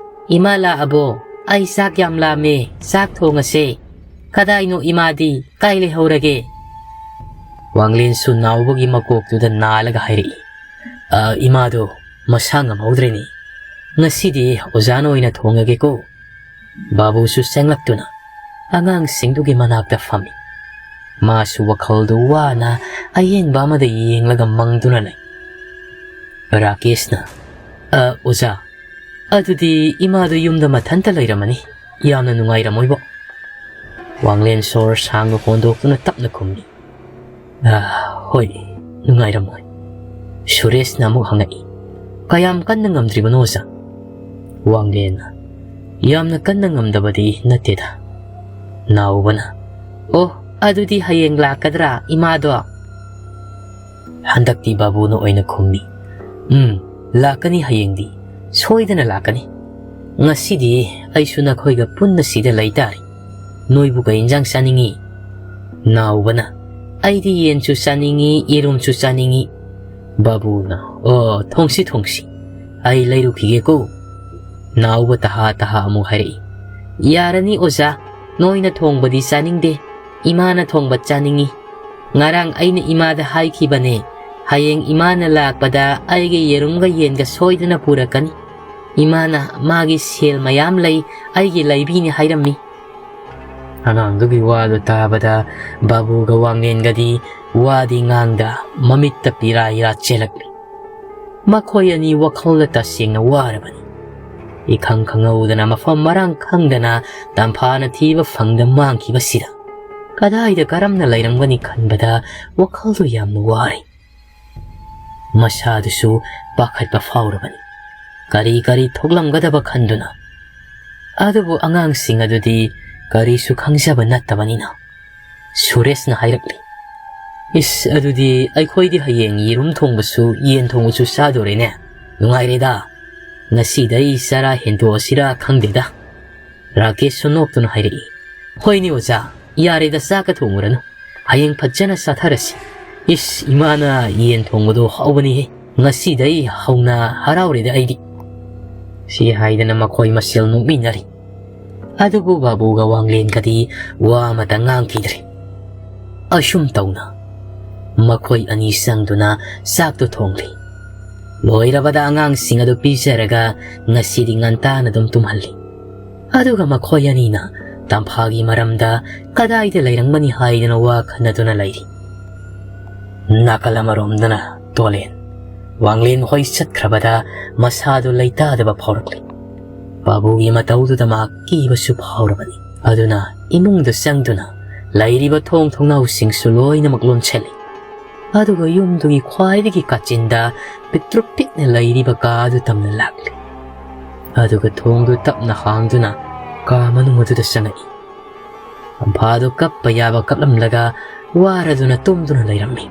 ꯏꯃꯥ ꯂꯥꯛꯑꯕꯣ? ꯑꯩ ꯆꯥꯛ ꯌꯥꯝ ꯂꯥꯝꯃꯦ, ꯆꯥꯛ ꯊꯣꯡꯉꯁꯦ꯫ ꯀꯗꯥꯏꯅꯣ ꯏꯃꯥꯗꯤ? ꯀꯥꯏ ꯂꯩꯍꯧꯔꯒꯦ?" ꯋꯥꯡꯂꯦꯟꯁꯨ ꯅꯥꯎꯕꯒꯤ ꯃꯀꯣꯛꯇꯨꯗ ꯅꯥꯜꯂꯒ ꯍꯥꯏꯔꯛꯏ, "ꯑ, ꯏꯃꯥꯗꯣ ꯃꯁꯥ ꯉꯝꯍꯧꯗ꯭ꯔꯦꯅꯦ꯫ ꯉꯁꯤꯗꯤ ꯑꯣꯖꯥꯅ ꯑꯣꯏꯅ ꯊꯣꯡꯉꯒꯦꯀꯣ?" ꯕꯥꯕꯨꯁꯨ ꯆꯪꯂꯛꯇꯨꯅ ꯑꯉꯥꯡꯁꯤꯡꯗꯨꯒꯤ ꯃꯅꯥꯛꯇ ꯐꯝꯃꯤ꯫ ꯃꯥꯁꯨ ꯋꯥꯈꯜꯗꯨ ꯋꯥꯅ ꯑꯌꯦꯡꯕ ꯑꯃꯗ ꯌꯦꯡꯂꯒ ꯃꯪꯗꯨꯅ ꯂꯩ꯫ ꯔꯥꯀꯦꯁꯅ, "ꯑ, ꯑꯣꯖꯥ, ꯑꯗꯨꯗꯤ ꯏꯃꯥꯗꯣ ꯌꯨꯝꯗ ꯃꯊꯟꯇ ꯂꯩꯔꯝꯃꯅꯤ꯫ ꯌꯥꯝꯅ ꯅꯨꯡꯉꯥꯏꯔꯝꯃꯣꯏꯕꯣ?" ꯋꯥꯡꯂꯦꯟ ꯁꯣꯔ ꯁꯥꯡꯅ ꯍꯣꯟꯗꯣꯛꯇꯨꯅ ꯇꯞꯅ ꯈꯨꯝꯃꯤ, "ꯑ, ꯍꯣꯏ, ꯅꯨꯡꯉꯥꯏꯔꯝꯃꯣꯏ꯫" ꯁꯨꯔꯦꯁꯅ ꯑꯃꯨꯛ ꯍꯪꯉꯛꯏ, "ꯀꯌꯥꯝ ꯀꯟꯅ ꯉꯝꯗ꯭ꯔꯤꯕꯅꯣ, ꯑꯣꯖꯥ?" ꯋꯥꯡꯂꯦꯟꯅ, "ꯌꯥꯝꯅ ꯀꯟꯅ ꯉꯝꯗꯕꯗꯤ ꯅꯠꯇꯦꯗ꯫" ꯅꯥꯎꯕꯅ, "ꯑꯣ, ꯑꯗꯨꯗꯤ ꯍꯌꯦꯡ ꯂꯥꯛꯀꯗ꯭ꯔꯥ ꯏꯃꯥꯗꯣ?" ꯍꯟꯗꯛꯇꯤ ꯕꯥꯕꯨꯅ ꯑꯣꯏꯅ ꯈꯨꯝꯃꯤ, "ꯎꯝ, ꯂꯥꯛꯀꯅꯤ ꯍꯌꯦꯡꯗꯤ꯫ ꯁꯣꯏꯗꯅ ꯂꯥꯛꯀꯅꯤ꯫ ꯉꯁꯤꯗꯤ ꯑꯩꯁꯨ ꯅꯈꯣꯏꯒ ꯄꯨꯟꯅ ꯁꯤꯗ ꯂꯩ ꯇꯥꯔꯦ꯫ ꯅꯣꯏꯕꯨ ꯀꯩ ꯏꯟꯖꯥꯡ ꯆꯥꯅꯤꯡꯉꯤ?" ꯅꯥꯎꯕꯅ, "ꯑꯩꯗꯤ ꯌꯦꯟꯁꯨ ꯆꯥꯅꯤꯡꯉꯤ, ꯌꯦꯔꯨꯝꯁꯨ ꯆꯥꯅꯤꯡꯉꯤ꯫" ꯕꯥꯕꯨꯅ, "ꯑꯣ, ꯊꯣꯡꯁꯤ, ꯊꯣꯡꯁꯤ꯫ ꯑꯩ ꯂꯩꯔꯨꯈꯤꯒꯦꯀꯣ꯫" ꯅꯥꯎꯕ ꯇꯍꯥ ꯇꯍꯥ ꯑꯃꯨꯛ ꯍꯥꯏꯔꯛꯏ, "ꯌꯥꯔꯅꯤ ꯑꯣꯖꯥ, ꯅꯣꯏꯅ ꯊꯣꯡꯕꯗꯤ ꯆꯥꯅꯤꯡꯗꯦ, ꯏꯃꯥꯅ ꯊꯣꯡꯕ ꯆꯥꯅꯤꯡꯏ꯫ ꯉꯔꯥꯡ ꯑꯩꯅ ꯏꯃꯥꯗ ꯍꯥꯏꯈꯤꯕꯅꯦ, ꯍꯌꯦꯡ ꯏꯃꯥꯅ ꯂꯥꯛꯄꯗ ꯑꯩꯒꯤ ꯌꯦꯔꯨꯝꯒ ꯌꯦꯟꯒ ꯁꯣꯏꯗꯅ ꯄꯨꯔꯛꯀꯅꯤ꯫ ꯏꯃꯥꯅ ꯃꯥꯒꯤ ꯁꯦꯜ ꯃꯌꯥꯝ ꯂꯩ, ꯑꯩꯒꯤ ꯂꯩꯕꯤꯅꯤ ꯍꯥꯏꯔꯝꯃꯤ꯫ ꯑꯉꯥꯡꯗꯨꯒꯤ ꯋꯥꯗꯨ ꯇꯥꯕꯗ ꯕꯥꯕꯨꯒ ꯋꯥꯡꯂꯦꯟꯒꯗꯤ ꯋꯥꯗꯤ ꯉꯥꯡꯗ ꯃꯃꯤꯠꯇ ꯄꯤꯔꯥ ꯍꯤꯔꯥ ꯆꯦꯜꯂꯛꯂꯤ꯫ ꯃꯈꯣꯏ ꯑꯅꯤ ꯋꯥꯈꯜꯗ ꯇꯁꯦꯡꯅ ꯋꯥꯔꯕꯅꯤ꯫ ꯏꯈꯪ ꯈꯪꯍꯧꯗꯅ, ꯃꯐꯝ ꯃꯔꯥꯡ ꯈꯪꯗꯅ ꯇꯝꯐꯥꯅ ꯊꯤꯕ ꯐꯪꯗ ꯃꯥꯡꯈꯤꯕꯁꯤꯗ ꯀꯗꯥꯏꯗ ꯀꯔꯝꯅ ꯂꯩꯔꯝꯒꯅꯤ ꯈꯟꯕꯗ ꯋꯥꯈꯜꯗꯨ ꯌꯥꯝꯅ ꯋꯥꯔꯦ꯫ ꯃꯁꯥꯗꯨꯁꯨ ꯄꯥꯈꯠꯄ ꯐꯥꯎꯔꯕꯅꯤ꯫ ꯀꯔꯤ ꯀꯔꯤ ꯊꯣꯛꯂꯝꯒꯗꯕ ꯈꯟꯗꯨꯅ꯫ ꯑꯗꯨꯕꯨ ꯑꯉꯥꯡꯁꯤꯡ ꯑꯗꯨꯗꯤ ꯀꯔꯤꯁꯨ ꯈꯪꯖꯕ ꯅꯠꯇꯕꯅꯤꯅ ꯁꯨꯔꯦꯁꯅ ꯍꯥꯏꯔꯛꯂꯤ, "ꯏꯁ, ꯑꯗꯨꯗꯤ ꯑꯩꯈꯣꯏꯗꯤ ꯍꯌꯦꯡ ꯌꯦꯔꯨꯝ ꯊꯣꯡꯕꯁꯨ ꯌꯦꯟ ꯊꯣꯡꯕꯁꯨ ꯆꯥꯗꯣꯔꯦꯅꯦ꯫ ꯅꯨꯡꯉꯥꯏꯔꯦꯗ꯫ ꯉꯁꯤꯗꯩ ꯆꯔꯥ ꯍꯦꯟꯗꯣꯛꯑꯁꯤꯔꯥ ꯈꯪꯗꯦꯗ"꯫ ꯔꯥꯀꯦꯁꯁꯨ ꯅꯣꯛꯇꯨꯅ ꯍꯥꯏꯔꯛꯏ, "ꯍꯣꯏꯅꯦ ꯑꯣꯖꯥ, ꯌꯥꯔꯦꯗ, ꯆꯥꯛꯀ ꯊꯣꯡꯉꯨꯔꯅꯨ꯫ ꯍꯌꯦꯡ ꯐꯖꯅ ꯆꯥꯊꯔꯁꯤ꯫ ꯏꯁ, ꯏꯃꯥꯅ ꯌꯦꯟ ꯊꯣꯡꯕꯗꯣ ꯍꯥꯎꯕꯅꯤꯍꯦ꯫ ꯉꯁꯤꯗꯩ ꯍꯧꯅ ꯍꯔꯥꯎꯔꯦꯗ ꯑꯩꯗꯤ"꯫ ꯁꯤ ꯍꯥꯏꯗꯅ ꯃꯈꯣꯏ ꯃꯁꯦꯜ ꯅꯣꯛꯃꯤꯟꯅꯔꯤ꯫ ꯑꯗꯨꯕꯨ ꯕꯥꯕꯨꯒ ꯋꯥꯡꯂꯦꯟꯒꯗꯤ ꯋꯥ ꯑꯃꯇ ꯉꯥꯡꯈꯤꯗ꯭ꯔꯦ꯫ ꯑꯁꯨꯝ ꯇꯧꯅ ꯃꯈꯣꯏ ꯑꯅꯤ ꯆꯪꯗꯨꯅ ꯆꯥꯛꯇꯨ ꯊꯣꯡꯂꯤ꯫ ꯂꯣꯏꯔꯕꯗ ꯑꯉꯥꯡꯁꯤꯡ ꯑꯗꯨ ꯄꯤꯖꯔꯒ ꯉꯁꯤꯗꯤ ꯉꯟꯇꯥꯅ ꯑꯗꯨꯝ ꯇꯨꯝꯍꯜꯂꯤ꯫ ꯑꯗꯨꯒ ꯃꯈꯣꯏ ꯑꯅꯤꯅ ꯇꯝꯐꯥꯒꯤ ꯃꯔꯝꯗ ꯀꯗꯥꯏꯗ ꯂꯩꯔꯝꯒꯅꯤ ꯍꯥꯏꯗꯨꯅ ꯋꯥ ꯈꯟꯅꯗꯨꯅ ꯂꯩꯔꯤ꯫ ꯅꯥꯀꯜ ꯑꯃꯔꯣꯝꯗꯅ ꯇꯣꯂꯦꯟ ꯋꯥꯡꯂꯦꯟ ꯍꯣꯏ ꯆꯠꯈ꯭ꯔꯕꯗ ꯃꯁꯥꯗꯨ ꯂꯩꯇꯥꯗꯕ ꯐꯥꯎꯔꯛꯂꯤ꯫ ꯕꯥꯕꯨꯒꯤ ꯃꯇꯧꯗꯨꯗ ꯃꯍꯥꯛ ꯀꯤꯕꯁꯨ ꯐꯥꯎꯔꯕꯅꯤ꯫ ꯑꯗꯨꯅ ꯏꯃꯨꯡꯗ ꯆꯪꯗꯨꯅ ꯂꯩꯔꯤꯕ ꯊꯣꯡ ꯊꯣꯡꯅꯥꯎꯁꯤꯡꯁꯨ ꯂꯣꯏꯅꯃꯛ ꯂꯣꯟꯁꯤꯜꯂꯤ꯫ ꯑꯗꯨꯒ ꯌꯨꯝꯗꯨꯒꯤ ꯈ꯭ꯋꯥꯏꯗꯒꯤ ꯀꯥꯆꯤꯟꯗ ꯄꯤꯛꯇ꯭ꯔꯨ ꯄꯤꯛꯅ ꯂꯩꯔꯤꯕ ꯀꯥ ꯑꯗꯨ ꯇꯝꯅ ꯂꯥꯛꯂꯤ꯫ ꯑꯗꯨꯒ ꯊꯣꯡꯗꯨ ꯇꯞꯅ ꯍꯥꯡꯗꯨꯅ ꯀꯥ ꯃꯅꯨꯡ ꯑꯗꯨꯗ ꯆꯪꯉꯛꯏ꯫ ꯇꯝꯐꯥꯗꯨ ꯀꯞꯄ ꯌꯥꯕ ꯀꯞꯂꯝꯂꯒ ꯋꯥꯔꯗꯨꯅ ꯇꯨꯝꯗꯨꯅ ꯂꯩꯔꯝꯃꯤ꯫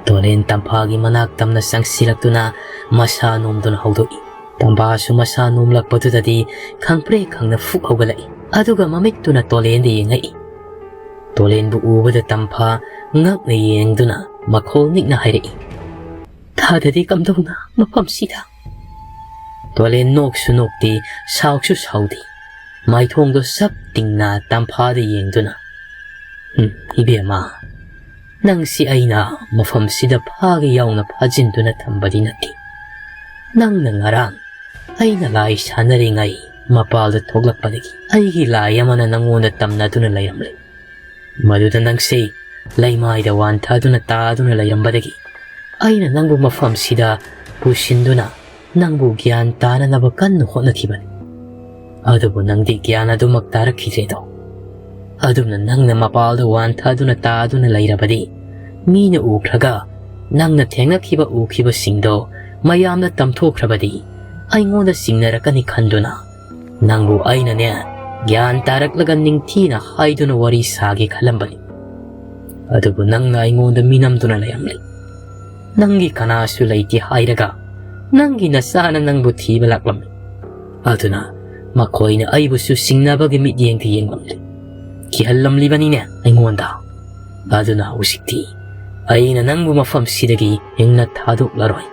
ꯇꯣꯂꯦꯟ ꯇꯝꯐꯥꯒꯤ ꯃꯅꯥꯛ ꯇꯝꯅ ꯆꯪꯁꯤꯜꯂꯛꯇꯨꯅ ꯃꯁꯥ ꯅꯣꯝꯗꯨꯅ ꯍꯧꯗꯣꯛꯏ꯫ ꯇꯝꯐꯥꯁꯨ ꯃꯁꯥ ꯅꯣꯝꯂꯛꯄꯗꯨꯗꯗꯤ ꯈꯪꯄ꯭ꯔꯦꯛ ꯈꯪꯅ ꯐꯨꯛ ꯍꯧꯒꯠꯂꯛꯏ꯫ ꯑꯗꯨꯒ ꯃꯃꯤꯠꯇꯨꯅ ꯇꯣꯂꯦꯟꯗ ꯌꯦꯡꯉꯛꯏ꯫ ꯇꯣꯂꯦꯟꯕꯨ ꯎꯕꯗ ꯇꯝꯐꯥ ꯉꯛꯅ ꯌꯦꯡꯗꯨꯅ ꯃꯈꯣꯜ ꯅꯤꯛꯅ ꯍꯥꯏꯔꯛꯏ, "ꯊꯥꯗꯗꯤ ꯀꯝꯗꯧꯅ ꯃꯐꯝꯁꯤꯗ?" ꯇꯣꯂꯦꯟ ꯅꯣꯛꯁꯨ ꯅꯣꯛꯇꯦ, ꯁꯥꯎꯁꯨ ꯁꯥꯎꯗꯦ꯫ ꯃꯥꯏꯊꯣꯡꯗꯣ ꯁꯞ ꯇꯤꯡꯅ ꯇꯝꯐꯥꯗ ꯌꯦꯡꯗꯨꯅ, "ꯎꯝ, ꯏꯕꯦꯝꯃ, ꯅꯪꯁꯤ ꯑꯩꯅ ꯃꯐꯝꯁꯤꯗ ꯐꯥꯒꯦ ꯌꯥꯎꯅ ꯐꯥꯖꯤꯟꯗꯨꯅ ꯊꯝꯕꯗꯤ ꯅꯠꯇꯦ꯫ ꯅꯪꯅ ꯉꯔꯥꯡ ꯑꯩꯅ ꯂꯥꯏ ꯁꯥꯟꯅꯔꯤꯉꯩ ꯃꯄꯥꯜꯗ ꯊꯣꯛꯂꯛꯄꯗꯒꯤ ꯑꯩꯒꯤ ꯂꯥꯏ ꯑꯃꯅ ꯅꯪꯉꯣꯟꯗ ꯇꯝꯅꯗꯨꯅ ꯂꯩꯔꯝꯂꯦ꯫ ꯃꯗꯨꯗ ꯅꯪꯁꯦ ꯂꯩꯃꯥꯏꯗ ꯋꯥꯟꯊꯗꯨꯅ ꯇꯥꯗꯨꯅ ꯂꯩꯔꯝꯕꯗꯒꯤ ꯑꯩꯅ ꯅꯪꯕꯨ ꯃꯐꯝꯁꯤꯗ ꯄꯨꯁꯤꯟꯗꯨꯅ ꯅꯪꯕꯨ ꯒ꯭ꯌꯥꯟ ꯇꯥꯅꯅꯕ ꯀꯟꯅ ꯍꯣꯠꯅꯈꯤꯕꯅꯤ꯫ ꯑꯗꯨꯕꯨ ꯅꯪꯗꯤ ꯒ꯭ꯌꯥꯟ ꯑꯗꯨꯃꯛ ꯇꯥꯔꯛꯈꯤꯗ꯭ꯔꯦꯗꯣ꯫ ꯑꯗꯨꯝꯅ ꯅꯪꯅ ꯃꯄꯥꯜꯗ ꯋꯥꯟꯊꯗꯨꯅ ꯇꯥꯗꯨꯅ ꯂꯩꯔꯕꯗꯤ ꯃꯤꯅ ꯎꯈ꯭ꯔꯒ ꯅꯪꯅ ꯊꯦꯡꯅꯈꯤꯕ ꯎꯈꯤꯕꯁꯤꯡꯗꯣ ꯃꯌꯥꯝꯅ ꯇꯝꯊꯣꯛꯈ꯭ꯔꯕꯗꯤ ꯑꯩꯉꯣꯟꯗ ꯆꯤꯡꯅꯔꯛꯀꯅꯤ ꯈꯟꯗꯨꯅ ꯅꯪꯕꯨ ꯑꯩꯅꯅꯦ ꯒ꯭ꯌꯥꯟ ꯇꯥꯔꯛꯂꯒ ꯅꯤꯡꯊꯤꯅ ꯍꯥꯏꯗꯨꯅ ꯋꯥꯔꯤ ꯁꯥꯒꯦ ꯈꯜꯂꯝꯕꯅꯤ꯫ ꯑꯗꯨꯕꯨ ꯅꯪꯅ ꯑꯩꯉꯣꯟꯗ ꯃꯤꯅꯝꯗꯨꯅ ꯂꯩꯔꯝꯂꯤ꯫ ꯅꯪꯒꯤ ꯀꯅꯥꯁꯨ ꯂꯩꯇꯦ ꯍꯥꯏꯔꯒ ꯅꯪꯒꯤ ꯅꯆꯥꯅ ꯅꯪꯕꯨ ꯊꯤꯕ ꯂꯥꯛꯂꯝꯃꯤ꯫ ꯑꯗꯨꯅ ꯃꯈꯣꯏꯅ ꯑꯩꯕꯨꯁꯨ ꯆꯤꯡꯅꯕꯒꯤ ꯃꯤꯠꯌꯦꯡꯗ ꯌꯦꯡꯂꯝꯂꯤ꯫ ꯀꯤꯍꯜꯂꯝꯂꯤꯕꯅꯤꯅꯦ ꯑꯩꯉꯣꯟꯗ꯫ ꯑꯗꯨꯅ ꯍꯧꯖꯤꯛꯇꯤ ꯑꯩꯅ ꯅꯪꯕꯨ ꯃꯐꯝꯁꯤꯗꯒꯤ ꯍꯤꯡꯅ ꯊꯥꯗꯣꯛꯂꯔꯣꯏ꯫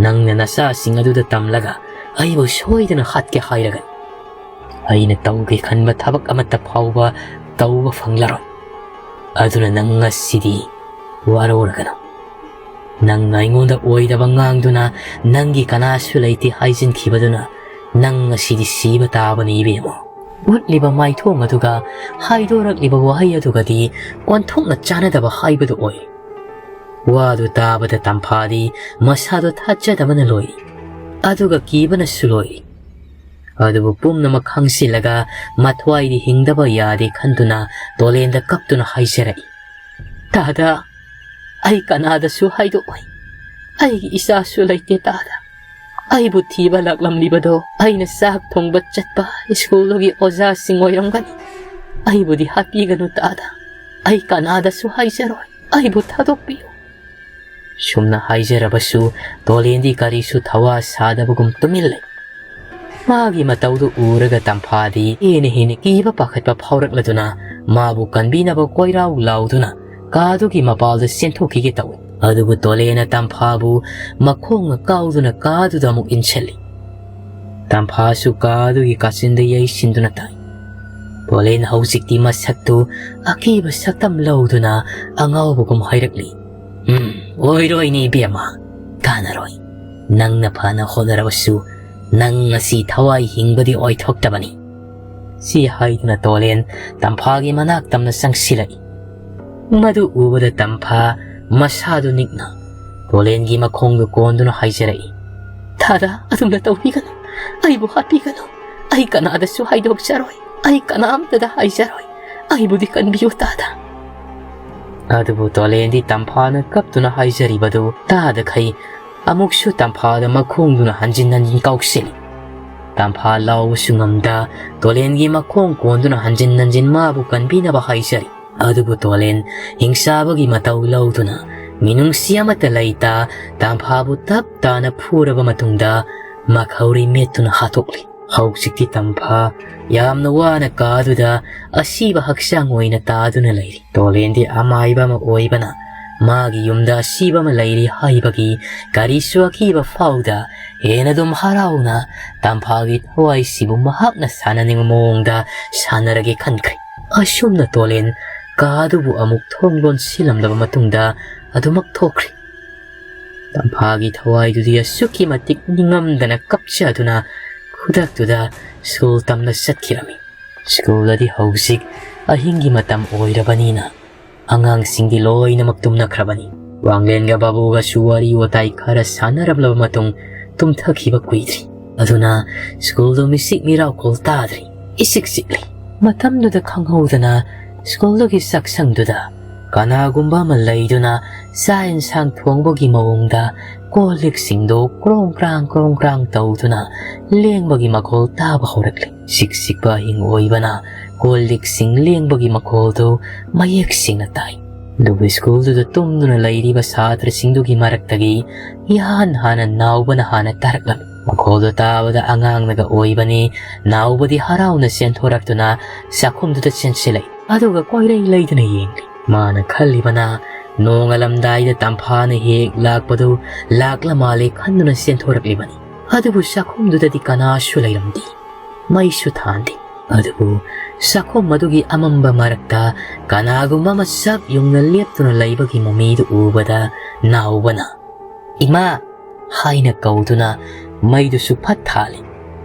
ꯅꯪꯅ ꯅꯆꯥꯁꯤꯡ ꯑꯗꯨꯗ ꯇꯝꯂꯒ ꯑꯩꯕꯨ ꯁꯣꯏꯗꯅ ꯍꯥꯠꯀꯦ ꯍꯥꯏꯔꯒꯅꯤ꯫ ꯑꯩꯅ ꯇꯧꯒꯦ ꯈꯟꯕ ꯊꯕꯛ ꯑꯃꯠꯇ ꯐꯥꯎꯕ ꯇꯧꯕ ꯐꯪꯂꯔꯣꯏ꯫ ꯑꯗꯨꯅ ꯅꯪ ꯉꯁꯤꯗꯤ ꯋꯥꯔꯧꯔꯒꯅꯨ꯫ ꯅꯪꯅ ꯑꯩꯉꯣꯟꯗ ꯑꯣꯏꯗꯕ ꯉꯥꯡꯗꯨꯅ ꯅꯪꯒꯤ ꯀꯅꯥꯁꯨ ꯂꯩꯇꯦ ꯍꯥꯏꯖꯤꯟꯈꯤꯕꯗꯨꯅ ꯅꯪ ꯉꯁꯤꯗꯤ ꯁꯤꯕ ꯇꯥꯕꯅꯤ ꯏꯕꯦꯝꯃ꯫ ꯎꯠꯂꯤꯕ ꯃꯥꯏꯊꯣꯡ ꯑꯗꯨꯒ ꯍꯥꯏꯗꯣꯔꯛꯂꯤꯕ ꯋꯥꯍꯩ ꯑꯗꯨꯒꯗꯤ ꯑꯣꯟꯊꯣꯛꯅ ꯆꯥꯟꯅꯗꯕ ꯍꯥꯏꯕꯗꯨ ꯑꯣꯏ꯫ ꯋꯥꯗꯨ ꯇꯥꯕꯗ ꯇꯝꯐꯥꯗꯤ ꯃꯁꯥꯗꯣ ꯊꯥꯖꯗꯕꯅ ꯂꯣꯏꯔꯤ꯫ ꯑꯗꯨꯒ ꯀꯤꯕꯅꯁꯨ ꯂꯣꯏꯔꯤ꯫ ꯑꯗꯨꯕꯨ ꯄꯨꯝꯅꯃꯛ ꯈꯪꯁꯤꯜꯂꯒ ꯃꯊ꯭ꯋꯥꯏꯗꯤ ꯍꯤꯡꯗꯕ ꯌꯥꯗꯦ ꯈꯟꯗꯨꯅ ꯇꯣꯂꯦꯟꯗ ꯀꯞꯇꯨꯅ ꯍꯥꯏꯖꯔꯛꯏ, "ꯇꯥꯗ, ꯑꯩ ꯀꯅꯥꯗꯁꯨ ꯍꯥꯏꯗꯣꯛꯑꯣꯏ꯫ ꯑꯩꯒꯤ ꯏꯆꯥꯁꯨ ꯂꯩꯇꯦ ꯇꯥꯗ꯫ ꯑꯩꯕꯨ ꯊꯤꯕ ꯂꯥꯛꯂꯝꯂꯤꯕꯗꯣ ꯑꯩꯅ ꯆꯥꯛ ꯊꯣꯡꯕ ꯆꯠꯄ ꯁ꯭ꯀꯨꯜꯗꯨꯒꯤ ꯑꯣꯖꯥꯁꯤꯡ ꯑꯣꯏꯔꯝꯒꯅꯤ꯫ ꯑꯩꯕꯨꯗꯤ ꯍꯥꯠꯄꯤꯒꯅꯨ ꯇꯥꯗ꯫ ꯑꯩ ꯀꯅꯥꯗꯁꯨ ꯍꯥꯏꯖꯔꯣꯏ꯫ ꯑꯩꯕꯨ ꯊꯥꯗꯣꯛꯄꯤꯌꯨ"꯫ ꯁꯨꯝꯅ ꯍꯥꯏꯖꯔꯕꯁꯨ ꯇꯣꯂꯦꯟꯗꯤ ꯀꯔꯤꯁꯨ ꯊꯋꯥ ꯁꯥꯗꯕꯒꯨꯝ ꯇꯨꯃꯤꯟ ꯂꯩ꯫ ꯃꯥꯒꯤ ꯃꯇꯧꯗꯨ ꯎꯔꯒ ꯇꯝꯐꯥꯗꯤ ꯍꯦꯟꯅ ꯍꯦꯟꯅ ꯀꯤꯕ ꯄꯥꯈꯠꯄ ꯐꯥꯎꯔꯛꯂꯗꯨꯅ ꯃꯥꯕꯨ ꯀꯟꯕꯤꯅꯕ ꯀꯣꯏꯔꯥꯎ ꯂꯥꯎꯗꯨꯅ ꯀꯥꯗꯨꯒꯤ ꯃꯄꯥꯜꯗ ꯆꯦꯟꯊꯣꯛꯈꯤꯒꯦ ꯇꯧꯏ꯫ ꯑꯗꯨꯕꯨ ꯇꯣꯂꯦꯅ ꯇꯝꯐꯥꯕꯨ ꯃꯈꯣꯡꯅ ꯀꯥꯎꯗꯨꯅ ꯀꯥꯗꯨꯗ ꯑꯃꯨꯛ ꯏꯟꯁꯤꯜꯂꯤ꯫ ꯇꯝꯐꯥꯁꯨ ꯀꯥ ꯑꯗꯨꯒꯤ ꯀꯥꯆꯤꯟꯗ ꯌꯩꯁꯤꯟꯗꯨꯅ ꯇꯥꯏ꯫ ꯇꯣꯂꯦꯟ ꯍꯧꯖꯤꯛꯇꯤ ꯃꯁꯛꯇꯨ ꯑꯀꯤꯕ ꯁꯛꯇꯝ ꯂꯧꯗꯨꯅ ꯑꯉꯥꯎꯕꯒꯨꯝ ꯍꯥꯏꯔꯛꯂꯤ꯫ "ꯎꯝ, ꯑꯣꯏꯔꯣꯏꯅꯦ ꯏꯕꯦꯝꯃ, ꯀꯥꯟꯅꯔꯣꯏ꯫ ꯅꯪꯅ ꯐꯅ ꯍꯣꯠꯅꯔꯕꯁꯨ ꯅꯪ ꯉꯁꯤ ꯊꯋꯥꯏ ꯍꯤꯡꯕꯗꯤ ꯑꯣꯏꯊꯣꯛꯇꯕꯅꯤ"꯫ ꯁꯤ ꯍꯥꯏꯗꯨꯅ ꯇꯣꯂꯦꯟ ꯇꯝꯐꯥꯒꯤ ꯃꯅꯥꯛ ꯇꯝꯅ ꯆꯪꯁꯤꯜꯂꯛꯏ꯫ ꯃꯗꯨ ꯎꯕꯗ ꯇꯝꯐꯥ ꯃꯁꯥꯗꯨ ꯅꯤꯛꯅ ꯇꯣꯂꯦꯟꯒꯤ ꯃꯈꯣꯡꯗꯨ ꯀꯣꯟꯗꯨꯅ ꯍꯥꯏꯖꯔꯛꯏ, "ꯗꯥꯗꯥ, ꯑꯗꯨꯝꯅ ꯇꯧꯕꯤꯒꯅꯨ꯫ ꯑꯩꯕꯨ ꯍꯥꯠꯄꯤꯒꯅꯨ꯫ ꯑꯩ ꯀꯅꯥꯗꯁꯨ ꯍꯥꯏꯗꯣꯛꯆꯔꯣꯏ꯫ ꯑꯩ ꯀꯅꯥꯝꯇꯗ ꯍꯥꯏꯖꯔꯣꯏ꯫ ꯑꯩꯕꯨꯗꯤ ꯀꯟꯕꯤꯌꯨ ꯗꯥꯗꯥ"꯫ ꯑꯗꯨꯕꯨ ꯇꯣꯂꯦꯟꯗꯤ ꯇꯝꯐꯥꯅ ꯀꯞꯇꯨꯅ ꯍꯥꯏꯖꯔꯤꯕꯗꯨ ꯇꯥꯗꯈꯩ ꯑꯃꯨꯛꯁꯨ ꯇꯝꯐꯥꯗ ꯃꯈꯣꯡꯗꯨꯅ ꯍꯟꯖꯤꯟ ꯍꯟꯖꯤꯟ ꯀꯥꯎꯁꯤꯜꯂꯤ꯫ ꯇꯝꯐꯥ ꯂꯥꯎꯕꯁꯨ ꯉꯝꯗ ꯇꯣꯂꯦꯟꯒꯤ ꯃꯈꯣꯡ ꯀꯣꯟꯗꯨꯅ ꯍꯟꯖꯤꯟ ꯍꯟꯖꯤꯟ ꯃꯥꯕꯨ ꯀꯟꯕꯤꯅꯕ ꯍꯥꯏꯖꯔꯤ꯫ ꯑꯗꯨꯕꯨ ꯇꯣꯂꯦꯟ ꯍꯤꯡꯁꯥꯕꯒꯤ ꯃꯇꯧ ꯂꯧꯗꯨꯅ ꯃꯤꯅꯨꯡꯁꯤ ꯑꯃꯠꯇ ꯂꯩꯇ ꯇꯝꯐꯥꯕꯨ ꯇꯞ ꯇꯥꯅ ꯐꯨꯔꯕ ꯃꯇꯨꯡꯗ ꯃꯈꯧꯔꯤ ꯃꯦꯠꯇꯨꯅ ꯍꯥꯠꯇꯣꯛꯂꯤ꯫ ꯍꯧꯖꯤꯛꯇꯤ ꯇꯝꯐꯥ ꯌꯥꯝꯅ ꯋꯥꯅ ꯀꯥꯗꯨꯗ ꯑꯁꯤꯕ ꯍꯛꯆꯥꯡ ꯑꯣꯏꯅ ꯇꯥꯗꯨꯅ ꯂꯩꯔꯤ꯫ ꯇꯣꯂꯦꯟꯗꯤ ꯑꯃꯥꯏꯕ ꯑꯃ ꯑꯣꯏꯕꯅ ꯃꯥꯒꯤ ꯌꯨꯝꯗ ꯑꯁꯤꯕ ꯑꯃ ꯂꯩꯔꯤ ꯍꯥꯏꯕꯒꯤ ꯀꯔꯤꯁꯨ ꯑꯀꯤꯕ ꯐꯥꯎꯗ ꯍꯦꯟꯅ ꯑꯗꯨꯝ ꯍꯔꯥꯎꯅ ꯇꯝꯐꯥꯒꯤ ꯊꯋꯥꯏꯁꯤꯕꯨ ꯃꯍꯥꯛꯅ ꯁꯥꯟꯅꯅꯤꯡꯕ ꯃꯑꯣꯡꯗ ꯁꯥꯟꯅꯔꯒꯦ ꯈꯟꯈ꯭ꯔꯦ꯫ ꯑꯁꯨꯝꯅ ꯇꯣꯂꯦꯟ ꯀꯥ ꯑꯗꯨꯕꯨ ꯑꯃꯨꯛ ꯊꯣꯡ ꯂꯣꯟꯁꯤꯜꯂꯝꯂꯕ ꯃꯇꯨꯡꯗ ꯑꯗꯨꯃꯛ ꯊꯣꯛꯈ꯭ꯔꯦ꯫ ꯇꯝꯐꯥꯒꯤ ꯊꯋꯥꯏꯗꯨꯗꯤ ꯑꯁꯨꯛꯀꯤ ꯃꯇꯤꯛ ꯅꯤꯡꯉꯝꯗꯅ ꯀꯞꯆꯗꯨꯅ ꯈꯨꯗꯛꯇꯨꯗ ꯁ꯭ꯀꯨꯜ ꯇꯝꯅ ꯆꯠꯈꯤꯔꯝꯃꯤ꯫ ꯁ꯭ꯀꯨꯜꯗꯗꯤ ꯍꯧꯖꯤꯛ ꯑꯍꯤꯡꯒꯤ ꯃꯇꯝ ꯑꯣꯏꯔꯕꯅꯤꯅ ꯑꯉꯥꯡꯁꯤꯡꯗꯤ ꯂꯣꯏꯅꯃꯛ ꯇꯨꯝꯅꯈ꯭ꯔꯕꯅꯤ꯫ ꯋꯥꯡꯂꯦꯟꯒ ꯕꯥꯕꯨꯒꯁꯨ ꯋꯥꯔꯤ ꯋꯥꯇꯥꯏ ꯈꯔ ꯁꯥꯟꯅꯔꯝꯂꯕ ꯃꯇꯨꯡ ꯇꯨꯝꯊꯈꯤꯕ ꯀꯨꯏꯗ꯭ꯔꯤ꯫ ꯑꯗꯨꯅ ꯁ꯭ꯀꯨꯜꯗꯨ ꯃꯤꯆꯤꯛ ꯃꯤꯔꯥꯎꯈꯣꯜ ꯇꯥꯗ꯭ꯔꯤ꯫ ꯏꯆꯤꯛ ꯆꯤꯛꯂꯤ꯫ ꯃꯇꯝꯗꯨꯗ ꯈꯪꯍꯧꯗꯅ ꯁ꯭ꯀꯨꯜꯗꯨꯒꯤ ꯆꯥꯛꯁꯪꯗꯨꯗ ꯀꯅꯥꯒꯨꯝꯕ ꯑꯃ ꯂꯩꯗꯨꯅ ꯆꯥꯛ ꯏꯟꯁꯥꯡ ꯊꯣꯡꯕꯒꯤ ꯃꯑꯣꯡꯗ ꯀꯣꯜ ꯂꯤꯛꯁꯤꯡꯗꯨ ꯀ꯭ꯔꯣꯡ ꯀ꯭ꯔꯥꯡ ꯀ꯭ꯔꯣꯡ ꯀ꯭ꯔꯥꯡ ꯇꯧꯗꯨꯅ ꯂꯦꯡꯕꯒꯤ ꯃꯈꯣꯜ ꯇꯥꯕ ꯍꯧꯔꯛꯂꯤ꯫ ꯆꯤꯛ ꯆꯤꯛꯄ ꯑꯍꯤꯡ ꯑꯣꯏꯕꯅ ꯀꯣꯜ ꯂꯤꯛꯁꯤꯡ ꯂꯦꯡꯕꯒꯤ ꯃꯈꯣꯜꯗꯨ ꯃꯌꯦꯛ ꯁꯦꯡꯅ ꯇꯥꯏ꯫ ꯑꯗꯨꯕꯨ ꯁ꯭ꯀꯨꯜꯗꯨꯗ ꯇꯨꯝꯗꯨꯅ ꯂꯩꯔꯤꯕ ꯁꯥꯇ꯭ꯔꯁꯤꯡꯗꯨꯒꯤ ꯃꯔꯛꯇꯒꯤ ꯏꯍꯥꯟ ꯍꯥꯟꯅ ꯅꯥꯎꯕꯅ ꯍꯥꯟꯅ ꯇꯥꯔꯛꯂꯝꯃꯤ꯫ ꯃꯈꯣꯜꯗꯨ ꯇꯥꯕꯗ ꯑꯉꯥꯡꯅꯒ ꯑꯣꯏꯕꯅꯤ, ꯅꯥꯎꯕꯗꯤ ꯍꯔꯥꯎꯅ ꯆꯦꯟꯊꯣꯔꯛꯇꯨꯅ ꯆꯥꯛꯈꯨꯝꯗꯨꯗ ꯆꯦꯟꯁꯤꯜꯂꯛꯏ꯫ ꯑꯗꯨꯒ ꯀꯣꯏꯔꯩ ꯂꯩꯗꯨꯅ ꯌꯦꯡꯂꯤ꯫ ꯃꯥꯅ ꯈꯜꯂꯤꯕꯅ ꯅꯣꯡꯉꯥꯜꯂꯝꯗꯥꯏꯗ ꯇꯝꯐꯥꯅ ꯍꯦꯛ ꯂꯥꯛꯄꯗꯨ ꯂꯥꯛꯂ ꯃꯥꯜꯂꯦ ꯈꯟꯗꯨꯅ ꯆꯦꯟꯊꯣꯔꯛꯂꯤꯕꯅꯤ꯫ ꯑꯗꯨꯕꯨ ꯆꯥꯛꯈꯨꯝꯗꯨꯗꯗꯤ ꯀꯅꯥꯁꯨ ꯂꯩꯔꯝꯗꯦ꯫ ꯃꯩꯁꯨ ꯊꯥꯟꯗꯦ꯫ ꯑꯗꯨꯕꯨ ꯆꯥꯛꯈꯨꯝ ꯑꯗꯨꯒꯤ ꯑꯃꯝꯕ ꯃꯔꯛꯇ ꯀꯅꯥꯒꯨꯝꯕ ꯑꯃ ꯆꯞ ꯌꯨꯡꯅ ꯂꯦꯞꯇꯨꯅ ꯂꯩꯕꯒꯤ ꯃꯃꯤꯗꯨ ꯎꯕꯗ ꯅꯥꯎꯕꯅ "ꯏꯃꯥ" ꯍꯥꯏꯅ ꯀꯧꯗꯨꯅ ꯃꯩꯗꯨꯁꯨ ꯐꯠ ꯊꯥꯜꯂꯤ꯫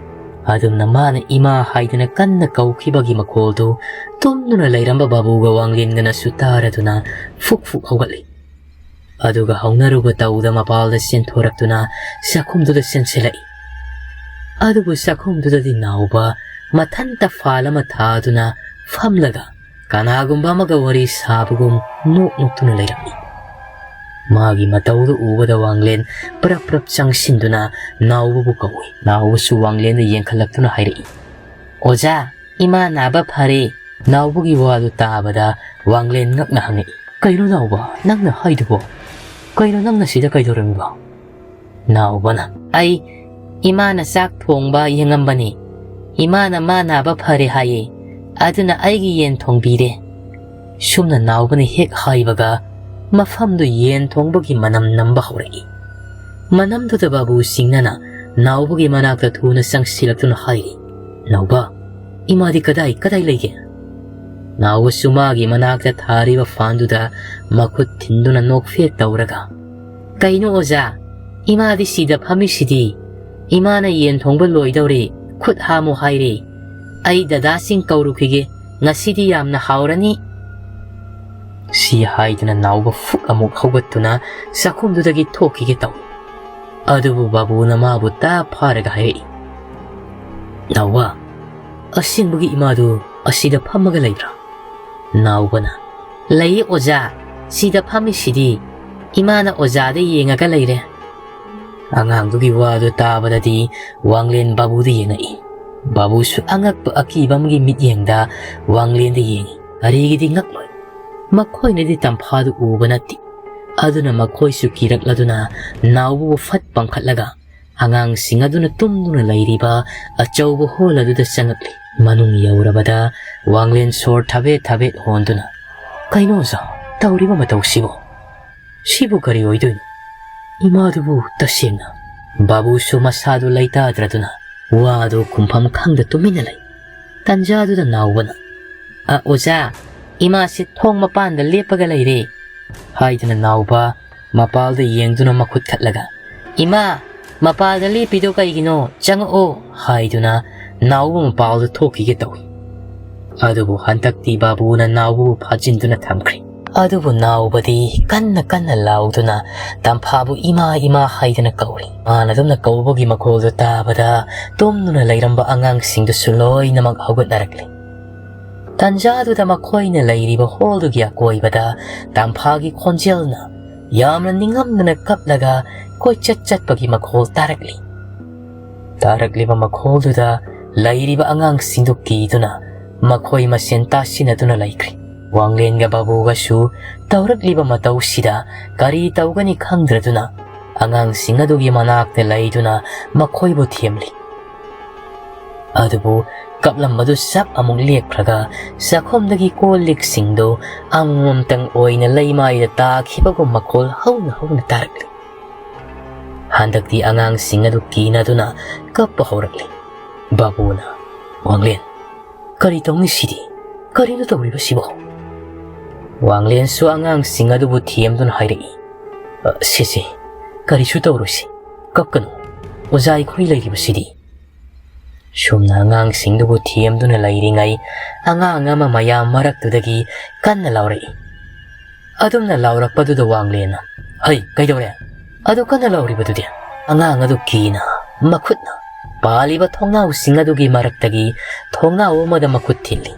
ꯑꯗꯨꯝꯅ ꯃꯥꯅ "ꯏꯃꯥ" ꯍꯥꯏꯗꯨꯅ ꯀꯟꯅ ꯀꯧꯈꯤꯕꯒꯤ ꯃꯈꯣꯜꯗꯨ ꯇꯨꯝꯗꯨꯅ ꯂꯩꯔꯝꯕ ꯕꯥꯕꯨꯒ ꯋꯥꯡꯂꯦꯟꯒꯅꯁꯨ ꯇꯥꯔꯗꯨꯅ ꯐꯨꯛ ꯐꯨꯛ ꯍꯧꯒꯠꯂꯤ꯫ ꯑꯗꯨꯒ ꯍꯧꯅꯔꯨꯕ ꯇꯧꯗ ꯃꯄꯥꯜꯗ ꯆꯦꯟꯊꯣꯔꯛꯇꯨꯅ ꯆꯥꯛꯈꯨꯝꯗꯨꯗ ꯆꯦꯟꯁꯤꯜꯂꯛꯏ꯫ ꯑꯗꯨꯕꯨ ꯆꯥꯛꯈꯨꯝꯗꯨꯗꯗꯤ ꯅꯥꯎꯕ ꯃꯊꯟꯇ ꯐꯥꯜ ꯑꯃ ꯊꯥꯗꯨꯅ ꯐꯝꯂꯒ ꯀꯅꯥꯒꯨꯝꯕ ꯑꯃꯒ ꯋꯥꯔꯤ ꯁꯥꯕꯒꯨꯝ ꯅꯣꯛ ꯅꯣꯛꯇꯨꯅ ꯂꯩꯔꯝꯃꯤ꯫ ꯃꯥꯒꯤ ꯃꯇꯧꯗꯨ ꯎꯕꯗ ꯋꯥꯡꯂꯦꯟ ꯄ꯭ꯔꯞ ꯄ꯭ꯔꯞ ꯆꯪꯁꯤꯟꯗꯨꯅ ꯅꯥꯎꯕꯕꯨ ꯀꯧꯏ꯫ ꯅꯥꯎꯕꯁꯨ ꯋꯥꯡꯂꯦꯟꯗ ꯌꯦꯡꯈꯠꯂꯛꯇꯨꯅ ꯍꯥꯏꯔꯛꯏ, "ꯑꯣꯖꯥ, ꯏꯃꯥ ꯅꯥꯕ ꯐꯔꯦ꯫" ꯅꯥꯎꯕꯒꯤ ꯋꯥꯗꯨ ꯇꯥꯕꯗ ꯋꯥꯡꯂꯦꯟ ꯉꯛꯅ ꯍꯪꯉꯛꯏ, "ꯀꯩꯅꯣ ꯅꯥꯎꯕ, ꯅꯪꯅ ꯍꯥꯏꯗꯨꯕꯣ? ꯀꯩꯅꯣ ꯅꯪꯅ ꯁꯤꯗ ꯀꯩꯗꯧꯔꯝꯃꯤꯕ?" ꯅꯥꯎꯕꯅ, "ꯑꯩ ꯏꯃꯥꯅ ꯆꯥꯛ ꯊꯣꯡꯕ ꯌꯦꯡꯉꯝꯕꯅꯤ꯫ ꯏꯃꯥꯅ ꯃꯥ ꯅꯥꯕ ꯐꯔꯦ ꯍꯥꯏꯌꯦ꯫ ꯑꯗꯨꯅ ꯑꯩꯒꯤ ꯌꯦꯟ ꯊꯣꯡꯕꯤꯔꯦ꯫" ꯁꯨꯝꯅ ꯅꯥꯎꯕꯅ ꯍꯦꯛ ꯍꯥꯏꯕꯒ ꯃꯐꯝꯗꯨ ꯌꯦꯟ ꯊꯣꯡꯕꯒꯤ ꯃꯅꯝ ꯅꯝꯕ ꯍꯧꯔꯛꯏ꯫ ꯃꯅꯝꯗꯨꯗ ꯕꯥꯕꯨ ꯁꯤꯡꯅꯅ ꯅꯥꯎꯕꯒꯤ ꯃꯅꯥꯛꯇ ꯊꯨꯅ ꯆꯪꯁꯤꯜꯂꯛꯇꯨꯅ ꯍꯥꯏꯔꯤ, "ꯅꯥꯎꯕ, ꯏꯃꯥꯗꯤ ꯀꯗꯥꯏ, ꯀꯗꯥꯏ ꯂꯩꯒꯦ?" ꯅꯥꯎꯕꯁꯨ ꯃꯥꯒꯤ ꯃꯅꯥꯛꯇ ꯊꯥꯔꯤꯕ ꯐꯥꯟꯗꯨꯗ ꯃꯈꯨꯠ ꯊꯤꯟꯗꯨꯅ ꯅꯣꯛꯐꯦꯠ ꯇꯧꯔꯒ, "ꯀꯩꯅꯣ ꯑꯣꯖꯥ, ꯏꯃꯥꯗꯤ ꯁꯤꯗ ꯐꯝꯃꯤꯁꯤꯗꯤ꯫ ꯏꯃꯥꯅ ꯌꯦꯟ ꯊꯣꯡꯕ ꯂꯣꯏꯗꯧꯔꯦ, ꯈꯨꯠ ꯍꯥꯝꯃꯨ ꯍꯥꯏꯔꯦ꯫ ꯑꯩ ꯗꯗꯥꯁꯤꯡ ꯀꯧꯔꯨꯈꯤꯒꯦ, ꯉꯁꯤꯗꯤ ꯌꯥꯝꯅ ꯍꯥꯎꯔꯅꯤ꯫" ꯁꯤ ꯍꯥꯏꯗꯨꯅ ꯅꯥꯎꯕ ꯐꯨꯛ ꯑꯃꯨꯛ ꯍꯧꯒꯠꯇꯨꯅ ꯆꯥꯛꯈꯨꯝꯗꯨꯗꯒꯤ ꯊꯣꯛꯈꯤꯒꯦ ꯇꯧꯏ꯫ ꯑꯗꯨꯕꯨ ꯕꯥꯕꯨꯅ ꯃꯥꯕꯨ ꯇꯥ ꯐꯥꯔꯒ ꯍꯥꯏꯔꯛꯏ, "ꯅꯥꯎꯕ, ꯑꯁꯦꯡꯕꯒꯤ ꯏꯃꯥꯗꯨ ꯑꯁꯤꯗ ꯐꯝꯃꯒ ꯂꯩꯕ꯭ꯔꯥ?" ꯅꯥꯎꯕꯅ, "ꯂꯩ ꯑꯣꯖꯥ, ꯁꯤꯗ ꯐꯝꯃꯤꯁꯤꯗꯤ꯫ ꯏꯃꯥꯅ ꯑꯣꯖꯥꯗ ꯌꯦꯡꯉꯒ ꯂꯩꯔꯦ꯫" ꯑꯉꯥꯡꯗꯨꯒꯤ ꯋꯥꯗꯨ ꯇꯥꯕꯗꯗꯤ ꯋꯥꯡꯂꯦꯟ ꯕꯥꯕꯨꯗ ꯌꯦꯡꯉꯛꯏ꯫ ꯕꯥꯕꯨꯁꯨ ꯑꯉꯛꯄ ꯑꯀꯤꯕ ꯑꯃꯒꯤ ꯃꯤꯠꯌꯦꯡꯗ ꯋꯥꯡꯂꯦꯟꯗ ꯌꯦꯡꯉꯤ꯫ ꯀꯔꯤꯒꯤꯗꯤ ꯉꯛꯂꯣꯏ? ꯃꯈꯣꯏꯅꯗꯤ ꯇꯝꯐꯥꯗꯨ ꯎꯕ ꯅꯠꯇꯦ꯫ ꯑꯗꯨꯅ ꯃꯈꯣꯏꯁꯨ ꯀꯤꯔꯛꯂꯗꯨꯅ ꯅꯥꯎꯕꯕꯨ ꯐꯠ ꯄꯥꯡꯈꯠꯂꯒ ꯑꯉꯥꯡꯁꯤꯡ ꯑꯗꯨꯅ ꯇꯨꯝꯗꯨꯅ ꯂꯩꯔꯤꯕ ꯑꯆꯧꯕ ꯍꯣꯜ ꯑꯗꯨꯗ ꯆꯪꯉꯛꯂꯤ꯫ ꯃꯅꯨꯡ ꯌꯧꯔꯕꯗ ꯋꯥꯡꯂꯦꯟ ꯁꯣꯔ ꯊꯕꯦꯠ ꯊꯕꯦꯠ ꯍꯣꯟꯗꯨꯅ, "ꯀꯩꯅꯣ ꯑꯣꯖꯥ, ꯇꯧꯔꯤꯕ ꯃꯇꯧꯁꯤꯕꯨ? ꯁꯤꯕꯨ ꯀꯔꯤ ꯑꯣꯏꯗꯣꯏꯅꯣ? ꯏꯃꯥꯗꯨꯕꯨ ꯇꯁꯦꯡꯅ ꯕꯥꯕꯨꯁꯨ ꯃꯁꯥꯗꯨ ꯂꯩꯇꯥꯗ꯭ꯔꯗꯨꯅ ꯋꯥꯗꯨ ꯈꯨꯝꯐꯝ ꯈꯪꯗ ꯇꯨꯃꯤꯟꯅ ꯂꯩ꯫ ꯇꯟꯖꯥꯗꯨꯗ ꯅꯥꯎꯕꯅ, "ꯑ, ꯑꯣꯖꯥ, ꯏꯃꯥꯁꯤ ꯊꯣꯡ ꯃꯄꯥꯟꯗ ꯂꯦꯞꯄꯒ ꯂꯩꯔꯦ" ꯍꯥꯏꯗꯨꯅ ꯅꯥꯎꯕ ꯃꯄꯥꯜꯗ ꯌꯦꯡꯗꯨꯅ ꯃꯈꯨꯠ ꯈꯠꯂꯒ, "ꯏꯃꯥ, ꯃꯄꯥꯜꯗ ꯂꯦꯞꯄꯤꯗꯣ ꯀꯩꯒꯤꯅꯣ? ꯆꯪꯉꯛꯑꯣ" ꯍꯥꯏꯗꯨꯅ ꯅꯥꯎꯕ ꯃꯄꯥꯜꯗ ꯊꯣꯛꯈꯤꯒꯦ ꯇꯧꯏ꯫ ꯑꯗꯨꯕꯨ ꯍꯟꯗꯛꯇꯤ ꯕꯥꯕꯨꯅ ꯅꯥꯎꯕꯕꯨ ꯐꯥꯖꯤꯟꯗꯨꯅ ꯊꯝꯈ꯭ꯔꯦ꯫ ꯑꯗꯨꯕꯨ ꯅꯥꯎꯕꯗꯤ ꯀꯟꯅ ꯀꯟꯅ ꯂꯥꯎꯗꯨꯅ ꯇꯝꯐꯥꯕꯨ "ꯏꯃꯥ, ꯏꯃꯥ" ꯍꯥꯏꯗꯨꯅ ꯀꯧꯔꯤ꯫ ꯃꯥꯅ ꯑꯗꯨꯝꯅ ꯀꯧꯕꯒꯤ ꯃꯈꯣꯜꯗꯨ ꯇꯥꯕꯗ ꯇꯨꯝꯗꯨꯅ ꯂꯩꯔꯝꯕ ꯑꯉꯥꯡꯁꯤꯡꯗꯨꯁꯨ ꯂꯣꯏꯅꯃꯛ ꯍꯧꯒꯠꯅꯔꯛꯂꯤ꯫ ꯇꯟꯖꯥꯗꯨꯗ ꯃꯈꯣꯏꯅ ꯂꯩꯔꯤꯕ ꯍꯣꯜꯗꯨꯒꯤ ꯑꯀꯣꯏꯕꯗ ꯇꯝꯐꯥꯒꯤ ꯈꯣꯟꯖꯦꯜꯅ ꯌꯥꯝꯅ ꯅꯤꯡꯉꯝꯗꯅ ꯀꯞꯂꯒ ꯀꯣꯏꯆꯠ ꯆꯠꯄꯒꯤ ꯃꯈꯣꯜ ꯇꯥꯔꯛꯂꯤ꯫ ꯇꯥꯔꯛꯂꯤꯕ ꯃꯈꯣꯜꯗꯨꯗ ꯂꯩꯔꯤꯕ ꯑꯉꯥꯡꯁꯤꯡꯗꯨ ꯀꯤꯗꯨꯅ ꯃꯈꯣꯏ ꯃꯁꯦꯟ ꯇꯥꯁꯤꯟꯅꯗꯨꯅ ꯂꯩꯈ꯭ꯔꯦ꯫ ꯋꯥꯡꯂꯦꯟꯒ ꯕꯥꯕꯨꯒꯁꯨ ꯇꯧꯔꯛꯂꯤꯕ ꯃꯇꯧꯁꯤꯗ ꯀꯔꯤ ꯇꯧꯒꯅꯤ ꯈꯪꯗ꯭ꯔꯗꯨꯅ ꯑꯉꯥꯡꯁꯤꯡ ꯑꯗꯨꯒꯤ ꯃꯅꯥꯛꯇ ꯂꯩꯗꯨꯅ ꯃꯈꯣꯏꯕꯨ ꯊꯦꯝꯂꯤ꯫ ꯑꯗꯨꯕꯨ ꯀꯞꯂꯝꯕꯗꯨ ꯆꯞ ꯑꯃꯨꯛ ꯂꯦꯞꯈ꯭ꯔꯒ ꯆꯥꯛꯈꯨꯝꯗꯒꯤ ꯀꯣꯜ ꯂꯤꯛꯁꯤꯡꯗꯨ ꯑꯃꯃꯝꯇꯪ ꯑꯣꯏꯅ ꯂꯩꯃꯥꯏꯗ ꯇꯥꯈꯤꯕꯒꯨꯝ ꯃꯈꯣꯜ ꯍꯧꯅ ꯍꯧꯅ ꯇꯥꯔꯛꯂꯤ꯫ ꯍꯟꯗꯛꯇꯤ ꯑꯉꯥꯡꯁꯤꯡ ꯑꯗꯨ ꯀꯤꯅꯗꯨꯅ ꯀꯞꯄ ꯍꯧꯔꯛꯂꯤ꯫ ꯕꯥꯕꯨꯅ, "ꯋꯥꯡꯂꯦꯟ, ꯀꯔꯤ ꯇꯧꯅꯤ ꯁꯤꯗꯤ? ꯀꯔꯤꯅꯣ ꯇꯧꯔꯤꯕꯁꯤꯕꯣ?" ꯋꯥꯡꯂꯦꯟꯁꯨ ꯑꯉꯥꯡꯁꯤꯡ ꯑꯗꯨꯕꯨ ꯊꯦꯝꯗꯨꯅ ꯍꯥꯏꯔꯛꯏ, "ꯑ, ꯁꯦ ꯁꯦ, ꯀꯔꯤꯁꯨ ꯇꯧꯔꯣꯏꯁꯤ, ꯀꯞꯀꯅꯨ, ꯑꯣꯖꯥ ꯑꯩꯈꯣꯏ ꯂꯩꯔꯤꯕꯁꯤꯗꯤ"꯫ ꯁꯨꯝꯅ ꯑꯉꯥꯡꯁꯤꯡꯗꯨꯕꯨ ꯊꯦꯝꯗꯨꯅ ꯂꯩꯔꯤꯉꯩ ꯑꯉꯥꯡ ꯑꯃ ꯃꯌꯥꯝ ꯃꯔꯛꯇꯨꯗꯒꯤ ꯀꯟꯅ ꯂꯥꯎꯔꯛꯏ꯫ ꯑꯗꯨꯝꯅ ꯂꯥꯎꯔꯛꯄꯗꯨꯗ ꯋꯥꯡꯂꯦꯟꯅ, "ꯍꯩ, ꯀꯩꯗꯧꯔꯦ? ꯑꯗꯨ ꯀꯟꯅ ꯂꯥꯎꯔꯤꯕꯗꯨꯗꯤ?" ꯑꯉꯥꯡ ꯑꯗꯨ ꯀꯤꯅ ꯃꯈꯨꯠꯅ ꯄꯥꯜꯂꯤꯕ ꯊꯣꯡꯅꯥꯎꯁꯤꯡ ꯑꯗꯨꯒꯤ ꯃꯔꯛꯇꯒꯤ ꯊꯣꯡꯅꯥꯎ ꯑꯃꯗ ꯃꯈꯨꯠ ꯊꯤꯜꯂꯤ꯫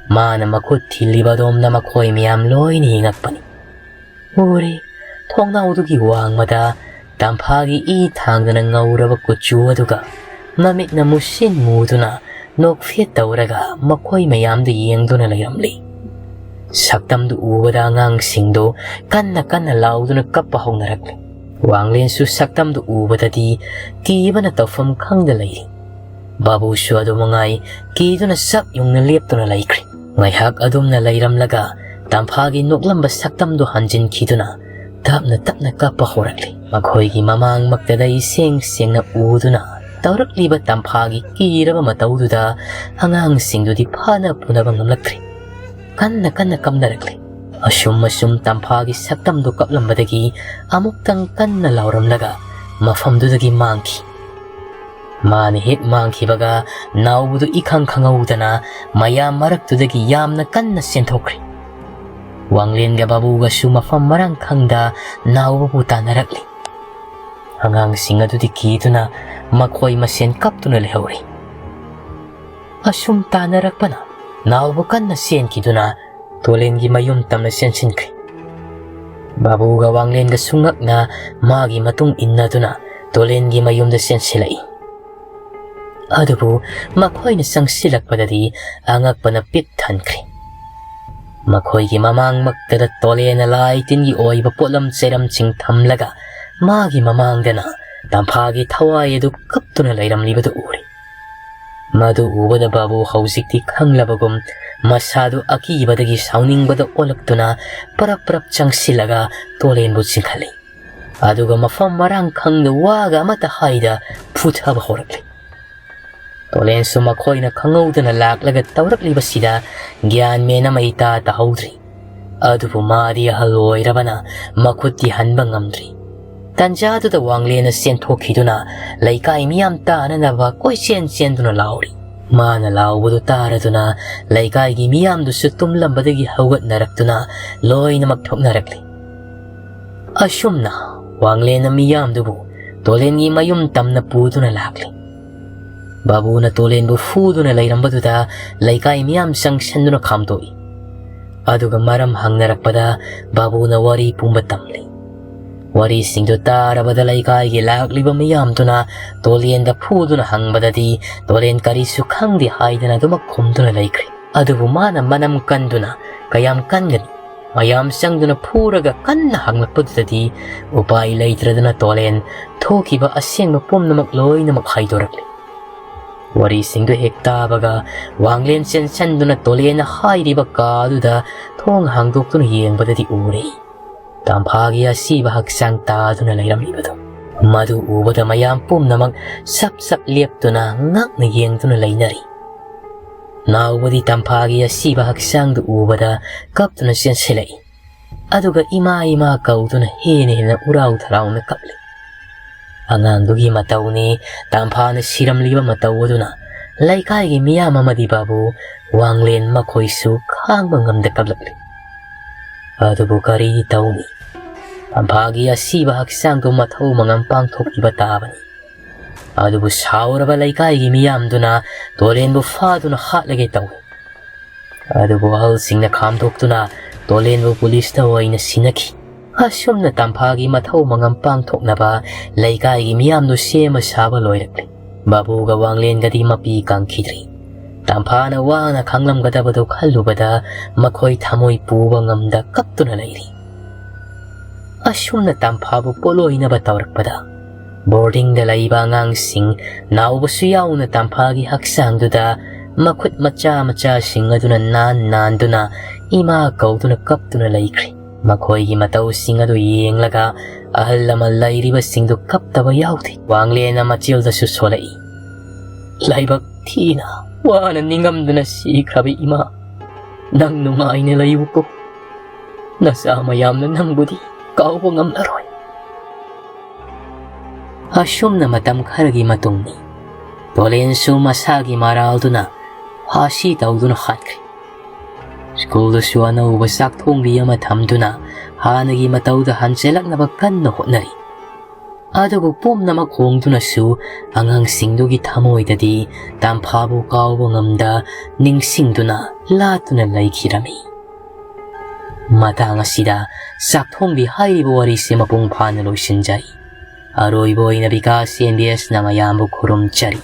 ꯃꯥꯅ ꯃꯈꯨꯠ ꯊꯤꯜꯂꯤꯕ ꯑꯗꯣꯝꯗ ꯃꯈꯣꯏ ꯃꯌꯥꯝ ꯂꯣꯏꯅ ꯌꯦꯡꯉꯛꯄꯅꯤ꯫ ꯎꯔꯦ, ꯊꯣꯡꯅꯥꯎꯗꯨꯒꯤ ꯋꯥꯡꯃꯗ ꯇꯝꯐꯥꯒꯤ ꯏ ꯊꯥꯡꯗꯅ ꯉꯧꯔꯕ ꯀꯨꯆꯨ ꯑꯗꯨꯒ ꯃꯃꯤꯠꯅ ꯃꯨꯁꯤꯟ ꯃꯨꯗꯨꯅ ꯅꯣꯛꯐꯦꯠ ꯇꯧꯔꯒ ꯃꯈꯣꯏ ꯃꯌꯥꯝꯗ ꯌꯦꯡꯗꯨꯅ ꯂꯩꯔꯝꯂꯤ꯫ ꯁꯛꯇꯝꯗꯨ ꯎꯕꯗ ꯑꯉꯥꯡꯁꯤꯡꯗꯨ ꯀꯟꯅ ꯀꯟꯅ ꯂꯥꯎꯗꯨꯅ ꯀꯞꯄ ꯍꯧꯅꯔꯛꯂꯤ꯫ ꯋꯥꯡꯂꯦꯟꯁꯨ ꯁꯛꯇꯝꯗꯨ ꯎꯕꯗꯗꯤ ꯀꯤꯕꯅ ꯇꯧꯐꯝ ꯈꯪꯗ ꯂꯩꯔꯤ꯫ ꯕꯥꯕꯨꯁꯨ ꯑꯗꯨ ꯃꯉꯥꯏ ꯀꯤꯗꯨꯅ ꯆꯞ ꯌꯨꯡꯅ ꯂꯦꯞꯇꯨꯅ ꯂꯩꯈ꯭ꯔꯦ꯫ ꯉꯥꯏꯍꯥꯛ ꯑꯗꯨꯝꯅ ꯂꯩꯔꯝꯂꯒ ꯇꯝꯐꯥꯒꯤ ꯅꯣꯛꯂꯝꯕ ꯁꯛꯇꯝꯗꯨ ꯍꯟꯖꯤꯟꯈꯤꯗꯨꯅ ꯇꯞꯅ ꯇꯞꯅ ꯀꯞꯄ ꯍꯧꯔꯛꯂꯤ꯫ ꯃꯈꯣꯏꯒꯤ ꯃꯃꯥꯡꯃꯛꯇꯗ ꯏꯁꯦꯡ ꯁꯦꯡꯅ ꯎꯗꯨꯅ ꯇꯧꯔꯛꯂꯤꯕ ꯇꯝꯐꯥꯒꯤ ꯀꯤꯔꯕ ꯃꯇꯧꯗꯨꯗ ꯑꯉꯥꯡꯁꯤꯡꯗꯨꯗꯤ ꯐꯥꯅ ꯄꯨꯅꯕ ꯉꯝꯂꯛꯇ꯭ꯔꯤ꯫ ꯀꯟꯅ ꯀꯟꯅ ꯀꯞꯅꯔꯛꯂꯤ꯫ ꯑꯁꯨꯝ ꯑꯁꯨꯝ ꯇꯝꯐꯥꯒꯤ ꯁꯛꯇꯝꯗꯨ ꯀꯞꯂꯝꯕꯗꯒꯤ ꯑꯃꯨꯛꯇꯪ ꯀꯟꯅ ꯂꯥꯎꯔꯝꯂꯒ ꯃꯐꯝꯗꯨꯗꯒꯤ ꯃꯥꯡꯈꯤ꯫ ꯃꯥꯅ ꯍꯦꯛ ꯃꯥꯡꯈꯤꯕꯒ ꯅꯥꯎꯕꯗꯨ ꯏꯈꯪ ꯈꯪꯍꯧꯗꯅ ꯃꯌꯥꯝ ꯃꯔꯛꯇꯨꯗꯒꯤ ꯌꯥꯝꯅ ꯀꯟꯅ ꯆꯦꯟꯊꯣꯛꯈ꯭ꯔꯦ꯫ ꯋꯥꯡꯂꯦꯟꯒ ꯕꯥꯕꯨꯒꯁꯨ ꯃꯐꯝ ꯃꯔꯥꯡ ꯈꯪꯗ ꯅꯥꯎꯕꯕꯨ ꯇꯥꯟꯅꯔꯛꯂꯤ꯫ ꯑꯉꯥꯡꯁꯤꯡ ꯑꯗꯨꯗꯤ ꯀꯤꯗꯨꯅ ꯃꯈꯣꯏ ꯃꯁꯦꯟ ꯀꯞꯇꯨꯅ ꯂꯩꯍꯧꯔꯤ꯫ ꯑꯁꯨꯝ ꯇꯥꯟꯅꯔꯛꯄꯅ ꯅꯥꯎꯕ ꯀꯟꯅ ꯆꯦꯟꯈꯤꯗꯨꯅ ꯇꯣꯂꯦꯟꯒꯤ ꯃꯌꯨꯝ ꯇꯝꯅ ꯆꯦꯟꯁꯤꯟꯈ꯭ꯔꯦ꯫ ꯕꯥꯕꯨꯒ ꯋꯥꯡꯂꯦꯟꯒꯁꯨ ꯉꯛꯅ ꯃꯥꯒꯤ ꯃꯇꯨꯡ ꯏꯟꯅꯗꯨꯅ ꯇꯣꯂꯦꯟꯒꯤ ꯃꯌꯨꯝꯗ ꯆꯦꯟꯁꯤꯜꯂꯛꯏ꯫ ꯑꯗꯨꯕꯨ ꯃꯈꯣꯏꯅ ꯆꯪꯁꯤꯜꯂꯛꯄꯗꯗꯤ ꯑꯉꯛꯄꯅ ꯄꯤꯛ ꯊꯟꯈ꯭ꯔꯦ꯫ ꯃꯈꯣꯏꯒꯤ ꯃꯃꯥꯡꯃꯛꯇꯗ ꯇꯣꯂꯦꯟꯅ ꯂꯥꯏ ꯇꯤꯟꯒꯤ ꯑꯣꯏꯕ ꯄꯣꯠꯂꯝ ꯆꯩꯔꯝꯁꯤꯡ ꯊꯝꯂꯒ ꯃꯥꯒꯤ ꯃꯃꯥꯡꯗꯅ ꯇꯝꯐꯥꯒꯤ ꯊꯋꯥꯏ ꯑꯗꯨ ꯀꯞꯇꯨꯅ ꯂꯩꯔꯝꯂꯤꯕꯗꯨ ꯎꯔꯦ꯫ ꯃꯗꯨ ꯎꯕꯗ ꯕꯥꯕꯨ ꯍꯧꯖꯤꯛꯇꯤ ꯈꯪꯂꯕꯒꯨꯝ ꯃꯁꯥꯗꯨ ꯑꯀꯤꯕꯗꯒꯤ ꯁꯥꯎꯅꯤꯡꯕꯗ ꯑꯣꯜꯂꯛꯇꯨꯅ ꯄꯔꯞ ꯄꯔꯞ ꯆꯪꯁꯤꯜꯂꯒ ꯇꯣꯂꯦꯟꯕꯨ ꯆꯤꯡꯈꯠꯂꯤ꯫ ꯑꯗꯨꯒ ꯃꯐꯝ ꯃꯔꯥꯡ ꯈꯪꯗ ꯋꯥꯒ ꯑꯃꯠꯇ ꯍꯥꯏꯗ ꯐꯨꯊꯕ ꯍꯧꯔꯛꯂꯤ꯫ ꯇꯣꯂꯦꯟꯁꯨ ꯃꯈꯣꯏꯅ ꯈꯪꯍꯧꯗꯅ ꯂꯥꯛꯂꯒ ꯇꯧꯔꯛꯂꯤꯕꯁꯤꯗ ꯒ꯭ꯌꯥꯟ ꯃꯦꯟ ꯑꯃ ꯏꯇꯥ ꯇꯥꯍꯧꯗ꯭ꯔꯤ꯫ ꯑꯗꯨꯕꯨ ꯃꯥꯗꯤ ꯑꯍꯜ ꯑꯣꯏꯔꯕꯅ ꯃꯈꯨꯠꯇꯤ ꯍꯟꯕ ꯉꯝꯗ꯭ꯔꯤ꯫ ꯇꯟꯖꯥꯗꯨꯗ ꯋꯥꯡꯂꯦꯟꯅ ꯆꯦꯟꯊꯣꯛꯈꯤꯗꯨꯅ ꯂꯩꯀꯥꯏ ꯃꯤꯌꯥꯝ ꯇꯥꯅꯅꯕ ꯀꯣꯏꯆꯦꯟ ꯆꯦꯟꯗꯨꯅ ꯂꯥꯎꯔꯤ꯫ ꯃꯥꯅ ꯂꯥꯎꯕꯗꯨ ꯇꯥꯔꯗꯨꯅ ꯂꯩꯀꯥꯏꯒꯤ ꯃꯤꯌꯥꯝꯗꯨꯁꯨ ꯇꯨꯝꯂꯝꯕꯗꯒꯤ ꯍꯧꯒꯠꯅꯔꯛꯇꯨꯅ ꯂꯣꯏꯅꯃꯛ ꯊꯣꯛꯅꯔꯛꯂꯤ꯫ ꯑꯁꯨꯝꯅ ꯋꯥꯡꯂꯦꯟꯅ ꯃꯤꯌꯥꯝꯗꯨꯕꯨ ꯇꯣꯂꯦꯟꯒꯤ ꯃꯌꯨꯝ ꯇꯝꯅ ꯄꯨꯗꯨꯅ ꯂꯥꯛꯂꯤ꯫ ꯕꯥꯕꯨꯅ ꯇꯣꯂꯦꯟꯕꯨ ꯐꯨꯗꯨꯅ ꯂꯩꯔꯝꯕꯗꯨꯗ ꯂꯩꯀꯥꯏ ꯃꯤꯌꯥꯝ ꯆꯪꯁꯤꯟꯗꯨꯅ ꯈꯥꯝꯗꯣꯛꯏ꯫ ꯑꯗꯨꯒ ꯃꯔꯝ ꯍꯪꯅꯔꯛꯄꯗ ꯕꯥꯕꯨꯅ ꯋꯥꯔꯤ ꯄꯨꯝꯕ ꯇꯝꯂꯤ꯫ ꯋꯥꯔꯤꯁꯤꯡꯗꯨ ꯇꯥꯔꯕꯗ ꯂꯩꯀꯥꯏꯒꯤ ꯂꯥꯛꯂꯤꯕ ꯃꯤꯌꯥꯝꯗꯨꯅ ꯇꯣꯂꯦꯟꯗ ꯐꯨꯗꯨꯅ ꯍꯪꯕꯗꯗꯤ ꯇꯣꯂꯦꯟ ꯀꯔꯤꯁꯨ ꯈꯪꯗꯦ ꯍꯥꯏꯗꯅ ꯑꯗꯨꯃꯛ ꯈꯨꯝꯗꯨꯅ ꯂꯩꯈ꯭ꯔꯦ꯫ ꯑꯗꯨꯕꯨ ꯃꯥꯅ ꯃꯅꯝ ꯀꯟꯗꯨꯅ ꯀꯌꯥꯝ ꯀꯟꯒꯅꯤ? ꯃꯌꯥꯝ ꯆꯪꯗꯨꯅ ꯐꯨꯔꯒ ꯀꯟꯅ ꯍꯪꯂꯛꯄꯗꯨꯗꯗꯤ ꯎꯄꯥꯏ ꯂꯩꯇ꯭ꯔꯗꯅ ꯇꯣꯂꯦꯟ ꯊꯣꯛꯈꯤꯕ ꯑꯁꯦꯡꯕ ꯄꯨꯝꯅꯃꯛ ꯂꯣꯏꯅꯃꯛ ꯍꯥꯏꯗꯣꯔꯛꯂꯤ꯫ ꯋꯥꯔꯤꯁꯤꯡꯗꯨ ꯍꯦꯛ ꯇꯥꯕꯒ ꯋꯥꯡꯂꯦꯟ ꯆꯦꯟꯁꯟꯗꯨꯅ ꯇꯣꯂꯦꯟꯅ ꯍꯥꯏꯔꯤꯕ ꯀꯥ ꯑꯗꯨꯗ ꯊꯣꯡ ꯍꯥꯡꯗꯣꯛꯇꯨꯅ ꯌꯦꯡꯕꯗꯗꯤ ꯎꯔꯦ꯫ ꯇꯝꯐꯥꯒꯤ ꯑꯁꯤꯕ ꯍꯛꯆꯥꯡ ꯇꯥꯗꯨꯅ ꯂꯩꯔꯝꯂꯤꯕꯗꯨ꯫ ꯃꯗꯨ ꯎꯕꯗ ꯃꯌꯥꯝ ꯄꯨꯝꯅꯃꯛ ꯁꯞ ꯁꯞ ꯂꯦꯞꯇꯨꯅ ꯉꯛꯅ ꯌꯦꯡꯗꯨꯅ ꯂꯩꯅꯔꯤ꯫ ꯅꯥꯎꯕꯗꯤ ꯇꯝꯐꯥꯒꯤ ꯑꯁꯤꯕ ꯍꯛꯆꯥꯡꯗꯨ ꯎꯕꯗ ꯀꯞꯇꯨꯅ ꯆꯦꯟꯁꯤꯜꯂꯛꯏ꯫ ꯑꯗꯨꯒ ꯏꯃꯥ ꯏꯃꯥ ꯀꯧꯗꯨꯅ ꯍꯦꯟꯅ ꯍꯦꯟꯅ ꯎꯔꯥꯎ ꯊꯔꯥꯎꯅ ꯀꯞꯂꯤ꯫ ꯑꯉꯥꯡꯗꯨꯒꯤ ꯃꯇꯧꯅꯤ, ꯇꯝꯐꯥꯅ ꯁꯤꯔꯝꯂꯤꯕ ꯃꯇꯧ ꯑꯗꯨꯅ ꯂꯩꯀꯥꯏꯒꯤ ꯃꯤꯌꯥꯝ ꯑꯃꯗꯤ ꯕꯥꯕꯨ, ꯋꯥꯡꯂꯦꯟ ꯃꯈꯣꯏꯁꯨ ꯈꯥꯡꯕ ꯉꯝꯗ ꯀꯞꯂꯛꯂꯤ꯫ ꯑꯗꯨꯕꯨ ꯀꯔꯤ ꯇꯧꯅꯤ? ꯇꯝꯐꯥꯒꯤ ꯑꯁꯤꯕ ꯍꯛꯆꯥꯡꯗꯨ ꯃꯊꯧ ꯃꯉꯝ ꯄꯥꯡꯊꯣꯛꯈꯤꯕ ꯇꯥꯕꯅꯤ꯫ ꯑꯗꯨꯕꯨ ꯁꯥꯎꯔꯕ ꯂꯩꯀꯥꯏꯒꯤ ꯃꯤꯌꯥꯝꯗꯨꯅ ꯇꯣꯂꯦꯟꯕꯨ ꯐꯥꯗꯨꯅ ꯍꯥꯠꯂꯒꯦ ꯇꯧꯏ꯫ ꯑꯗꯨꯕꯨ ꯑꯍꯜꯁꯤꯡꯅ ꯈꯥꯝꯗꯣꯛꯇꯨꯅ ꯇꯣꯂꯦꯟꯕꯨ ꯄꯨꯂꯤꯁꯇ ꯑꯣꯏꯅ ꯁꯤꯟꯅꯈꯤ꯫ ꯑꯁꯨꯝꯅ ꯇꯝꯐꯥꯒꯤ ꯃꯊꯧ ꯃꯉꯝ ꯄꯥꯡꯊꯣꯛꯅꯕ ꯂꯩꯀꯥꯏꯒꯤ ꯃꯤꯌꯥꯝꯗꯨ ꯁꯦꯝꯕ ꯁꯥꯕ ꯂꯣꯏꯔꯛꯂꯤ꯫ ꯕꯥꯕꯨꯒ ꯋꯥꯡꯂꯦꯟꯒꯗꯤ ꯃꯄꯤ ꯀꯪꯈꯤꯗ꯭ꯔꯤ꯫ ꯇꯝꯐꯥꯅ ꯋꯥꯅ ꯈꯥꯡꯂꯝꯒꯗꯕꯗꯨ ꯈꯜꯂꯨꯕꯗ ꯃꯈꯣꯏ ꯊꯃꯣꯏ ꯄꯨꯕ ꯉꯝꯗ ꯀꯞꯇꯨꯅ ꯂꯩꯔꯤ꯫ ꯑꯁꯨꯝꯅ ꯇꯝꯐꯥꯕꯨ ꯄꯣꯠꯂꯣꯏꯅꯕ ꯇꯧꯔꯛꯄꯗ ꯕꯣꯔꯗꯤꯡꯗ ꯂꯩꯕ ꯑꯉꯥꯡꯁꯤꯡ, ꯅꯥꯎꯕꯁꯨ ꯌꯥꯎꯅ, ꯇꯝꯐꯥꯒꯤ ꯍꯛꯆꯥꯡꯗꯨꯗ ꯃꯈꯨꯠ ꯃꯆꯥ ꯃꯆꯥꯁꯤꯡ ꯑꯗꯨꯅ ꯅꯥꯟ ꯅꯥꯟꯗꯨꯅ ꯏꯃꯥ ꯀꯧꯗꯨꯅ ꯀꯞꯇꯨꯅ ꯂꯩꯈ꯭ꯔꯦ꯫ ꯃꯈꯣꯏꯒꯤ ꯃꯇꯧꯁꯤꯡ ꯑꯗꯨ ꯌꯦꯡꯂꯒ ꯑꯍꯜ ꯂꯃꯟ ꯂꯩꯔꯤꯕꯁꯤꯡꯗꯨ ꯀꯞꯇꯕ ꯌꯥꯎꯗꯦ꯫ ꯋꯥꯡꯂꯦꯟꯅ ꯃꯆꯤꯜꯗꯁꯨ ꯁꯣꯜꯂꯛꯏ꯫ ꯂꯥꯏꯕꯛ ꯊꯤꯅ ꯋꯥꯅ ꯅꯤꯡꯉꯝꯗꯨꯅ ꯁꯤꯈ꯭ꯔꯕ ꯏꯃꯥ, ꯅꯪ ꯅꯨꯡꯉꯥꯏꯅ ꯂꯩꯌꯨꯀꯣ꯫ ꯅꯆꯥ ꯃꯌꯥꯝꯅ ꯅꯪꯕꯨꯗꯤ ꯀꯥꯎꯕ ꯉꯝꯂꯔꯣꯏ꯫ ꯑꯁꯨꯝꯅ ꯃꯇꯝ ꯈꯔꯒꯤ ꯃꯇꯨꯡꯅꯤ꯫ ꯇꯣꯂꯦꯟꯁꯨ ꯃꯁꯥꯒꯤ ꯃꯔꯥꯜꯗꯨꯅ ꯐꯥꯁꯤ ꯇꯧꯗꯨꯅ ꯍꯥꯠꯈ꯭ꯔꯦ꯫ ꯁ꯭ꯀꯨꯜꯗꯁꯨ ꯑꯅꯧꯕ ꯆꯥꯛ ꯊꯣꯡꯕꯤ ꯑꯃ ꯊꯝꯗꯨꯅ ꯍꯥꯟꯅꯒꯤ ꯃꯇꯧꯗ ꯍꯟꯖꯤꯜꯂꯛꯅꯕ ꯀꯟꯅ ꯍꯣꯠꯅꯔꯤ꯫ ꯑꯗꯨꯕꯨ ꯄꯨꯝꯅꯃꯛ ꯍꯣꯡꯗꯨꯅꯁꯨ ꯑꯉꯥꯡꯁꯤꯡꯗꯨꯒꯤ ꯊꯃꯣꯏꯗꯗꯤ ꯇꯝꯐꯥꯕꯨ ꯀꯥꯎꯕ ꯉꯝꯗ ꯅꯤꯡꯁꯤꯡꯗꯨꯅ ꯂꯥꯠꯇꯨꯅ ꯂꯩꯈꯤꯔꯝꯃꯤ꯫ ꯃꯇꯥꯡ ꯑꯁꯤꯗ ꯆꯥꯛꯊꯣꯡꯕꯤ ꯍꯥꯏꯔꯤꯕ ꯋꯥꯔꯤꯁꯦ ꯃꯄꯨꯡ ꯐꯥꯅ ꯂꯣꯏꯁꯤꯟꯖꯔꯤ꯫ ꯑꯔꯣꯏꯕ ꯑꯣꯏꯅ ꯕꯤꯀꯥꯁ ꯑꯦꯝ ꯕꯤ ꯑꯦꯁꯅ ꯃꯌꯥꯝꯕꯨ ꯈꯨꯔꯨꯝꯖꯔꯤ꯫